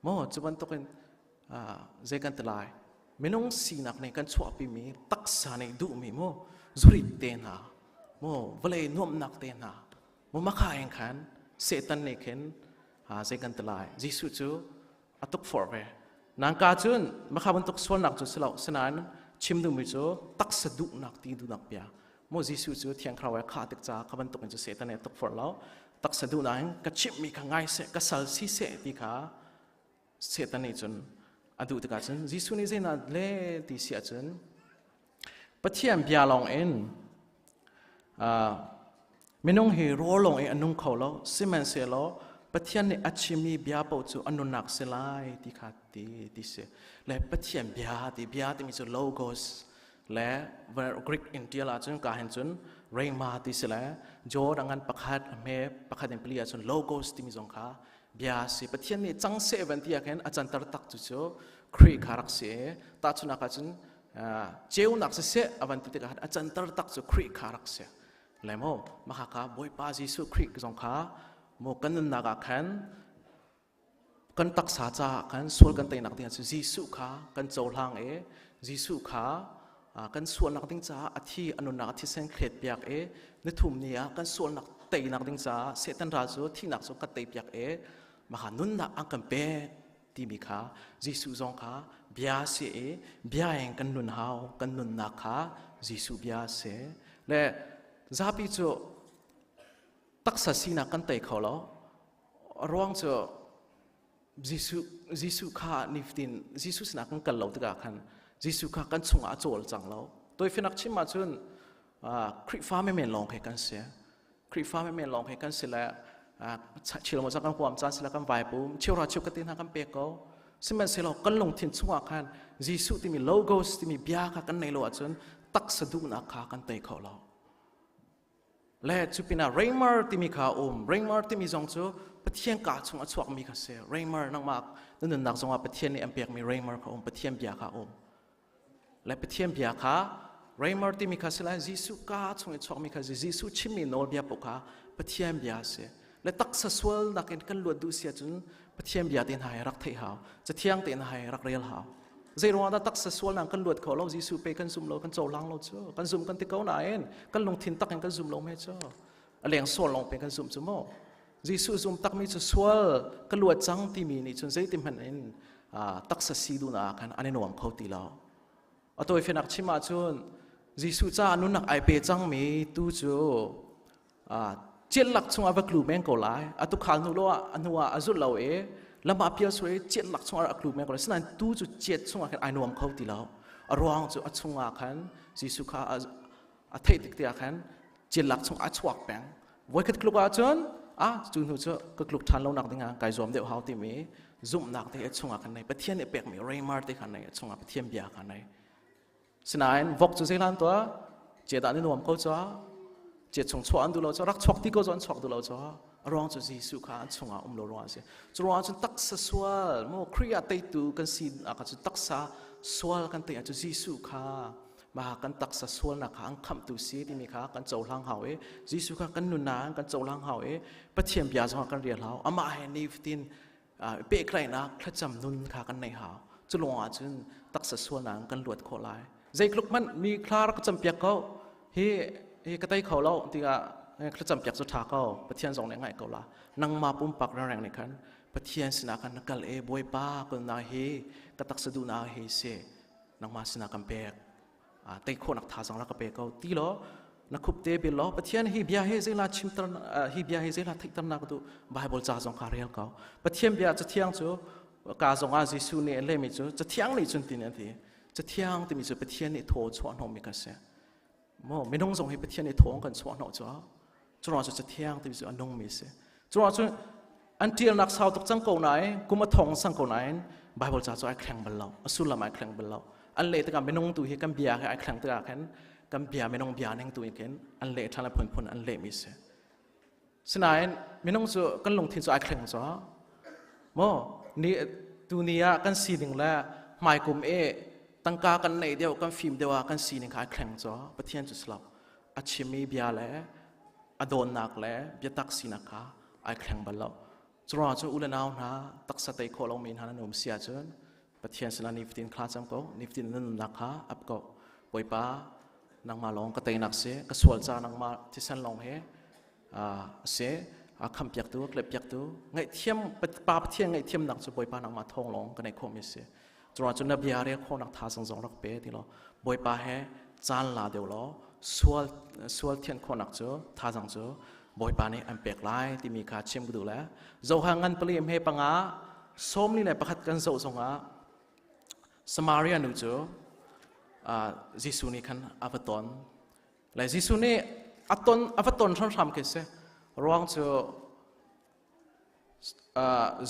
maw cu bantukin zei kan ti lai minung sinak nih kan chuahpimi taksa nih duhmi mu zurit te hna maw vawlei nuamhnak te hna maw makha in khan Satan nih khin zei kan ti lai Jesuh cu a tukforh ve nangka cun makha bantuk sualnak cu si lo sinain chim duhmi cu taksa duhnak ti duhnak bia maw Jesuh cu thiang thlarau he khah tik ca kha bantuk in cu Satan nih a tukforh lo taksa duhnak in ka chimhmi kha ngai seh ka sal si seh ti kha Satan nih cun a duh tikah cun Jesuh nih zeidah le ti si ahcun Pathian bia lawng in minung hi rawl lawng in a nung kho lo sihmanhsehlaw Pathian nih a chimmi bia paoh cu a nunnak si lai ti kha ti ti si le Pathian bia ti bia timi cu logos le Greek in tial ahcun ka hin cun rhema ti si le John a ngan pakhat a hme pakhat in pali ahcun logos timi zong kha bia si Pathian nih cang seh van ti ah khin a canter tak cu cu Khrih kha rak si i tahchunak ahcun ceunak siseh a van ti tikah a canter tak cu Khrih kha rak si le maw maka kha Bawipa Jesuh Khrih zong kha maw kan nunnak ah khan kan taksa caah khan sual kan teinak ding cu Jesuh kha kan cohlang i Jesuh kha kan sualnak ding caah a thi a nunnak a thisen thlet piak i nithum ni ah kan sualnak teinak ding caah Satan ral cu thihnak cu kan tei piak i maka nunnak an kan pek timi kha Jesuh zong kha bia si i bia in kan nun hau kan nunnak kha Jesuh bia si le zapi cu taksa sinak kan tei kho lo ruang cu Jesuh Jesuh kha nifatin Jesuh sinah kan kal lo tikah khan Jesuh kha kan chungah a cawl cang lo toifinak chim ahcun Khrihfa men lawng he kan si Khrihfa men lawng he kan si le chil mo kan huam caan sila kan vai pum cheuhra cheu ka te hna kan pek ko sihmanhsehlaw kan lungthin chungah khan Jesuh timi logos timi bia kha kan nei lo ahcun taksa duhnak kha kan tei kho lo le cu pinah Reimer timi kha a um Reimer timi zong cu Pathian ka chung a chuakmi kha si Reimer nangmah na nunnak zongah Pathian nih an pekmi Reimer kha um Pathian bia kha um Le Pathian bia kha Reimer timi kha si lai Jesuh ka chung i chuakmi kha si Jesuh chimmi nawlbia paoh kha Pathian bia a si. Le taksa sualnak in kan luat duh si ahcun Pathian bia te hna hi rak theih hau. Cathiang te hna hi rak rel hau. Zei ruangah dah taksa sualnak kan luat kho lo Jesuh pe kan zum lo kan cohlang lo cu kan zum kan ti ko nain kan lungthin tak in kan zum lo me cu a leng sual lawng pe kan zum cu maw Jesuh zum takmi cu sual ka luat cang timi nih cun zeitin hmanh in taksa si duhnak ah khan an i nuam kho ti lo. A tawifinak chim ahcun Jesuh caah nunnak ai pe cangmi tu cu chiat chungah va tlu men ko lai. A tukhal hnu lo ah a hnu ah a zulh lo i lam ah pial sual i chiat lak chungah a tlu men ko lai. Sinain tu cu chiat chungah khan ai nuam kho ti lo. A ruang cu a chungah khan Jesuh kha a theih tik te ah khan cilak chung a chuak peng voikhat kluk ahcun a cu hnu cu ka kluk ṭhan lo nak ding ah kai zuam deuh hau timi zumhnak te a chungah khan nei Pathian nih pekmi reimar te khan nei a chungah Pathian bia khan nei sinain vok cu zeilan tuah Ce dah ni nuam ko cha. Ce chung chuah an duh lo cha. Rak chuak ti ko an chuak duh lo cha. A ruang cu Jesuh kha an chungah um lo ruang a si. Cu ruang cun taksa sual mo Khrih ah teitu kan si ah cu taksa sual kan tei ah cu Jesuh kha ma kan taksa sualnak kha an khamhtu si timi kha kan cohlang hau i Jesuh kha kan nunnak kan cohlang hau i Pathian bia zong kan rial hau. Amah he nifatin pehtlaihnak thlacam nun kha kan nei hau. Cu lawng ah cun taksa sualnak kan luat khawh lai. Zeitluk hmanh mi thla rak campiak ko hi hi ka tei kho lo tiah thlacam piak cu ṭha ko. Pathian zong nih ngaih ko la. Nangmah pumpak rengreng nih khan Pathian sinah khan na kal e Bawipa kulnak hi ka taksa duhnak hi si nangmah sinah kan pek tei khawhnak thazaang rak ka pe ko ti law na khup te bil law Pathian hi bia hi zeila chimter hi bia hi zeila theihternak du Bible ca zong kha rel ko. Pathian bia cathiang cu ka zong ah Jesuh nih a lehmi cu cathiang nih cun tin an ti. Cathiang timi cu Pathian nih thaw chuah hnawhmi kan si. Mo minung zong hi Pathian nih thaw kan chuah hnawh cu cu cu cathiang timi cu a nungmi si. Cu cu an ṭialnak sau tuk cang ko nain kum a thong sang ko nain Bible ca cu ai thleng bal lo, a sullam ai thleng bal lo. An leh tikah minung tu hi kan bia he ai thleng tikah khan kan bia minung bia ning tu in khin an leh ṭhan le phunphun an lehmi si. Sinain minung cu kan lungthin cu ai thleng cu mo ni tu ni ah kan sining le hmaikum e tangka kan neih deuh kan fim deuh ah kan sining kha ai thleng cu Pathian cu si lo. A chimmi bia le a dawnnak le biatak sinak kha ai thleng bal lo. Curuangah cu u le nau hna taksa tei khawh lomi hna nan um si ahcun Pathian sinah nifatin thla cam ko, nifatin na nunnak kha ap ko. Bawipa, nangmah lawng ka teinak si, ka sual ca nangmah thisen lawng he a si, a khampiaktu, a kleppiaktu, ngaihthiam Pa Pathian ngaihthiamnak cu Bawipa nangmah thawng lawng ka neih khawhmi si. Curuangah cun na bia rel khawhnak thazaang zong rak pe ti law Bawipa he caan la deuh law sual sual thian khawhnak cu thazaang cu Bawipa nih an pek lai timi kha chim ka duh le Johan ngan pali hme panga 41 kan zoh zongah Samaria nu cu Jesuh nih khan a va ton. Le Jesuh nih a ton a va ton hramhram khi si. Ruang cu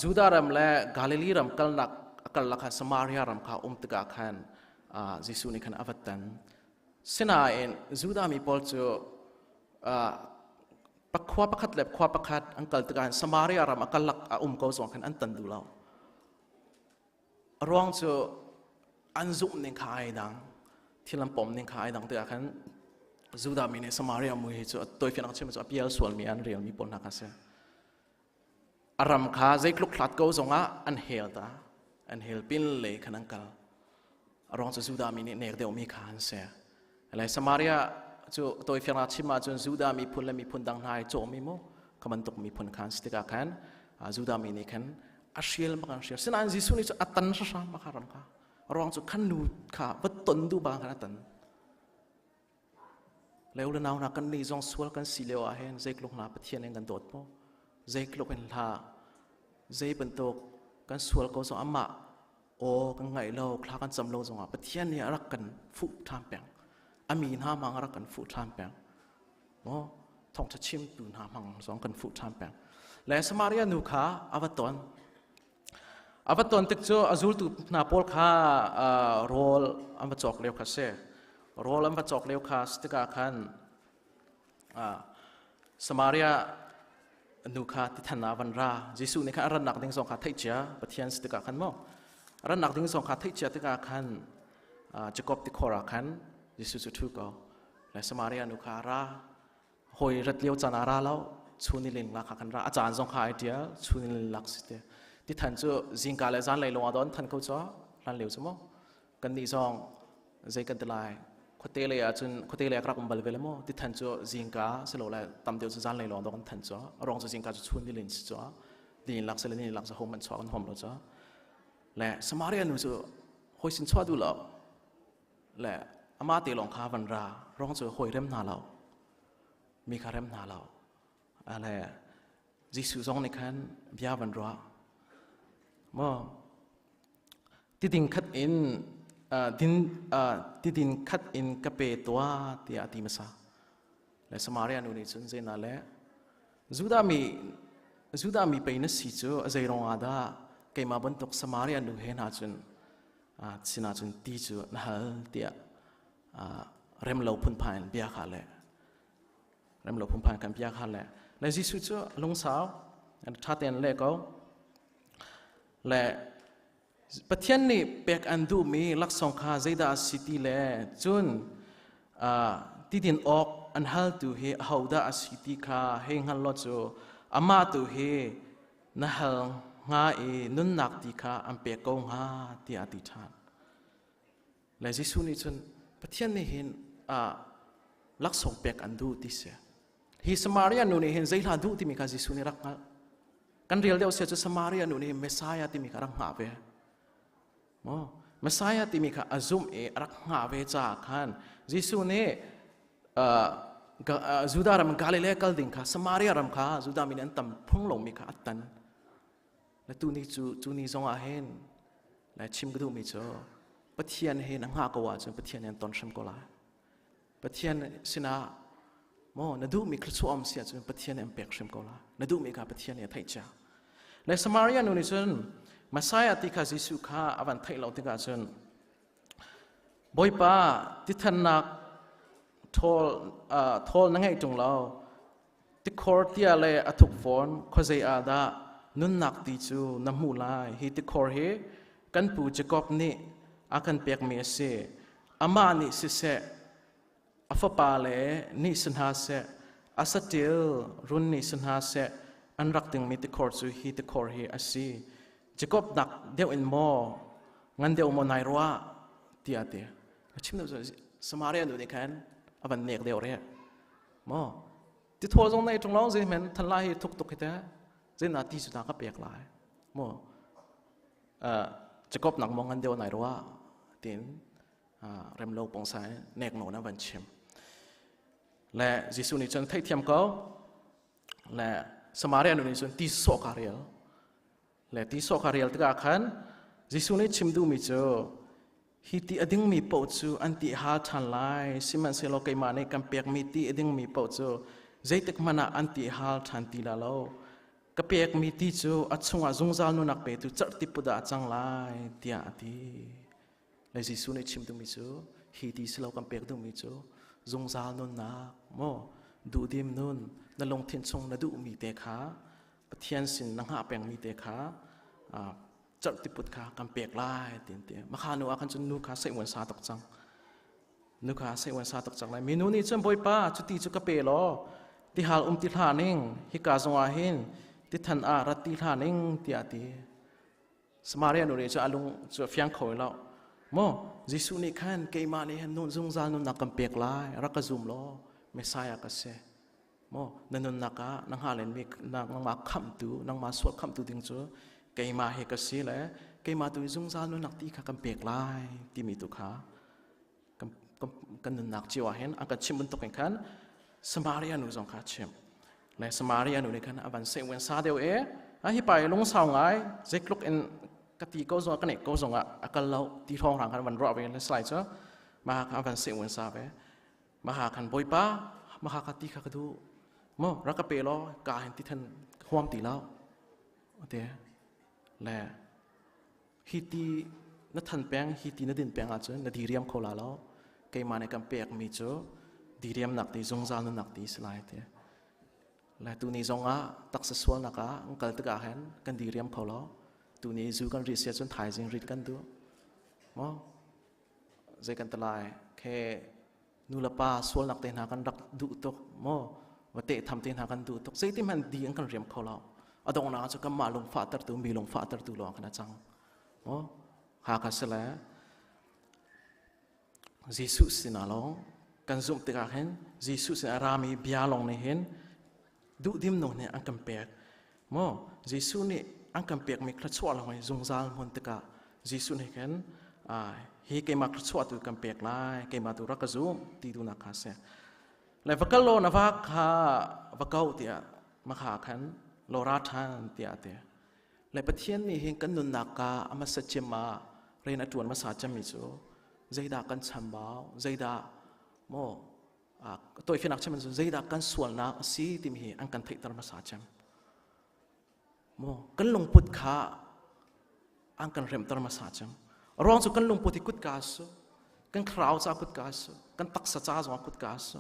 Judah ram le Galilee ram kalnak a kalnak khan Samaria ram kha um tikah khan Jesuh nih khan a va tan. Sinain Judah mi pawl cu khua pakhat le khua pakhat an kal tikah Samaria ram a kal lak a um ko zong khan an tan duh lo. A ruang cu an zumh ning kha ai dang, thil an pom ning kha ai dang tikah khan Judah mi nih Samaria mui hi cu toifian ang chim cu a pial sualmi an relmi pawl hna kha si. A ram kha zeitluk hlat ko zongah an hel ta, an hel pin lei khan an kal. A ruang cu Judah mi nih nek deuhmi kha an si. Le Samaria cu toifiang chim ahcun Judah miphun le miphun dang hna i cawhmi mu kha bantuk miphun kha an si tikah khan Judah mi nih khan a hrial bak an hrial. Sinain Jesuh nih cu a tan hram kha ram kha. A ruang cu khan nu kha va ton duh bang khan a tan. Leo le nau hna kan nih zong sual kan si lio ah hin zeitluk hna Pathian in kan dawt maw? Zeitluk in hlah zei bantuk kan sual ko zong amah aw kan ngaih lo thla kan cam lo zongah Pathian nih a rak kan fuh ṭhan peng. A mi hna hmang a rak kan fuh ṭhan peng. Maw thawngṭha chimtu hna hmang zong kan fuh ṭhan peng. Le Samaria nu kha a va ton. A va ton tik cu a zultu hna pawl kha rawl an va cawk lio kha si. Rawl an va cawk lio kha si tikah khan Samaria nu kha tithan ah van ra. Jesuh nih khan a rannak ding zong kha theih cia Pathian si tikah khan maw a rannak ding zong kha theih cia tikah khan Jacob tikhor ah khan Jesuh cu ṭhu ko. Le Samaria nu kha a ra. Hawi rat lio caan ah ra lo chun i ling lak kha kan ra. A caan zong kha ai ṭial chun i ling lak si te. Tithan cu zingka le zanlei lawng ah don than ko cu hlan lio cu maw kan nih zong zei kan ti lai khuate lei ah cun khuate lei ah rak um bal ve le maw tithan cu zingka silo le tam deuh cu zanlei lawng dong kan than cu a rong cu zingka cu chun nilin si cu ni lak sile ni lak cu hom an chuak an hom lo cu le Samaria nu cu hoi sin chuah duh lo le ama te lawng kha van ra rong cu hoi rem hna lo mi kha rem hna lo le Jesuh zong nih khan bia van ruah maw tiding khat in din tidin khat in ka pe tuah tiah a ti hmasa le Samaria nu nih cun zeina le Judah mi Judah mi pei na si cu a zei rong ah dah keimah bantuk Samaria nu he hna cun sinah cun ti cu na hal tiah. Rem lo phunphai in bia kha le rem lo phunphai kan bia kha le le Jesuh cu lungsau ṭha tein le ko le Pathian nih pek an duhmi laksawng kha zeidah a si ti le cun tidin awk an haltu hi ahodah a si ti kha hei hngal law cu amah tu hi na hal hnga i nunnak ti kha an pek ko hnga tiah a ti ṭhan. Le Jesuh nih cun Pathian nih hin laksawng pek an duh ti si. Hi Samaria nu nih hin zei hla duh timi kha Jesuh nih rak hngalh. Kan rel deuh sia cu Samaria nu nih Messiah timi kha rak hngah ve. Maw Messiah timi kha a zumh i a rak hngah ve caah khan Jesuh nih Judah ram Galilee kal ding kha Samaria ram kha Judah mi nih an tam phung lomi kha a tan. Le tu ni cu cu ni zong ah hin le chim ka duhmi cu Pathian he na hngah ko ahcun Pathian he an ton hrim ko lai. Pathian sinah maw na duhmi thluachuah um si ahcun Pathian nih an pek hrim ko lai. Na duhmi kha Pathian nih a theih cia. Le Samaria nu nih cun Messiah ti kha Jesuh kha a van theih lo tikah cun Bawipa tithannak thawl thawl na ngeih ṭung lo tikhor tia le a thuk fawn khuazei ah dah nunnak ti cu na hmuh lai hi tikhor hi kan pu Jacob nih a kan pekmi a si amah nih siseh a fapa le nih si hna seh a saṭil run nih si hna seh an rak dingmi tikhor cu hi tikhor hi a si Jacob nak deuh in maw ngan deuh maw nai ruah tiah a ti a chim deuh Samaria nu nih khan a van nek deuh re maw ti thaw zong nei ṭung lo zei men than lai hi thuk tuk hi te zei na ti cu na ka pek lai maw Jacob nak maw ngan deuh nai ruah tin remlo pongsa nek no na van chim le Jesuh nih cun theihthiam ko le Samaria nu nih cun ti sawh ka rel le ti sawh ka rel tikah khan Jesuh nih chim duhmi cu hi ti a dingmi paoh cu an ti hal ṭhan lai sihmanhsehlaw keimah nih kan pekmi ti a dingmi paoh cu zeitik hmanh ah an ti hal ṭhan ti la lo ka pekmi ti cu a chungah zungzal nunak petu cerhti put ah a cang lai tiah a ti Le Jesuh nih chim duhmi cu hi ti si lo kan pek duhmi cu zungzal nunnak maw duhdim nun na lungthin chung na duhmi te kha Pathian sin na hngah pengmi te kha cerh tiput kha kan pek lai tin ti makha nu ah khan cun nu kha seihmuan sa tuk cang nu kha seihmuan sa tuk cang lai minu nih cun bawipa cuti cu ka pe law tihal um ti hlah ning hika zong ah hin tithan ah rat ti hlah ning tiah ti Samaria nu nih cu a lung cu a fiang kho lo. Maw Jesuh nih khan keimah nih hin nun zungzal nunnak kan pek lai rak ka zum law Messiah ka si. Maw na nunnak ah na hngahlen mi nangmah khamhtu nangmah sual khamhtu ding cu keimah hi ka si le keimah tu zungzal nunnak ti kha kan pek lai timi tu kha kan nunnak cio ah hin an kan chimh bantuk in khan Samaria nu zong kha chim le Samaria nu nih khan a van seh wen sa deuh e a hi pa i lungsau ngai zeitluk in ka ti ko zong ka nek ko zong ah a kal lo ti hrawng rang khan van ruah ve le slai cu ma kha van seh wen sa ve ma ha khan bawipa ma ha kha ti kha ka duh mo rak ka pe law ka hin ti than huam ti lo ate le hi ti na than peng hi ti na din peng ahcun na diriam kho la lo keimah nih kan pekmi cu diriamnak ti zungzal nunnak ti si lai ti le tuni zong ah taksa sualnak ah an kal tikah hin kan diriam kho lo tuni zu kan ri sia cun thaizing rit kan duh maw zei kan talai khe nu le pa sualnak te hna kan rak duh tuk maw va te tham te hna kan duh tuk zeiti hmanh di an kan riam kho lo a donghnak cu kanmah lungfah tertu mi lungfah tertu lawng kan a cang maw ha ka sile Jesuh sinah lawng kan zumh tikah hin Jesuh sin a rami bia lawng nih hin duhdim nung nih an kan pek maw Jesuh nih an kan pekmi thluachuah lawng hi zungzal hmun tikah Jesuh nih khan hi keimah thluachuah tu kan pek lai keimah tu rak ka zum ti duhnak kha si le va kal law na va kha va kau tiah makha khan lora ṭhan tiah ti le Pathian nih hin kan nunnak ka a hmasa cem ah rian a ṭuan hmasa cemmi cu zeidah kan chambau zeidah maw tawifinak chim cun zeidah kan sualnak a si timi hi an kan theihter hmasa cem maw kan lungput kha an kan remter hmasa cem ruang cu kan lungput hi kutka su. Kan thlarau ca kutka a si. Kan taksa ca zong ah kutka a si.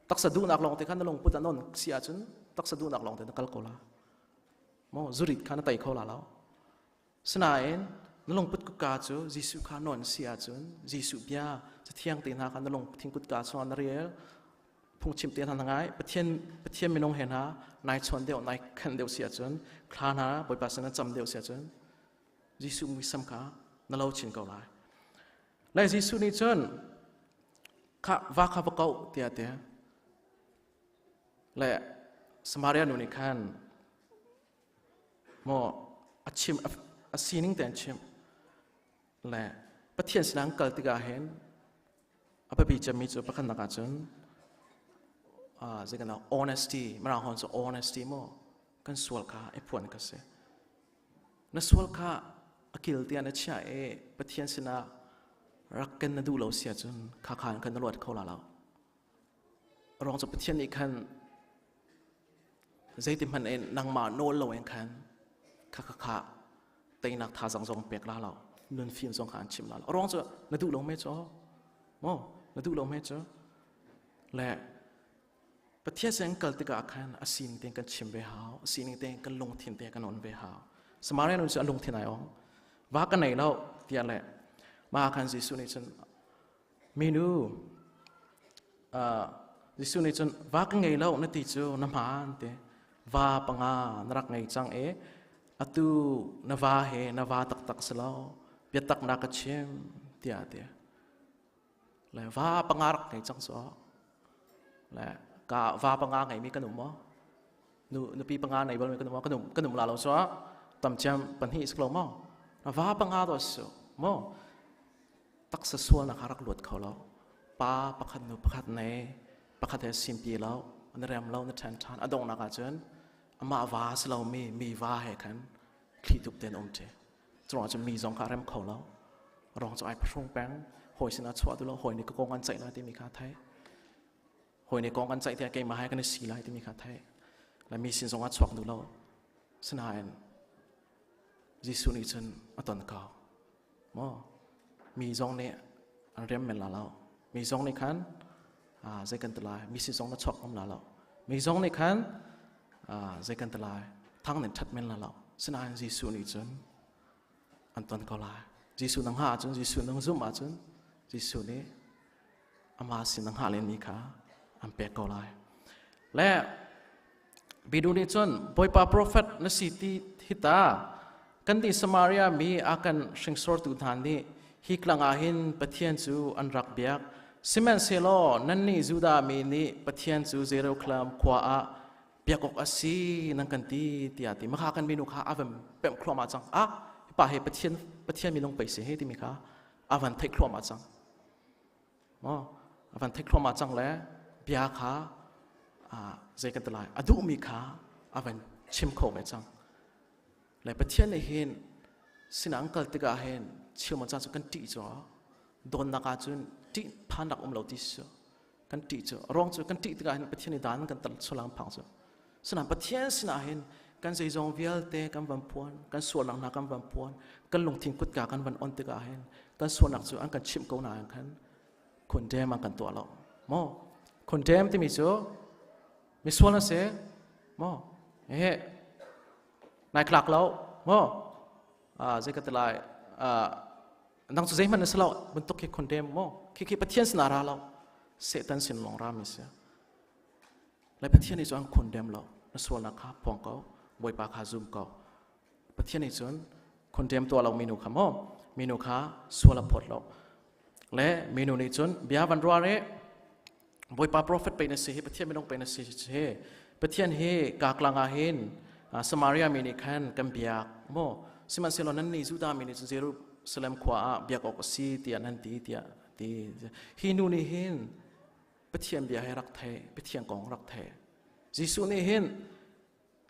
Taksa duhnak lawng te kha na lungput a non si ahcun taksa duhnak lawng te na kal ko la. Mo zurit kha na tei kho la lo. Sinain na lungput kutka cu Jesuh kha non si ahcun Jesuh bia cathiang te hna kha na lungthin kutka chungah na rel phungchim te hna na ngai Pathian Pathian minung he hna nai chawn deuh nai khan deuh si ahcun thla hna Bawipa sin na cam deuh si ahcun Jesuh muisam kha na lo chin ko lai. Lai Jesuh nih cun kha va kha va koh tiah ti. Le Samaria nu nih khan maw a chim a sining te an chim le Pathian sinah an kal tikah hin a biapi cemmi cu pakhatnak ah cun zei kan honesty mirang hon cu honesty maw kan sual kha i phuan ka si na sual kha a kil tiah na chiah i Pathian sinah rak ken na duh lo si ahcun kha khan kan na luat kho la lo ruang cu Pathian nih khan zeiti hmanh in nangmah nawl lo in khan kha kha kha teinak thazang zong pek la lo nun fim zong kha an chim la lo ruang cu na duh lo me cu mo na duh lo me cu le Pathian sin kal tikah khan a sining tein kan chim ve hau a sining tein kan lungthin te kan on ve hau Samaria nu cu a lungthin ai ong va ka nei lo tiah le ma khan Jesuh nih cun minu Jesuh nih cun va ka ngei lo na ti cu na hmaan te va panga na rak ngei cang e atu na va he na va taktak si lo biatak na ka chim tiah ti le va panga rak ngei cang so le ka va panga ngei mi kan um maw nu nupi panga nei bal mi kan um maw kan um la lo so tam chiam pahnih si lo maw va panga do su mo taksa sual na kha rak luat kho lo pa pakhat nu pakhat nei pakhat he simpi lo na rem lo na ṭhen ṭhan a donghnak ah cun amah va si lo mi mi va he khan thli tuk ten um ṭi Curuang cun mi zong kha a rem kho lo. Rong cu ai phahrung peng. Hawi sinah chuah tu lo, hawi nih ka kong an ceih lai timi kha thei. Hawi nih kong an ceih tiah keimah he kan i si lai timi kha thei. Le mi sin zong ah chuak duh lo. Sinain Jesuh nih cun a ton ko. Maw mi zong nih an rem men la lo. Mi zong nih khan zei kan ti lai mi sin zong na chuak ngam la lo. Mi zong nih khan zei kan ti lai thang nin that men la lo sinain Jesuh nih cun an ton ko lai Jesuh nang ha ahcun Jesuh nang zumh ahcun Jesuh nih amah sin nang hah len mi kha an pek ko lai le bidu nih cun Bawipa profet na si ti hita kan di Samaria mi a kan hringsortu hna nih hi tlang ah hin Pathian cu an rak biak sihmanhsehlaw nannih Judah mi nih Pathian cu Jerusalem khua ah biak awk a si nan kan ti tiah ti makha kan minu kha a van pemh thluahmah cang a pa he Pathian Pathian minung pei si he timi kha a van theih thluahmah cang maw a van theih thluahmah cang le bia kha zei kan ti lai a duhmi kha a van chim kho ve cang Le Pathian nih hin sinah an kal tikah hin chim caan cu kan ṭih cu dawnnak ah cun ṭih phannak um lo ti si kan ṭih cu ruang cu kan ṭih tikah hin Pathian nih dan kan tal sualang phang cu sinain Pathian sinah hin kan zeizong vialte kan van phuan kan sualnak hna kan van phuan kan lungthin kutka kan van on tikah hin kan sualnak cu an kan chimh ko nain khan condemn an kan tuah lo maw condemn timi cu misual na si maw ehe nai tlak lo maw zei ka ti lai nang cu zeihmanh na si lo bantuk khi condemn maw khi khi Pathian sin ra lo Satan sin lawng ra mi si le Pathian nih cun an condemn lo na sualnak kha phuang ko Bawipa kha zum ko Pathian nih cun condemn tuah lo minu kha maw minu kha sual a phawt lo le minu nih cun bia van ruah re Bawipa prophet pe na si hi Pathian minung pe na si hi Pathian hi kaklang ah hin Samaria mi nih khan kan biak maw sihmanhsehlaw nan nih Judah mi nih cun Jerusalem khua ah biak awk a si tiah nan ti tiah ti hi nu nih hin Pathian bia he rak thei Pathian kong rak thei Jesuh nih hin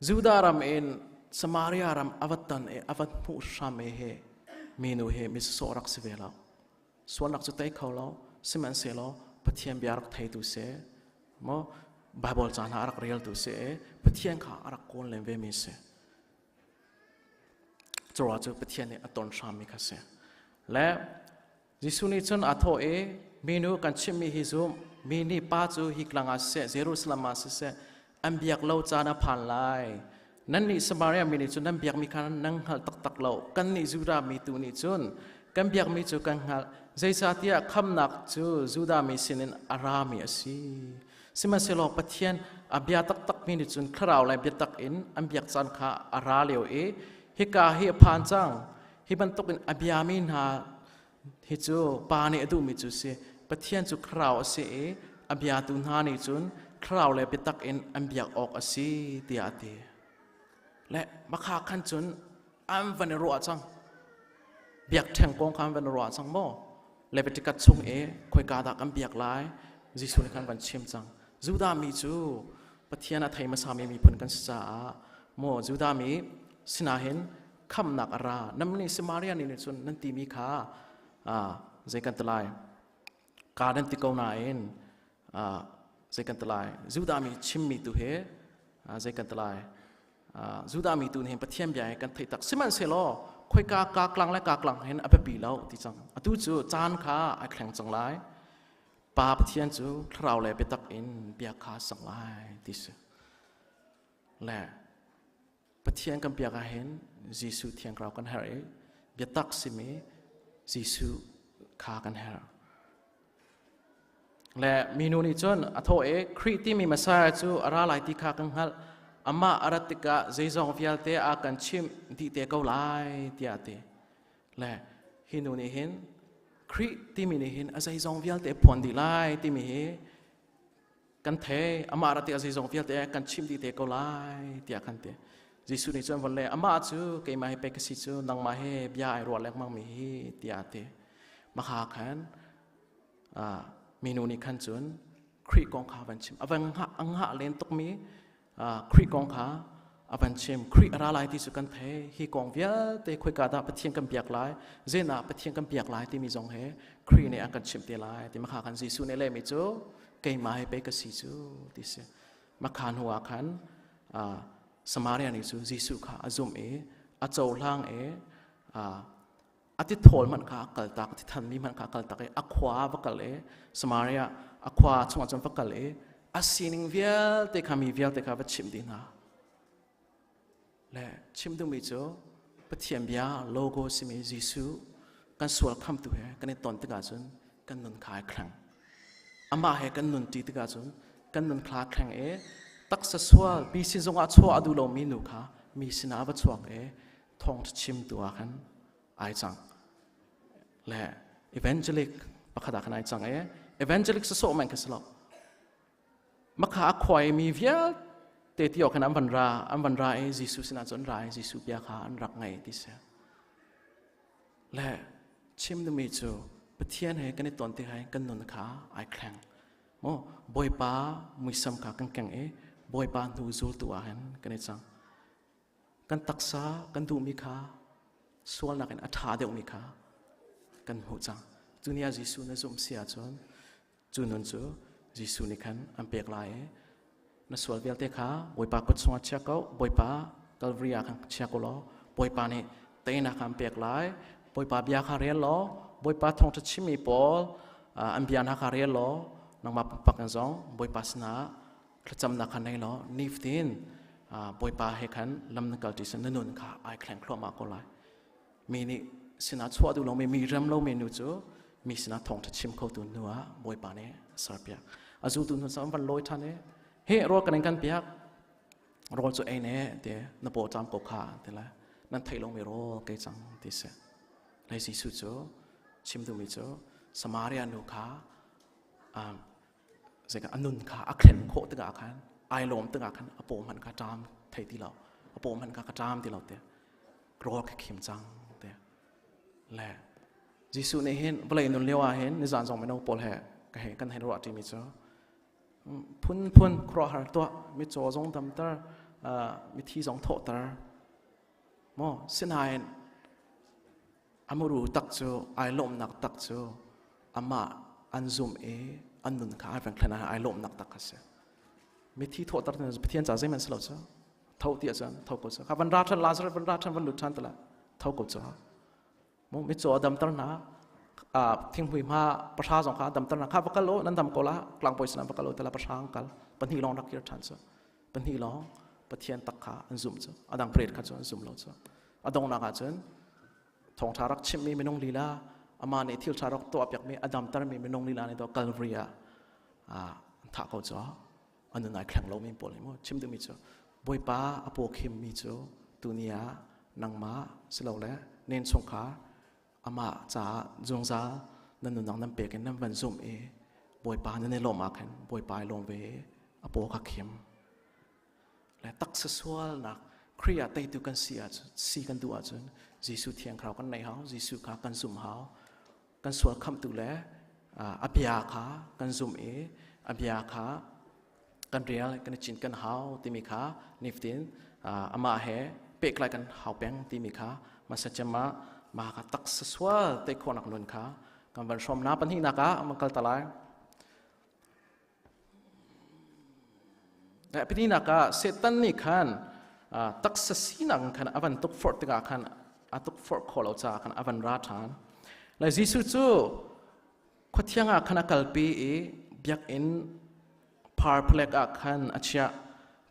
Judah ram in Samaria ram avat tan e avat hmuh hram e he minu he mi sawh rak si ve lo sualnak cu tei kho lo sihmanhsehlaw Pathian bia rak theitu si maw Bible ca hna a rak reltu si Pathian kha a rak kawl len ve mi si curuah cu Pathian nih a ton hrammi kha si le Jesuh nih cun a thawh i, Minu kan chimhmi hi zum, mi nih Pa cu hi tlang ah siseh, Jerusalem ah siseh, an biak lo caan a phan lai. Nannih Samaria mi nih cun nan biakmi kha nan hngalh taktak lo. Kannih Judah mi tu nih cun kan biakmi cu kan hngalh. Zeicahtiah khamnak cu Judah mi sinin a rami a si. Sihmanhsehlaw Pathian a bia taktakmi nih cun thlarau le biatak in an biak caan kha a ra lio i hika hi a phan cang. Hi bantukin a biami hna hi cu Pa nih a duhmi cu si. Pathian cu thlarau a si i a biatu hna nih cun thlarau le biatak in an biak awk a si tiah a ti. Le makha khan cun an van i ruah cang. Biakṭheng kong kha an van i ruah cang maw? Leviticus chung i khoika dah kan biak lai? Jesuh nih khan van chim cang. Judah mi cu Pathian a thei hmasami miphun kan si caah maw Judah mi sinah hin khamnak a ra. Nam nih Samaria nih cun nan timi kha zei kan ti lai? Ka nan ti ko nain zei kan ti lai? Judah mi chimmi tu hi zei kan ti lai? Judah mi tu nih Pathian bia hi kan theih tak. Sihmanhsehlaw khoika ka klang le ka klang hin a biapi lo ti cang. Atu cu caan kha ai thleng cang lai. Pa Pathian cu thlarau le biatak in bia kha sang lai ti si. Le Pathian kan biak ah hin Jesuh thiang thlarau kan herh i biatak simi Jesuh kha kan herh. Le minu nih cun a thawh i Khrih timi Messiah cu a ra lai ti kha kan hngalh. Amah a rat tikah zeizong vialte a kan chimh dih te ko lai tiah a ti. Le hi nu nih hin Khrih timi nih hin a zeizong vialte phuan dih lai timi hi kan thei. Amah rat tikah zeizong vialte kan chimh dih te ko lai tiah kan ti. Jesuh nih cun von le amah cu keimah hi pei ka si cu nangmah he bia ai ruah lengmang mi hi tiah a ti. Makha khan minu nih khan cun Khrih kong kha van chim. A van a ngah len tukmi Khrih kong kha a van chim. Khrih a ra lai ti cu kan thei. Hi kong vialte khoika dah Pathian kan biak lai, zeidah Pathian kan biak lai timi zong he Khrih nih an kan chimh te lai. Ti makha khan Jesuh nih lehmi cu keimah hi pei ka si cu ti si. Makha hnu ah khan Samaria nih cu Jesuh kha a zumh i a cohlang i a ti thawl hmanh kha a kaltak, ti thanmi hmanh kha a kaltak i a khua va kal i Samaria a khua chungah cun va kal i a sining vialte kha mi vialte kha va chimh dih hna. Le chim duhmi cu Pathian bia logo simi Jesuh kan sual khamtu he kan i ton tikah cun kan nun kha ai thleng. Amah he kan nun ṭi tikah cun kan nun kha thleng i taksa sual mi sin zongah chuah a duh lomi nu kha mi sinah a va chuak i thawngṭha chimtu ah khan ai cang. Le evangelic pakhat ah khan ai cang i evangelic sawsawh men kha si lo. Makha a khuai mi vialte ti awk khan an van ra, an van ra i Jesuh sinah cun ra i Jesuh bia kha an rak ngei ti si. Le chim duhmi cu Pathian he kan i ton ti hai kan nun kha ai thleng. Maw Bawipa muisam kha kan keng i Bawipa hnu zultu ah hin kan i cang. Kan taksa kan duhmi kha sualnak in a ṭha deuhmi kha kan hmuh cang. Cu ni ah Jesuh na zumh si ahcun cu nun cu Jesuh nih khan an pek lai i na sual vialte kha Bawipa kut chungah chia ko, Bawipa Calvary ah khan chia ko law Bawipa nih teinak kha an pek lai. Bawipa bia kha rel law Bawipa thawngṭha chimmi pawl an bia hna kha rel law nangmah pumpak in zong Bawipa sinah thlacamnak kha nei law nifatin Bawipa he khan lam na kal ṭi sin na nun kha ai thleng thluahmah ko lai. Mi nih sinah chuah duh lomi mi rem lomi nu cu mi sinah thawngṭha chim khotu nu ah Bawipa nih a serpiak. A zultu hnu cu an van lawi ṭhan i hi rawl kan in kan piak rawl cu ei ne ti na paw ṭam ko kha ti le nan theih lomi rawl kei cang ti si. Lai Jesuh cu chim duhmi cu Samaria nu kha zeika a nun kha a thlen khawh tikah khan ai lawm tikah khan a paw hmanh kha ṭam thei ti lo a paw hmanh kha ka ṭam ti lo te rawl ka khim cang te le Jesuh nih hin vawlei nun lio ah hin nizan zong mino pawl he ka he kan hen ruah ṭimi cu phun phun khuaruahhar tuah mitcaw zong damter mithi zong thawhter maw sinain a muru tak cu ai lawmnak tak cu amah an zumh i an nun kha ai veng thlen ai lawmnak tak kha si mithi thawhter Pathian ca zeihmanh si lo cu tho ti ahcun tho ko cu kha van ra ṭhan Lazarus van ra ṭhan van lut ṭhan tala tho ko cu mu mitcaw a damter hna. Thinghmui hma pahra zong kha damter na kha va kal o nan dam ko la tlangbawi sinah va kal o tala pahra an kal pahnih lawng rak kir ṭhan cu pahnih lawng Pathian tak kha an zum cu adang pret kha cu an zum lo cu a donghnak ah cun thawngṭha rak chimmi minung lila amah nih thil ṭha rak tuah piakmi a damtermi minung lila nih to Calvary ah an thah ko cu an nun ai thleng lomi pawl nih mu chim duhmi cu Bawipa a paw khimmi cu tuni ah nangmah silole nen chungkhar amah caah zungzal nan nunnak nan pek in nan van zumh i Bawipa nan i lawm ah khan Bawipa i lawm ve i a paw kha khim le taksa sualnak Khrih ah teitu kan si ahcun si kan duh ahcun Jesuh thiang thlarau kan neih hau Jesuh kha kan zumh hau kan sual khamhtu le a bia kha kan zumh i a bia kha kan rial kan i cin kan hau timi kha nifatin amah he pehtlai kan hau peng timi kha masa cem ah mah kha taksa sual te khawhnak nun kha kan van hrawm na pahnihnak ah man kal ta lai Pahnihnak ah Satan nih khan taksa sinak khan a van tukforh tikah khan a tukforh khawh lo caah khan a van ra ṭhan. Le Jesuh cu khuathiang ah khan a kalpi i biakinn parpalek ah khan a chiah.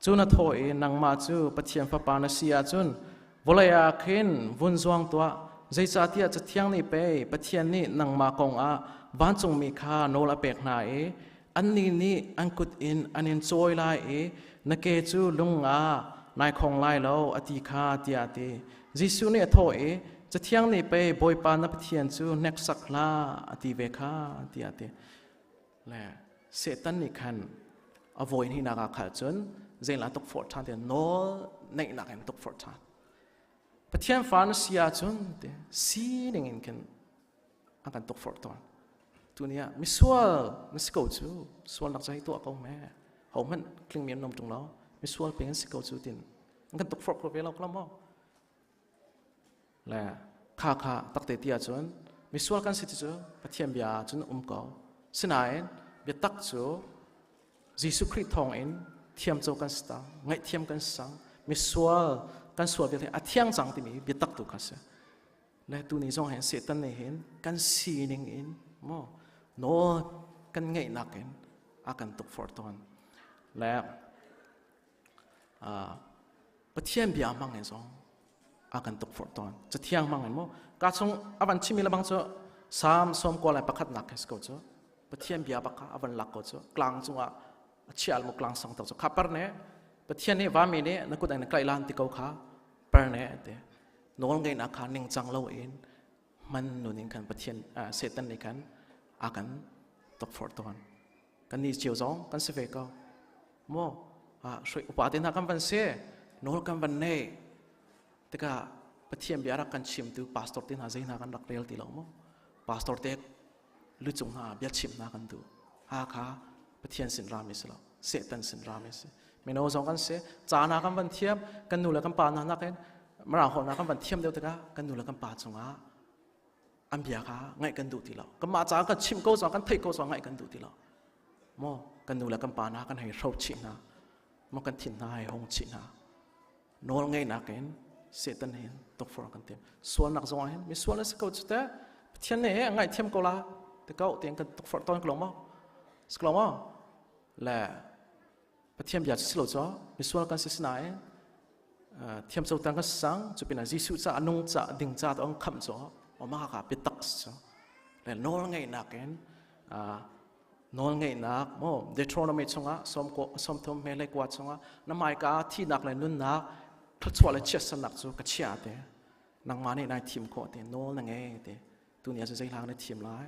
Cu na thaw i nangmah cu Pathian fapa na si ahcun vawlei ah khin vun zuang tuah. Zeicahtiah Cathiang nih pei Pathian nih nangmah kong ah vancungmi kha nawl a pek hna i annih nih an kut in an in cawi lai i na ke cu lung ah nai khong lai lo a ti kha tiah a ti. Jesuh nih a thawh i Cathiang nih pei Bawipa na Pathian cu hneksak hlah a ti ve kha tiah a ti. Le Satan nih khan a vawi hnihnak ah khal cun zeilah tukforh ṭhan ti nawl neihnak in tukforh ṭhan. Pathian fa na si ahcun ti sining in khin an kan tukforh tawn. Tuni ah misual na si ko cu sualnak cu hei tuah ko me ho hmanh tlingmi an um ṭung lo misual peng an si ko cu tin an kan tukforh ko ve lo ko maw Le kha kha takte ti ahcun misual kan si ti cu Pathian bia ah cun um ko. Sinain biatak cu Jesuh Khrih thawng in thiamco kan si cang, ngaihthiam kan si cang, misual kan sual vialte a thiang cang timi biatak tu kha si. Le tu ni zong hin Satan nih hin kan sining in maw nawl kan ngeihnak in a kan tukforh tawn. Le Pathian bia hmang in zong a kan tukforh tawn. Cathiang hmang in mu. Ka chung a van chimmi lebang cu Psalm 91 nak khi ko cu. Pathian bia bak kha a van lak ko cu. Klang cungah a chial mu klang sang to cu. Kha par ne Pathian nih vami nih na kut ang na tlaih lan ti ko kha par ne te. Nawl ngeihnak kha ningcang lo in man nun in khan Pathian Satan nih khan a kan tukforh tawn. Kan nih cio zong kan si ve ko. Maw hruai upa te hna kan van si nawl kan van nei tikah Pathian bia rak kan chimtu pastor te hna zei hna kan rak rel ti lo maw pastor te lucung hna bia chim hna kan duh ha kha Pathian sin rami si lo Satan sin rami si mino zong kan si ca hna kan van thiam kan nu le kan pa hna nakin mara hol hna kan van thiam deuh tikah kan nu le kan pa cungah an bia kha ngaih kan duh ti lo kanmah caah kan chimh ko zong kan theih ko zong ngaih kan duh ti lo maw kan nu le kan pa hna kan hei hro chih hna maw kan thin hna hei hong chih hna nawl ngeihnak in Satan hin tukforh kan tim sualnak zong ah hin mi sual na si ko cu te Pathian nih a ngaihthiam ko la te ko tiang kan tukforh tawn ko lo maw si ko lo maw le Pathian bia cu si lo cu misual kan si sinain thiamcoter kan si cang cu pinah Jesuh ca a nung ca ding ca to an khamh cu mah ka biatak si cu le nawl ngeihnak in nawl ngeihnak maw Deuteronomy chungah 33 me le kua chungah na hmaika thihnak le nunnak thluachuah le chiatsernak cu ka chia te nangmah nih nai thim khawh te nawl na ngei te tuni ah zei hlang na thim lai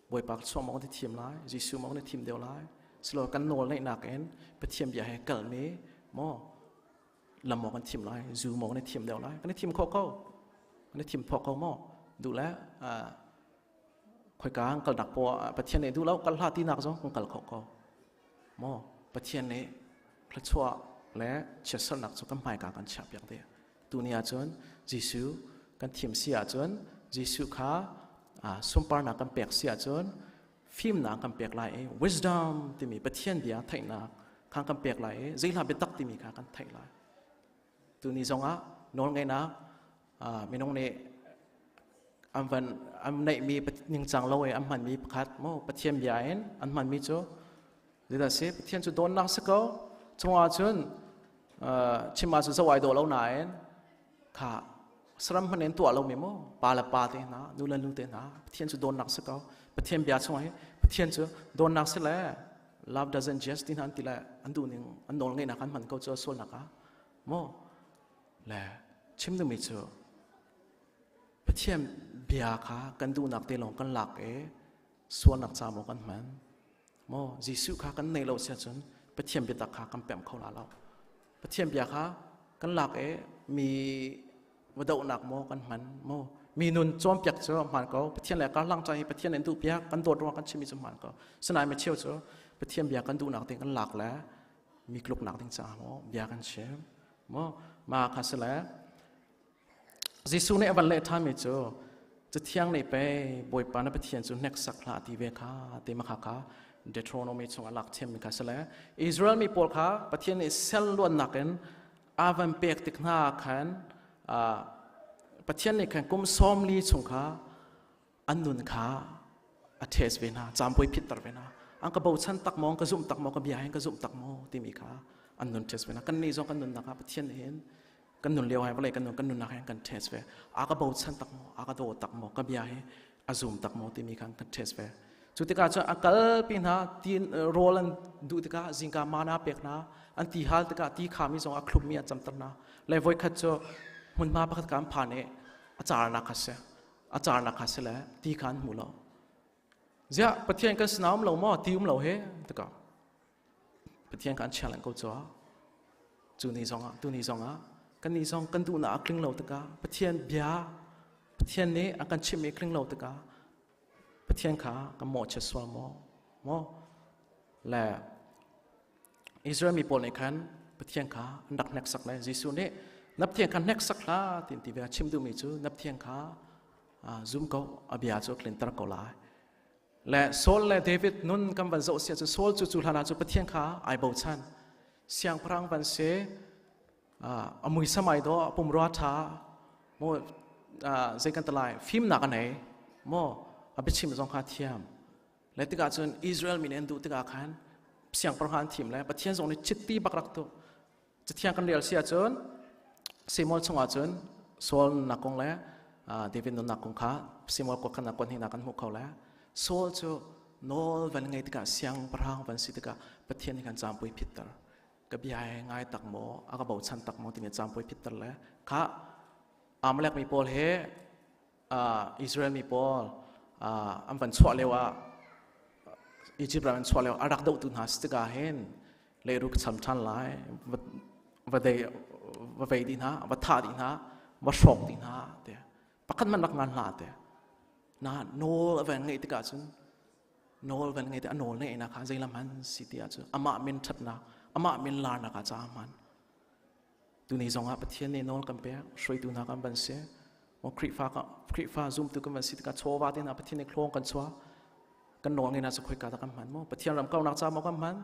Bawipa chuah maw na thim lai Jesuh maw na thim deuh lai silo kan nawl neihnak in Pathian bia he kalmi maw lam maw kan thim lai zu maw na thim deuh lai kan i thim khawh ko kan i thim phawk ko maw duh le khoika kal nak po Pathian nih duh lo kal hlah ti nak zong kan kal khawh ko maw Pathian nih thluachuah le chiatsernak cu kan hmaika kan chiah piak te tuni ahcun Jesuh kan thim si ahcun Jesuh kha sunparnak kan pek si ahcun fimnak kan pek lai i wisdom timi Pathian bia theihnak kha kan pek lai i zeihla biatak timi kha kan theih lai tuni zongah nawlngeihnak minung nih. An van an neihmi ningcang lo i an hmanmi pakhat mo Pathian bia in an hmanmi cu zeidah si? Pathian cu dawtnak si ko. Chungah cun chim ah cun zo ai dawh lo nain kha saram hman in tuah lomi mu pa le pa te hna, nu le nu te hna, Pathian cu dawtnak si ko. Pathian bia chungah hi Pathian cu dawtnak si le love doesn't just ti hna an ti le an duh ning an nawl ngeihnak an hman ko cu sualnak ah mo le chim duhmi cu Pathian bia kha kan duhnak te lawng kan lak i sualnak ca maw kan hman maw? Jesuh kha kan nei lo sia cun Pathian biatak kha kan pemh kho la lo. Pathian bia kha kan lak i mi va dohnak maw kan hman maw? Mi nun cawnpiak cu hmaan ko. Pathian le karhlang ca hi Pathian in duhpiak kan dawt ruang kan chimmi cu hmaan ko. Sinain mi cheu cu Pathian bia kan duhnak ding kan lak le mi tluknak ding caah maw bia kan chim maw? Ma kha si le Jesuh nih a van leh ṭhanmi cu Cathiang nih pei Bawipa na Pathian cu hneksak hlah ti ve kha ti ma kha kha Deuteronomy chung a lak thiammi kha si le Israel mi pawl kha Pathian nih sel luannak in a van pek tik hna khan Pathian nih khan kum 40 chung kha an nun kha a test ve hna, campui phitter ve hna. An ka bochan tak maw, ka zumh tak maw, ka bia hin ka zumh tak maw timi kha an nun test ve hna. Kan nih zong kan nunnak ah Pathian nih hin kan nun lio hai vawlei kan nun kan nunnak hin kan test ve. A ka bochan tak maw, a ka daw tak maw, ka bia hi a zum tak maw timi kha kan test ve. Cu tikah cun a kalpi hna, ti rawl an duh tikah zingka mana pek hna, an ti hal tikah ti khami zong a thlummi an camter hna. Le voikhat cu hmunhma pakhat ka an phan i a carnak kha si. A carnak kha si le ti kha an hmu lo. Ziah Pathian kan sinah um lo maw ti um lo he tikah Pathian kha an chia leng ko cu cu ni zongah tu ni zongah kan ni zong kan duhnak a tling lo tikah Pathian bia Pathian nih a kan chimhmi tling lo tikah Pathian kha kan mawhchiat sual maw maw? Le Israel mi pawl nih khan Pathian kha an rak hneksak le Jesuh nih na Pathian kha hneksak hlah ti ti ve chim duhmi cu na Pathian kha zum ko, a bia cu tlinter ko lai. Le Saul le David nun kan van zoh sia cu Saul cu cu hlan ah cu Pathian kha ai bochan, siangpahrang van si, a muisam ai dawh, pumrua tha mo, zei kan talai fimnak a nei mo, a biachim zong kha thiam. Le tikah cun Israel mi nih an duh tikah khan siangpahrang an thim le Pathian zong nih chitti bak rak tu. Cathiang kan rel si ahcun Samuel chungah cun Saul nunnak kong le David nunnak kong kha Samuel kuat khan kuat hnihnak kan hmuh kho le Saul cu nawl van ngei tikah, siangpahrang van si tikah Pathian nih khan campui phitter, ka bia he ngai tak maw, a ka bochan tak maw timi campui phitter le kha Amalek mi pawl he Israel mi pawl an van chuah lio ah, Egypt ram an chuah lio a rak dohtu hna si tikah hin leiruk cham ṭhan lai, va dei va vei dih hna, va thah dih hna, va hrawk dih hna te pakhat man rak ngan hlah te na nawl a van ngeih tikah cun nawl van ngei te a nawl ngeih nak kha zeilam han si ti ahcun amah min ṭhatnak, amah min larnak ah ca hman. Tuni zongah Pathian nih nawl kan pek, hruaitu hna kan van si maw, Khrihfa ka Khrihfa zumtu kan van si tikah chawva te hna Pathian nih thlawng kan chuah, kan nawl ngeih na cu khoika dah kan hman maw? Pathian ram kaunak ca maw kan hman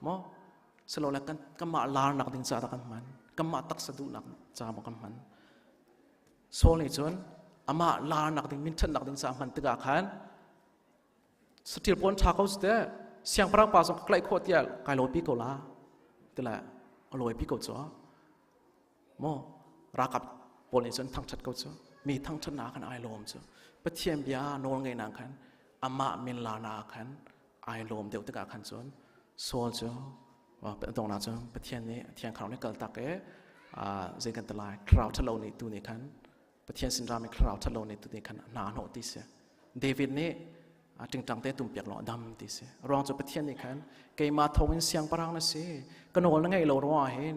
maw, silole kan kanmah larnak ding ca dah kan hman, kanmah taksa duhnak ca maw kan hman? Saul nih cun amah larnak ding, minthatnak ding ca hman tikah khan saṭil pawn ṭha ko te, siangpahrang pa zong ka tlaih khawh tiah kai lawipi ko la tila a lawipi ko cu maw. Ralkap pawl nih cun thangṭhat ko cu, mi thangṭhatnak khan ai lawm cu Pathian bia nawl ngeihnak khan amah min larnak khan ai lawm deuh tikah khan cun Saul cu donghnak cu Pathian nih Thiang Thlarau nih kaltak i zei kan ti lai, thlarau ṭhalo nih tu nih khan Pathian sin rami thlarau ṭhalo nih tu nih khan hna hnawh ti si. David nih ṭingṭang te tumpiak lawng a dam ti si. Ruang cu Pathian nih khan keimah thawng in siangpahrang na si, ka nawl na ngaih lo ruangah hin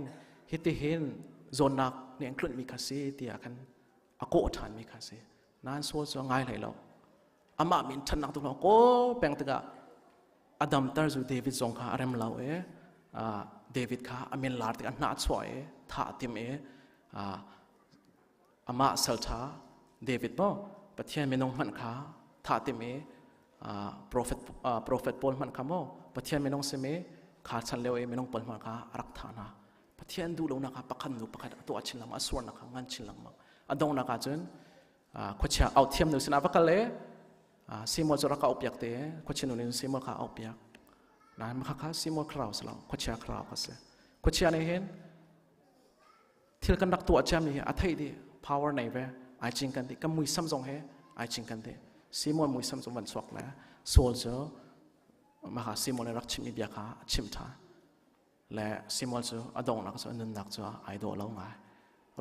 hiti hin zawnnak nih an tlunh mi kha si tiah khan a kawh ṭhan mi kha si. Nain Saul cu a ngai hlei lo, amah min ṭhatnak tu lawng kawl peng tikah a damter zu David zong kha a rem lo i David kha a min lar tikah hnah chuah i thah tim i amah salṭha David maw Pathian minung hmanh kha thah tim i prophet pawl hmanh kha maw Pathian minung simi kha chan lio i minung pawl hmanh kha a rak thah hna. Pathian duh lonak kha pakhat nu pakhat a tuah chin lengmang, a suarnak kha ngan chin lengmang, a donghnak ah cun. Khuachia auh thiam nu sinah va kal e Samuel cu rak ka auh piak te khuachia nu nih Samuel kha auh piak. Nain mah kha Samuel thlarau si lo, khuachia thlarau kha si. Khuachia nih hin thil kan rak tuah ciami hi a theih dih, power nei ve, ai cing kan dih, kan muisam zong he ai cing kan dih. Samuel muisam cu van chuak le Saul cu mah kha Samuel nih rak chimmi bia kha a chimh ṭhan. Le Samuel cu a donghnak cu a nunnak cu ai dawh lo ngai.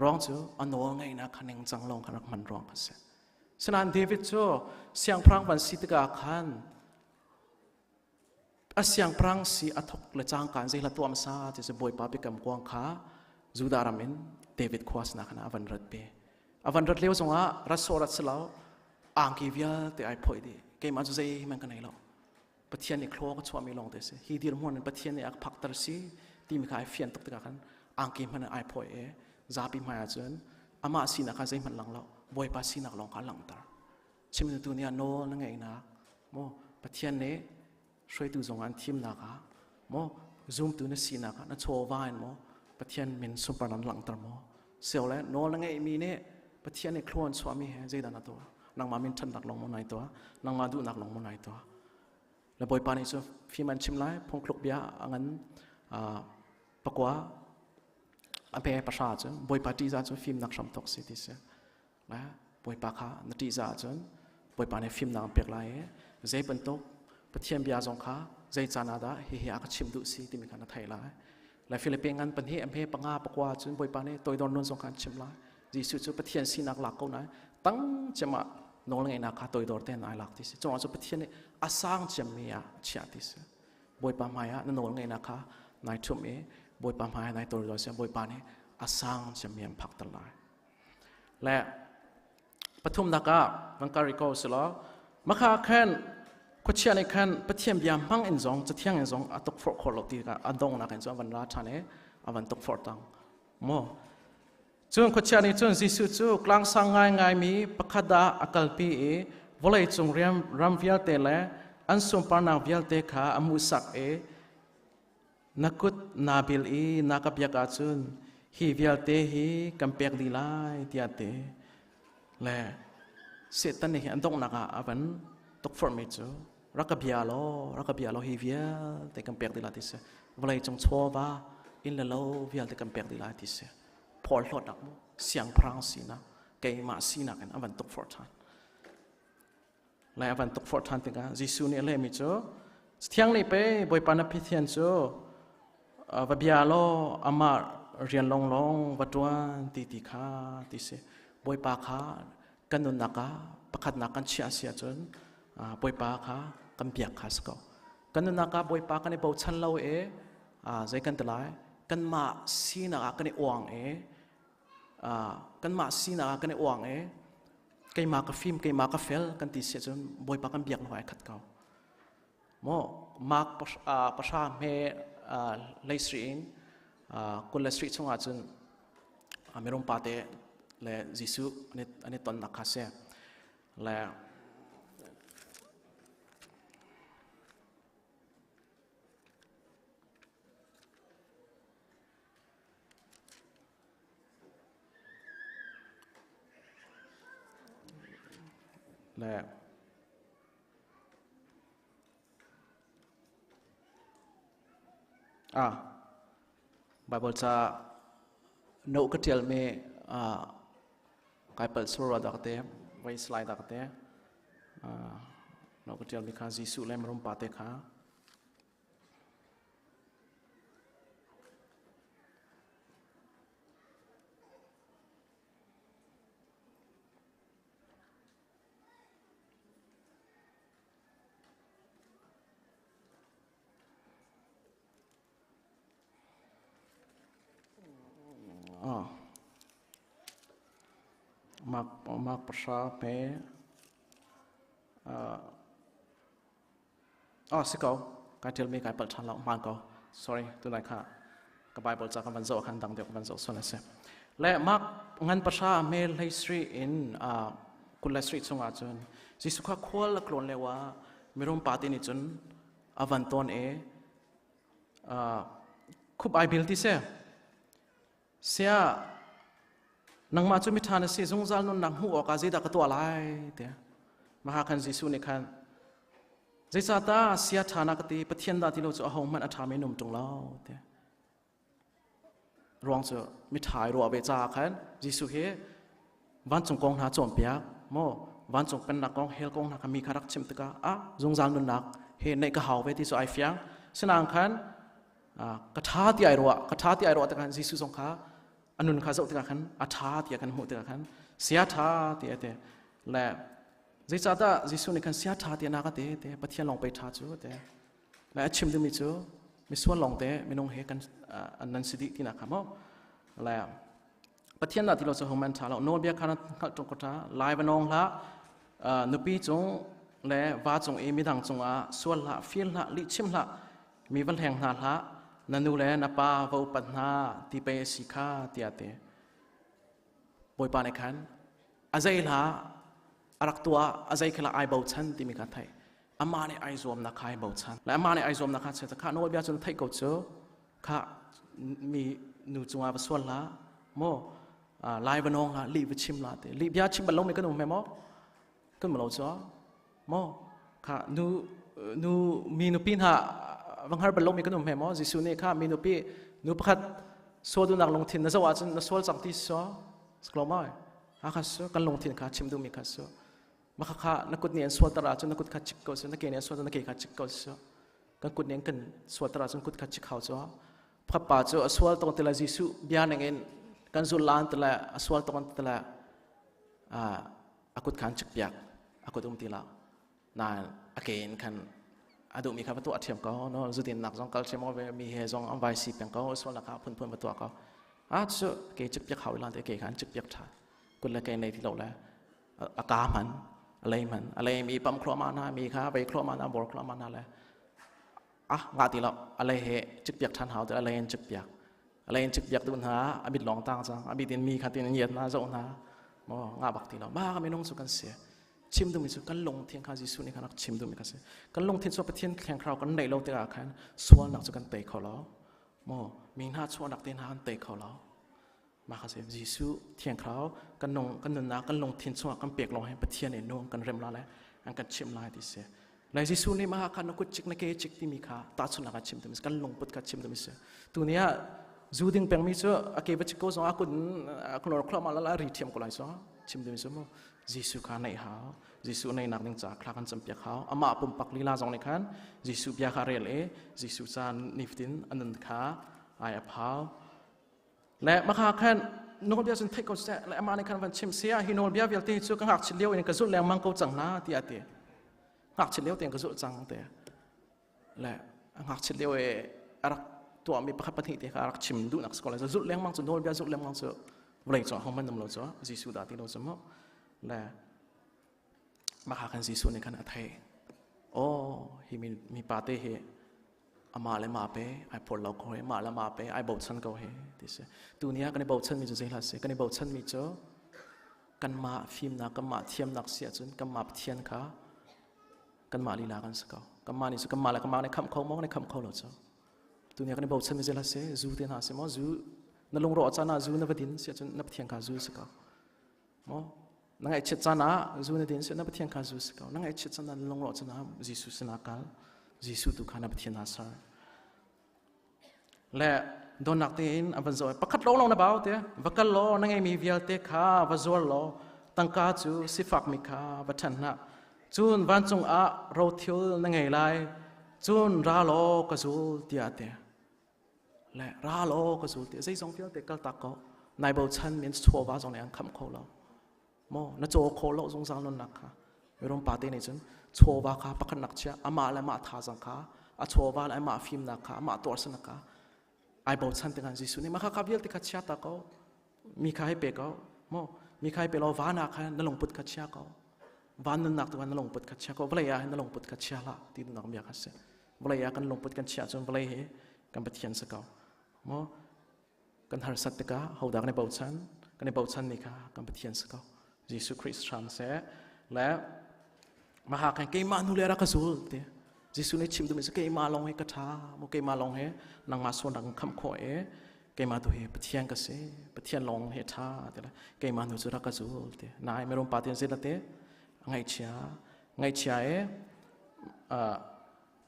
Ruang cu a nawl ngeihnak kha ningcang lawng kha rak hman ruang kha si. Sinain David cu siangpahrang van si tikah khan a siangpahrang si a thok le cangka in zeihla tuah hmasa ti cu Bawipa biakam kuang kha Judah ram in David khua sinah khan a van rat pe. A van rat lio zongah rat sawh rat si lo angki vialte ai phoih dih. Keimah cu zeihmanh ka nei lo. Pathian nih thlaw ka chuahmi lawng te si. Hi dirhmun in Pathian nih a ka phakter si timi kha ai fian tuk tikah khan angki hmanh ai phoih i zapi hmai ahcun amah sinak kha zeihmanh lang lo Bawipa sinak lawng kha langhter. Chimtu tu nih ah nawl na ngeihnak maw Pathian nih hruaitu zong an thimnak ah maw zumtu na sinak ah na chawva in maw Pathian min sunparnak na langhter maw sio le nawl na ngeihmi nih Pathian nih thlua an chuahmi he zeidah na tuah nangmah min ṭhatnak lawng maw nai tuah nangmah duhnak lawng maw nai tuah le Bawipa nih cu fim an chim lai phungthluk bia a ngan pakua a pe pahra cu Bawipa ṭihzah cu fimnak hramthawk si ti si le Bawipa kha na ṭihzah ahcun Bawipa nih fimnak an pek lai i zei bantuk Pathian bia zong kha zei caan ah dah hihi a ka chimh duh si timi kha na theih lai. Le Filipi ngan pahnih a hme panga pakua cun Bawipa nih toidor nun zong kha an chimh lai. Jesuh cu Pathian sinak lak ko nain tang cem ah nawl ngeihnak kha toidor tein ai lak ti si. Cungah cu Pathian nih a sang cemmi ah chiah ti si. Bawipa hmai ah na nawl ngeihnak kha nai ṭhumh i Bawipa hmai ah nai toidor si Bawipa nih a sang cemmi an phakter lai. Le pathumnak ah van kar ko selaw makha khan khuachia nih khan Pathian bia hmang in zong cathiang in zong a tukforh khawh lo ti kha a donghnak in cun a van ra ṭhan i a van tukforh tang maw cun khuachia nih cun Jesuh cu tlangsang ngaingaimi pakhat ah a kalpi i vawlei cung ram vialte le an sunparnak vialte kha a hmuhsak i Na kut naa bil i na ka biak ahcun hi vialte hi kan pek dih lai tiah ti. Le Satan nih hin a donghnak ah a van tukforhmi cu rak ka bia law, rak ka bia law hi vialte kan pek dih lai ti si. Vawlei cung chawva, inn le lo vialte kan pek dih lai ti si. Phorhlawtnak mu, siangpahrang sinak, keimah sinak in a van tukforh ṭhan. Lai a van tukforh ṭhan tikah Jesuh nih a lehmi cu Thiang nih pei Bawipa na Pathian cu va bia law amah rian lawnglawng va ṭuan ti ti kha ti si. Bawipa kha kan nunnak ah pakhatnak kan chiah si ahcun Bawipa kha kan biak kha si ko. Kan nunnak ah Bawipa kan i bochan lo i zei kan ti lai kanmah sinak ah kan i uang i kanmah sinak ah kan i uang i keimah ka fim keimah ka fel kan ti si ahcun Bawipa kan biak hnu ai khat ko maw Mark pahra hme leisri in kul le sri chungah cun mirum pa te le Jesuh an i tonnak kha si le Le ah Bible ca no ka tial mi kai pal sur dak te vai slide dak te no ka tial mi kha Jesuh le marum pa te kha Mark pahra hme Oh, si ko. Kai ṭialmi kai palh ṭhan lo. Hmaan ko. Sorry, tunai kha ka Bible ca ka van zoh khan dang deuh ka van zoh sual a si. Le Mark ngan pahra me hlei sri in kul le sri chungah cun Jesuh kha khual a tlawn lio ah mirum pa te nih cun a van tawn i khup ai bil ti si. Sia Nangmah cu miṭha na si zungzal nunnak hmuh awkah zeidah ka tuah lai tiah. Maha khan Jesuh nih khan zeicahdah sia ṭha na ka ti Pathian dah ti lo cu ahohmanh a ṭhami an um ṭung lo tiah. Ruang cu miṭha i ruah ve caah khan Jesuh hi vancung kong hna cawnpiak maw vancung pennak kong hell kong hna kha mi kha rak chimh tikah ah zungzal nunnak he neih ka hau ve ti cu ai fiang. Sinain khan ka ṭha ti ai ruah ka ṭha ti ai ruah tikah Jesuh zong kha a nun kha zoh tikah khan a ṭha tiah kan hmuh tikah khan sia ṭha ti a ti le zeicahdah Jesuh nih khan sia ṭha tiah na ka ti te Pathian lawng pei ṭha cu te le a chim dingmi cu misual lawng te minung he kan nan si dih tinak kha maw le Pathian dah ti lo cu homan ṭha lo nawlbia kha na hngalh ṭung ko ṭha lai va nawng hlah nupi cung le va cung i midang cungah sual hlah fir hlah lihchim hlah mi va hleng hna hlah na nu le na pa va upat hna ti pei a si kha tiah ti Bawipa nih khan a zei hla a rak tuah a zei khela ai bochan timi kha theih amah nih ai zuamnak kha ai bochan le amah nih ai zuamnak kha chia kha nawlbia cun theih ko cu kha mi nu cungah va sual hlah maw lai va nawng hlah lih va chim hlah te lih bia chim bal lo mi kan um he maw kan lo cu maw kha nu nu mi nupi hna va hngar bal lo mi kan um he maw Jesuh nih kha mi nupi nu pakhat sual duhnak lungthin na zoh ahcun na sual cang ti so sklo mai a kha su kan lungthin kha chim duhmi kha su maka kha na kut nih an sualter ahcun na kut kha chik ko su na ke nih an sualter na ke kha chik ko su kan kut nih an kan sualter ahcun kut kha chik hau cu pakhat pa cu a sual tong tila Jesuh bia ning in kan zul lan tila a sual tong tila a kut khan chik piak a kut um ti lo nain a ke in khan a duhmi kha va tuah ṭhiam ko no zudin nak zong kal ṭhiam ko ve mi he zong an vai si peng ko sual nak kha phunphun va tuah ko a cu ke chik piak hau ilan te ke khan chik piak ṭha kut le ke nei ti lo le a ka man a lei man a lei mi pam khlo ma na mi kha vei khlo ma na bor khlo ma na le ah nga ti lo a lei he chik piak ṭhan hau te a lei in chik piak a lei in chik piak tu hna a mit lawng tang cang a mit in mi kha tin in iat na zoh hna mo nga bak ti lo ma ka minung cu kan si chim duhmi cu kan lungthin kha Jesuh nih khan rak chim duhmi kha si kan lungthin cu Pathian thlenghrau kan neih lo tikah khan sualnak cu kan tei kho lo mo mi hna chuahnak te hna kan tei kho lo mah kha si Jesuh thiangkhrau kan nung kan nunnak kan lungthin chungah kan pek lawng hin Pathian nih nung kan rem la le an kan chimh lai ti si lai Jesuh nih mah kha na kut cik na ke cik timi kha tahchunhnak ah chim timi kan lungput kha chim timi si tu ni ah zu ding pengmi cu a ke va cik ko zong a kun a klor khlo ma la la ri thiam ko lai so chim timi su mu Jesuh kha neih hau Jesuh neihnak ding caah thla kan campiak hau amah pumpak lila zong nih khan Jesuh bia kha rel i Jesuh ca nifatin a nun kha ai a phau le maka khan nawlbia cun theih ko seh le amah nih khan van chim sia hi nawlbia vialte cu ka ngakchit lio in ka zulh lengmang ko cang hna tiah a ti ngakchit lio tein ka zulh cang te le ngakchit lio i a rak tuahmi pakhat pahnih te kha a rak chim duhnak si ko lai zulh lengmang cu nawlbia zulh lengmang cu vawlei cung hohmanh um lo cu Jesuh dah ti lo cu mu le maka khan Jesuh nih khan a theih oh hi mi mi pa te hi amah le mah pe ai phor lo ko he mah le mah pe ai bochan ko he ti si tu ni ah kan i bochan mi cu zei hlah si kan i bochan mi cu kanmah fimnak kanmah thiamnak si ahcun kanmah Pathian kha kanmah lila kan si ko kanmah nih cu kanmah le kanmah nih khamh kho maw nih khamh kho lo cu tu ni ah kan i bochan mi zei hlah si zu te hna si maw zu na lungrawh caan ah zu na va din si ahcun na Pathian kha zu si ko maw na ngaihchiat caan ah zu na din si na Pathian kha zu si ko na ngaihchiat caan ah na lungrawh caan ah Jesuh sinah kal Jesuh tu kha na Pathian ah ser le donnak tein a van zoh pakhat lawng lawng na bau te va kal law na ngeimi vialte kha va zuar law tangka cu sifakmi kha va ṭhen hna cun vancung ah rothil na ngei lai cun ra law ka zul tiah a ti le ra law ka zul ti zeizong vialte kal tak ko nai bochan min chawva zong nih an khamh kho lo maw na caw kho lo zungzal nunnak kha mirum pa te nih cun chawva kha pakhat nak chia amah le amah thazang kha a chawva le amah fimnak kha amah tuahsernak kha ai bochan tikah Jesuh nih mah kha vialte kha chia ta ko mi kha hei pe ko maw mi kha hei pe law van ah khan na lungput kha chia ko van nunnak tu na lungput kha chia ko vawlei ah hin na lungput kha chia hlah ti duhnak bia kha si vawlei ah kan lungput kan chiah cun vawlei hi kan Pathian si ko maw kan harsat tikah hodah kan i bochan kan i bochan mi kha kan Pathian si ko Jesuh Christ hram seh le maha khan keimah nu le rak ka zul ti Jesuh nih chim duhmi cu keimah lawng hi ka ṭha mu keimah lawng hi nangmah sualnak kan khamh khawh i. Keimah tu hi Pathian ka si, Pathian lawng hi ṭha ti le keimah nu cu rak ka zul ti. Nai mirum pa tin zit te ngaihchia ngaihchia e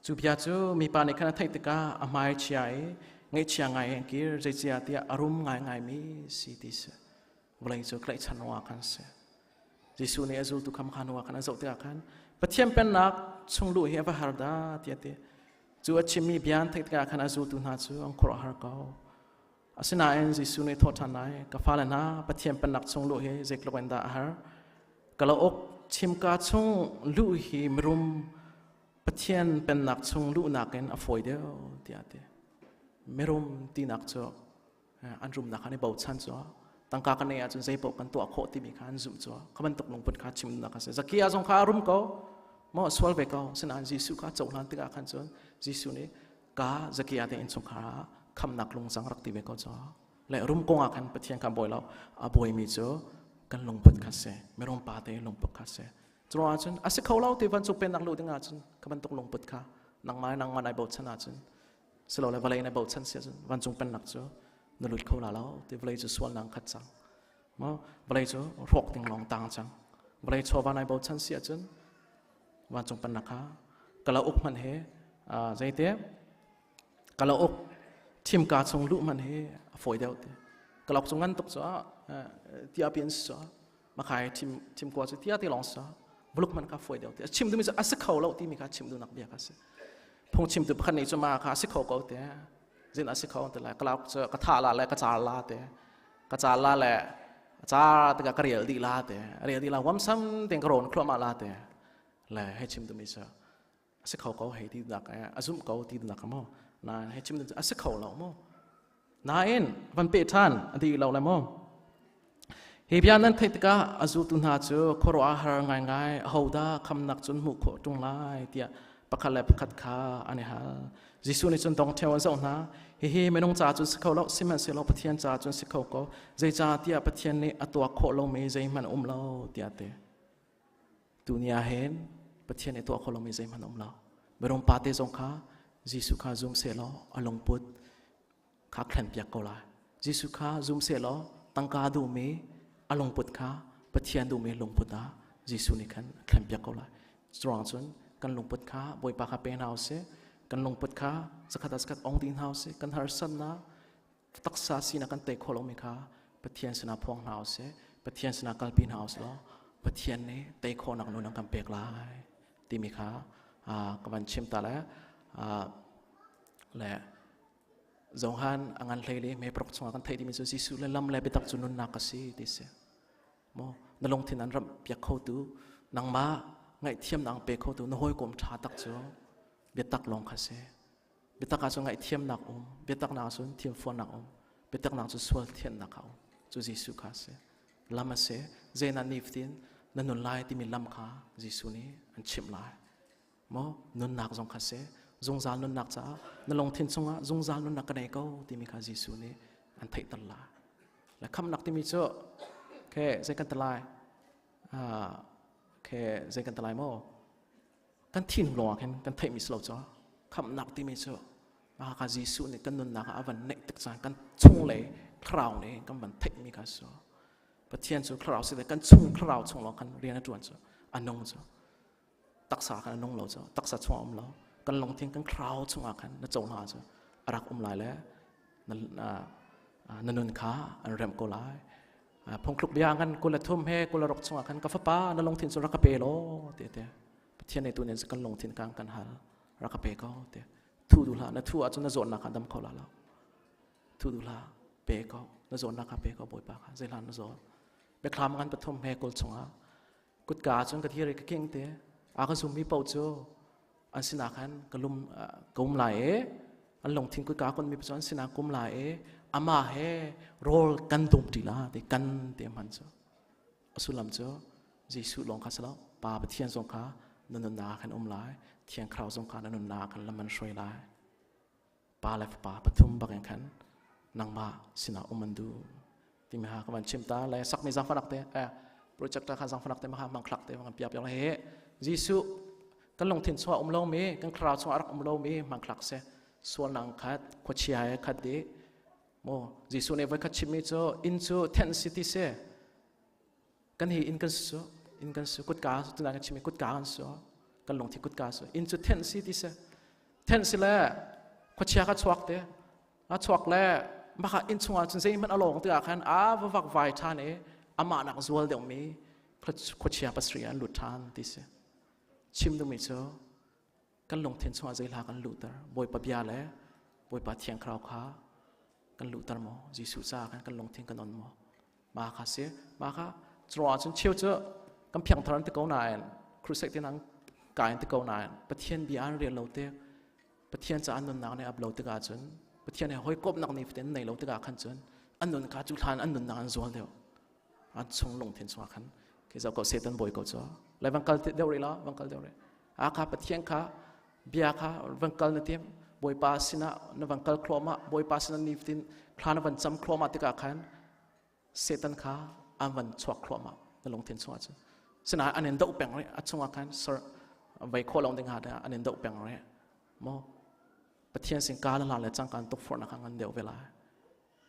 cu bia cu mipa nih khan a theih tikah a hmai chia i ngaihchia ngai in kir zeicah tiah a rum ngaingai mi si ti si. Vawlei cu tlaihchan ruangah khan si. Jesuh nih a zultu kham kha hnuah khan a zoh tikah khan Pathian pennak chung luh hi a va har dah tiah ti. Cu a chimmi bia an theih tikah khan a zultu hna cu an khuaruah har ko. Asinain Jesuh nih thawh ṭhan lai, ka fale hna, Pathian pennak chung luh hi zeitluk in dah a har. Kalauk chimka chung luh hi mirum Pathian pennak chung luhnak in a fawi deuh tiah a ti. Mirum tinak cu an rumnak kha an i bochan cu tangka kan neih ahcun zei paoh kan tuah khawh timi kha an zumh cu kha bantuk lungput kha chimnak a si. Zakia zong kha a rum ko maw, sual ve ko. Sinain Jesuh kha cohlan tikah khan cun Jesuh nih ka Zakia te innchungkhar ah khamnak lungcang rak ti ve ko cu le rum kong ah khan Pathian kha bawi lo. A bawimi cu kan lungput kha si, mirum pa te lungput kha si. Cu ahcun a si kho lo ti vancung pennak luh ding ahcun kha bantuk lungput kha nangmah nangmah nai bochan ahcun, silole vawlei na bochan si ahcun, vancung pennak cu na lut kho la lo ti. Vawlei cu sualnak khat cang maw, vawlei cu hrawk ding lawng tang cang. Vawlei chawva nai bochan si ahcun vancung pennak kha kala uk hman he zeite kala uk thimka chung luh hman he a fawi deuh ti. Kala uk cu ngan tuk cu tia pian si cu makhai thim thim kua cu tia ti lawng sa vuluk man kha fawi deuh ti. Chim dumi cu a si kho lo timi kha chim duhnak bia kha si. Phungchim tu pakhat nih cu ma kha a si kho ko te zin a si kho te lai kalauk cu ka tha la le ka car la te ka car la le car te ka rial di la te rial di la wam sam ten ka ron khlo ma la te le hei chim dumi cu a si kho ko hei ti nak a zum ko ti nak mo na hei chim a si kho lo mo. Nain van pe ṭhan a di lo le mo. Hi bia nan theih tikah a zultu hna cu khuaruah har ngaingai, ahodah khamnak cun hmuh khawh ṭung lai tiah pakhat le pakhat kha an i hal. Jesuh nih cun dong ṭheo an zoh hna. Hihi minung ca cun si kho lo, sihmanhsehlaw Pathian ca cun si kho ko. Zeicahtiah Pathian nih a tuah khawh lomi zeihmanh a um lo tiah a ti. Tuni ah hin Pathian nih tuah khawh lomi zeihmanh a um lo. Mirum pa te zong kha Jesuh kha zum sehlaw a lungput kha thlenpiak ko lai. Jesuh kha zum sehlaw tangka duhmi a lungput kha Pathian duhmi lungput ah Jesuh nih khan thlenpiak ko lai. Curuang cun kan lungput kha Bawipa kha pe hna usih. Kan lungput kha zakhat ah zakhat ong dih hna usih. Kan harsatnak taksa sinak kan tei khawh lomi kha Pathian sinah phuang hna usih. Pathian sinah kalpi hna usih law Pathian nih tei khawhnak nun an kan pek lai timi kha ka van chim ta le le Johan a ngan hlei le me prok chungah kan theih dimi cu Jesuh le lam le biatak cu nunnak a si ti si. Mo na lungthin an ramh piak kho tu, nangmah ngaihthiamnak pe kho tu na hawikom ṭha tak cu biatak lawng kha si. Biatak ah cun ngaihthiamnak um, biatak nak cun thimfuannak um, biatak nak cu sual thiannak kha um. Cu Jesuh kha si. Lam a si. Zeina niftin na nun lai timi lam kha Jesuh nih an chimh lai. Maw nunnak zong kha si. Zungzal nunnak caah na lungthin chungah zungzal nunnak ka nei ko timi kha Jesuh nih an theihter lai. Le khamnak timi cu ke zei kan ti lai? Ke zei kan ti lai maw? Kan thin lawng ah khin kan theihmi si lo cu khamnak timi cu ka Jesuh nih kan nunnak ah a van neih tik caan kan chunglei thlarau nih kan van theihmi kha si. Pathian cu thlarau si kan chung thlarau chung lawng khan rian a ṭuan cu a nung cu taksa khan a nung lo cu taksa chung a um lo. Kan lungthin kan thlarau chungah khan na co hna cu a rak um lai le na nun kha an remh ko lai. Phungthluk bia ngan 23 he 26 chungah khan, ka fapa, na lungthin cu rak ka pe law ti te. Pathian nih tu nih kan lungthin kan kan hal, rak ka pe ko te. Thu du hlah, na thu ahcun na zawtnak kha dam kho la lo. Thu du hlah, pe ko, na zawtnak kha pe ko Bawipa kha. Zei hlan na zawt? Biathlam ngan 3 he 20 chungah, kutka cun ka thir i ka king te, a ka zummi paoh cu an sinah khan ka lum ka um lai i an lungthin kutka kon mi cu an sinah kum lai i amah he rawl kan dum ṭi la ti. Kan ti hman cu a sullam cu Jesuh lawng kha si lo, Pa Pathian zong kha na nunnak khan um lai, Thiang Thlarau zong kha na nunnak khan lam an hruai lai. Pa le Fapa pathum bakin khan nangmah sinah um an duh timi ha ka van chim ta le sakmi zangfanak te projector kha zangfanak te ma kha mangthlak te mang piak piak he Jesuh kan lungthin chungah um lomi, kan thlarau chungah rak um lomi mangthlak se sualnak khat khuachia he khat di. Mo Jesuh nih voikhat chimmi cu inn cu thenh si ti si. Kan hi inn kan su inn kan su kutka tunai kan chimmi kutka kan su kan lungthi kutka su inn cu thenh si ti si. Thenh si le khuachia kha chuak te a chuak le maka inn chungah cun zeihmanh a lawng tikah khan a va vak vai ṭhan i amah nak zual deuhmi khuachia pasarih an lut ṭhan ti si. Chim duhmi cu kan lungthin chungah zei hla kan luhter Bawipa bia le Bawipa Thiang Thlarau kha kan luhter maw Jesuh caah khan kan lungthin kan on maw ma kha si ma kha curuang ahcun cheu cu kan phiangthar an ti ko nain crusade tin an kai an ti ko nain Pathian bia an rel lo te Pathian caah nunnak nih ap lo tikah cun Pathian he hawikomhnak ni fatin nei lo tikah khan cun an nun kha cu hlan an nunnak an zual deuh an chung lungthin chungah khan khi zoh ko Satan bawi ko cu lai van kal deuh rih la van kal deuh rih a kha Pathian kha bia kha van kal na tim Bawipa sinah na van kal thluahmah Bawipa sinah ni fatin thla na van cam thluahmah tikah khan Satan kha an van chuak thluahmah na lungthin chungah cun sinain an in doh peng rih a chungah khan sir vei khawh lo ding ha an in doh peng rih maw Pathian sin ka la le cangkan tukforhnak kha ngan deuh ve lai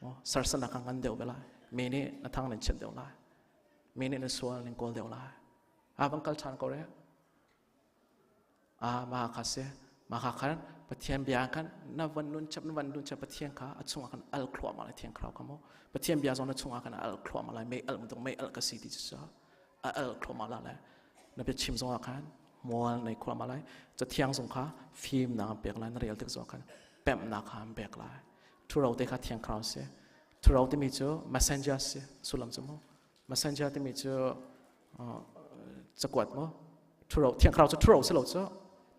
maw sersannak kha ngan deuh ve lai mi nih na thang nan chiat deuh lai mi nih na sual ning kawl deuh lai a van kal ṭhan ko re a ma kha si ma kha khan Pathian bia khan na van nun chap na van nun chap Pathian kha a chungah khan al thluahmah lai thiang thlarau kha mu Pathian bia zong na chungah khan al thluahmah lai mei al bantuk mei al ka si ti cu a al thluahmah la lai na bia chim zongah khan mual nei thluahmah lai cathiang zong kha fimnak an pek lai na rel tik zong khan pemhnak kha an pek lai thuro te kha thiang thlarau si thuro timi cu messenger si sullam cu mu messenger timi cu cakuat mu thuro thiang thlarau cu thuro si lo cu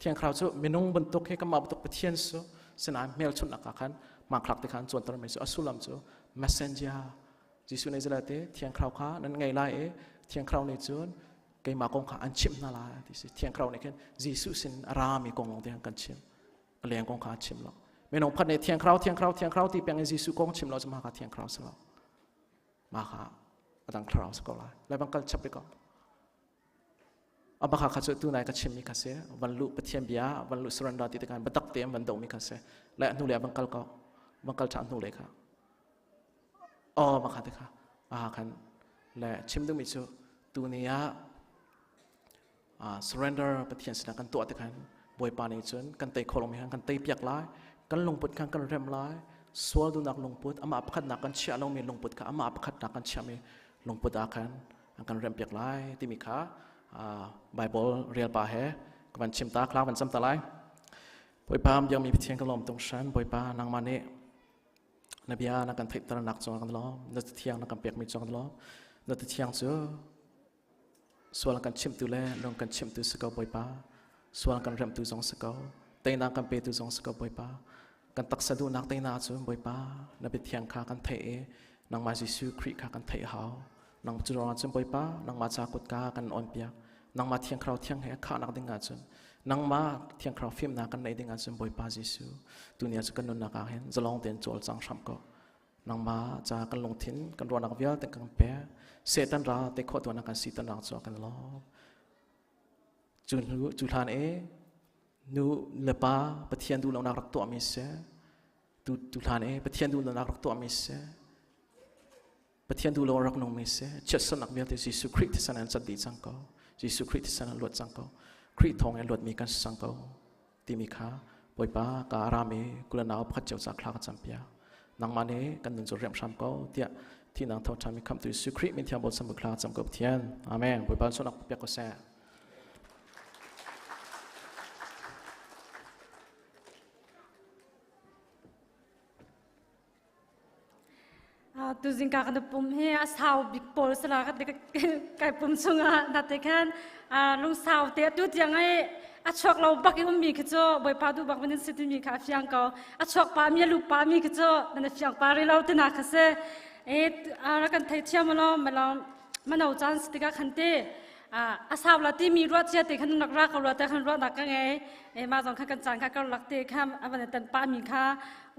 thiang thlarau cu minung bantuk he kanmah bantuk pathian su sinain hmelchunhnak ah khan hmanthlak te khan cuanter mi cu a sullam cu messenger Jesuh nih zalate thiang thlarau kha nan ngei lai i thiang thlarau nih cun keimah kong kha an chimh hna lai ti si thiang thlarau nih khin Jesuh sin a rami kong lawng te kan chim a leng kong kha a chim lo minung phat nih thiang thlarau thiang thlarau thiang thlarau ti peng in Jesuh kong chim lo cu mah kha thiang thlarau si lo mah kha a dang thlarau si ko lai lai bang kal chap ko abakha kha cu tu nai ka chim mi kha si van lu pathian bia van lu surrender ti te kan batak te van do mi kha si le hnu le van kal ko van kal tha hnu le kha aw ma kha te kha a khan le chim duhmi cu tu ni ah surrender pathian sinah kan tuah te khan bawipa nih cun kan tei kho lomi khan kan tei piak lai kan lungput khan kan rem lai sual duhnak lungput amah pakhatnak kan chiah lomi lungput kha amah pakhatnak kan chiahmi lungput ah khan an kan rem piak lai timi kha Bible rel pa he ka van chim ta kla van cam ta lai Bawipa biakmi Pathian ka lawm tung hran Bawipa nangmah nih Na bia na kan theihternak cungah kan lawm. Na thiang na kan pekmi cungah kan lawm. Na thiang cu sual kan chimhtu le lung kan chimhtu si ko Bawipa. Sual kan remhtu zong si ko. Teinak kan petu zong si ko Bawipa. Kan taksa duhnak teinak cu Bawipa na biathiang kha kan theih i nangmah Jesuh Khrih kha kan theih hau. Nang cu ruangah cun Bawipa nangmah ca kutka kan on piak. Nangmah thiang thlarau thiang he khahnak ding ahcun nangmah thiang thlarau fimnak kan neih ding ahcun Bawipa Jesuh tuni ah cun kan nunnak ah hin zalong tein cawlcang hram ko. Nangmah ca kan lungthin kan ruahnak vialte kan pek. Satan ra te khawh tuan kan si tan rang cu kan lawm. Cu hnu cu hlan e nu le pa Pathian duh lonak rak tuahmi si tu tu hlan e Pathian duh lonak rak tuahmi si Pathian duh lo rak nungmi si chiatsernak vialte Jesuh Khrih thisen an cat dih cang ko Jesuh Khrih thisen an luat cang ko Khrih thawng in luatmi kan si cang ko timi kha Bawipa ka arami kulanau pakhat cio ca thla ka campiak nangmah nih kan nun cu riam hram ko tiah thihnak thawngṭha mi khamhtu Jesuh Khrih min thiang bawi sambu thla cam ko Pathian Amen Bawipa sunak piak ko seh Tu zingka kan pum hi a sau bik pawl sala ka kai pum chungah na te khan lungsau te tu tiang ai a chuak lo bak i ummi khi cu bawipa du bak manin si timi kha a fiang ko a chuak pa mi a lu pa mi khi cu nan fiang pa ri lo tina kha si e ra kan thei thiam lo malo mano chan si tikah khan te a sau la timi ruah cia te khan nak ra ko lo te khan ruah nak ka ngei e ma zong khan kan caan kha kar lak te kha avan tan pa mi kha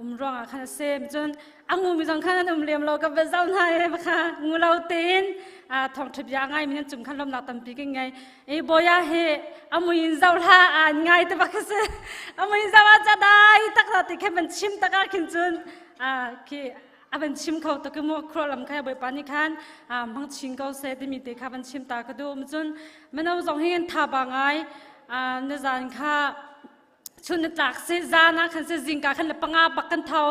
um ruangah khan a sem cun a ngumi zong khan an um lem lo ka va zau hna e kha ngu lo tein thawngṭha bia ngai mi nan cung khan lawmnak tampi ka ngei e boya he a mui in zau hla an ngai te bak si a mui in zau a ca dai tak la ti khan man chim tak ah khin cun khi. a van chim kho tuk i mu khua lam kha Bawipa nih khan hmang chin ko seh timi te kha van chim ta ka duh. Cun mino zong hi tha ba ngai na zan kha chun na tlak si zan ah khan si zingka khan le panga bak kan tho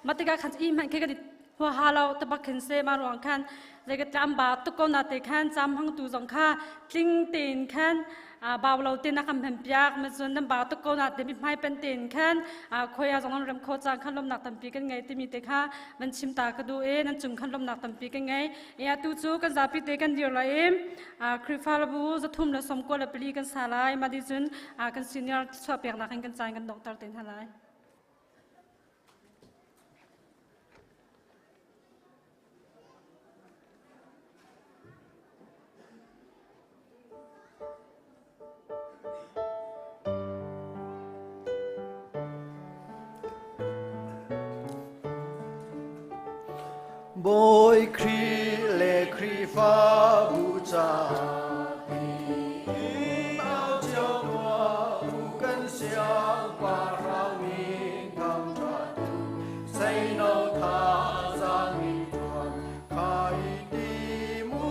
ma tikah khan i hmanh khi kan hua ha lo te bak khin se ma ruang khan zei ka tlam ba tuk ko na te khan cham hang tu zong kha tling tein khan bau lo te na kan hman piak ma cun nan ba tuk ko na te mi hmai pen tein khan khoi a zong rem kho cang khan lomnak tampi kan ngei timi te kha van chim ta ka du e nan cung khan lomnak tampi kan ngei e atu cu kan zapi te kan dir lai e Khrihfabu zathum le sawmkua le pali kan sa lai. Mah cun kan senior chuah peknak in kan caan kan donghter te hna lai. Bawi Khrih le Khrihfabu caah tiin au cio tuah u kan siangpahrang min thangṭhat u seino thazaang in ṭuan kha i tim u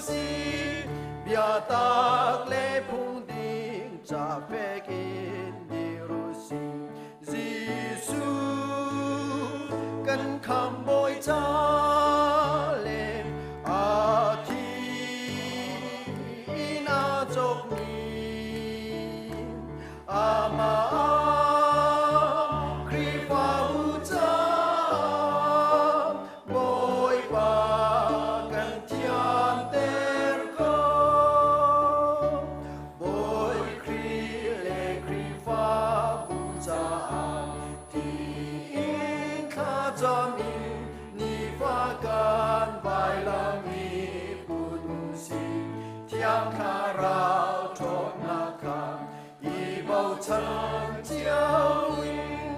sih biatak le phungding ca fek in dir u sih Jesuh kan khambawi ca le a thi in a cawkmi amah Khrihfabu caah Bawipa kan thianter ko. Bawi Khrih le Khrihfabu caah tiin thlacam in nifa kan vailam i put usih. Thiang Thlarau ṭhawnnak kha i bochan cio in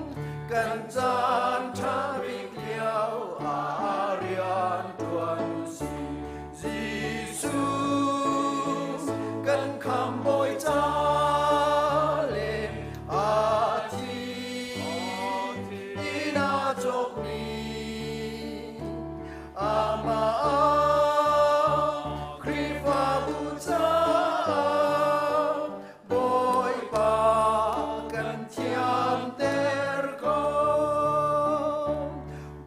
kan caan ṭha bik lio ah rian ṭuan usih. Jesuh kan khambawi ca le a thi in a cawkmi amah Khrihfabu caah Bawipa kan thianter ko.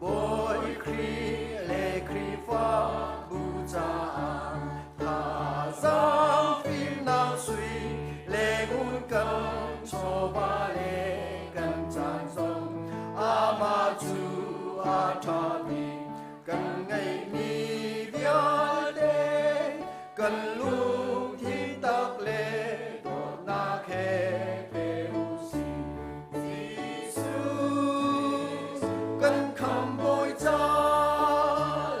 Bawi Khrih le Khrihfabu caah thazaang fimnak sui le ngun kan chawva le kan caan zong amah cu a ṭha bik kan ngeihmi vialte kan lungthin tak le dawtnak he pe u sih. Jesuh kan khambawi ca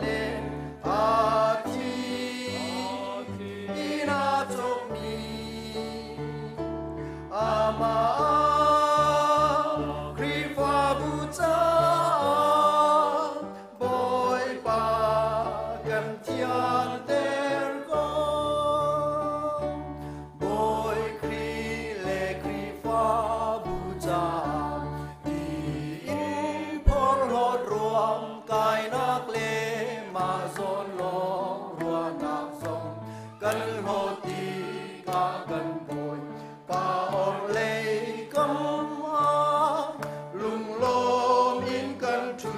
le a thi in a cawkmi amah Khrihfabu caah Bawipa kan thianter ko. Bawi Khrih le Khrihfabu caah tiin phorhlawt ruang kainak le mah zawn lawng ruahnak zong kan hlawt tikah kan Bawi Pa orhlei kam ah lunglawm in kan ṭhu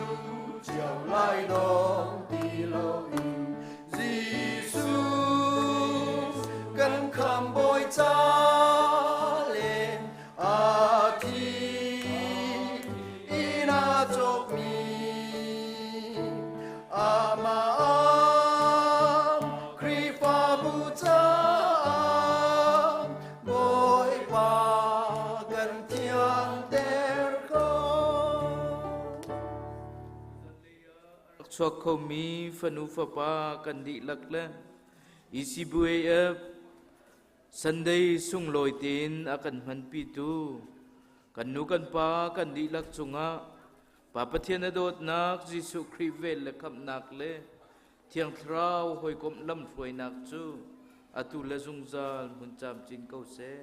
cio lai dong ti loin Jesuh kan khambawi ca le a thi in a cawkmi amah Khrihfabu caah Bawipa kan thianter ko. Chuak khomi fanu fapa kan dihlak le ECBAF Sunday sunglawi tein a kan hmanpitu kan nu kan pa kan dihlak cungah Pa Pathian a dawtnak Jesuh Khrih vel le khamhnak le Thiang Thlarau hawikomh lamhruainak cu atu le zungzal hmun camcin ko seh.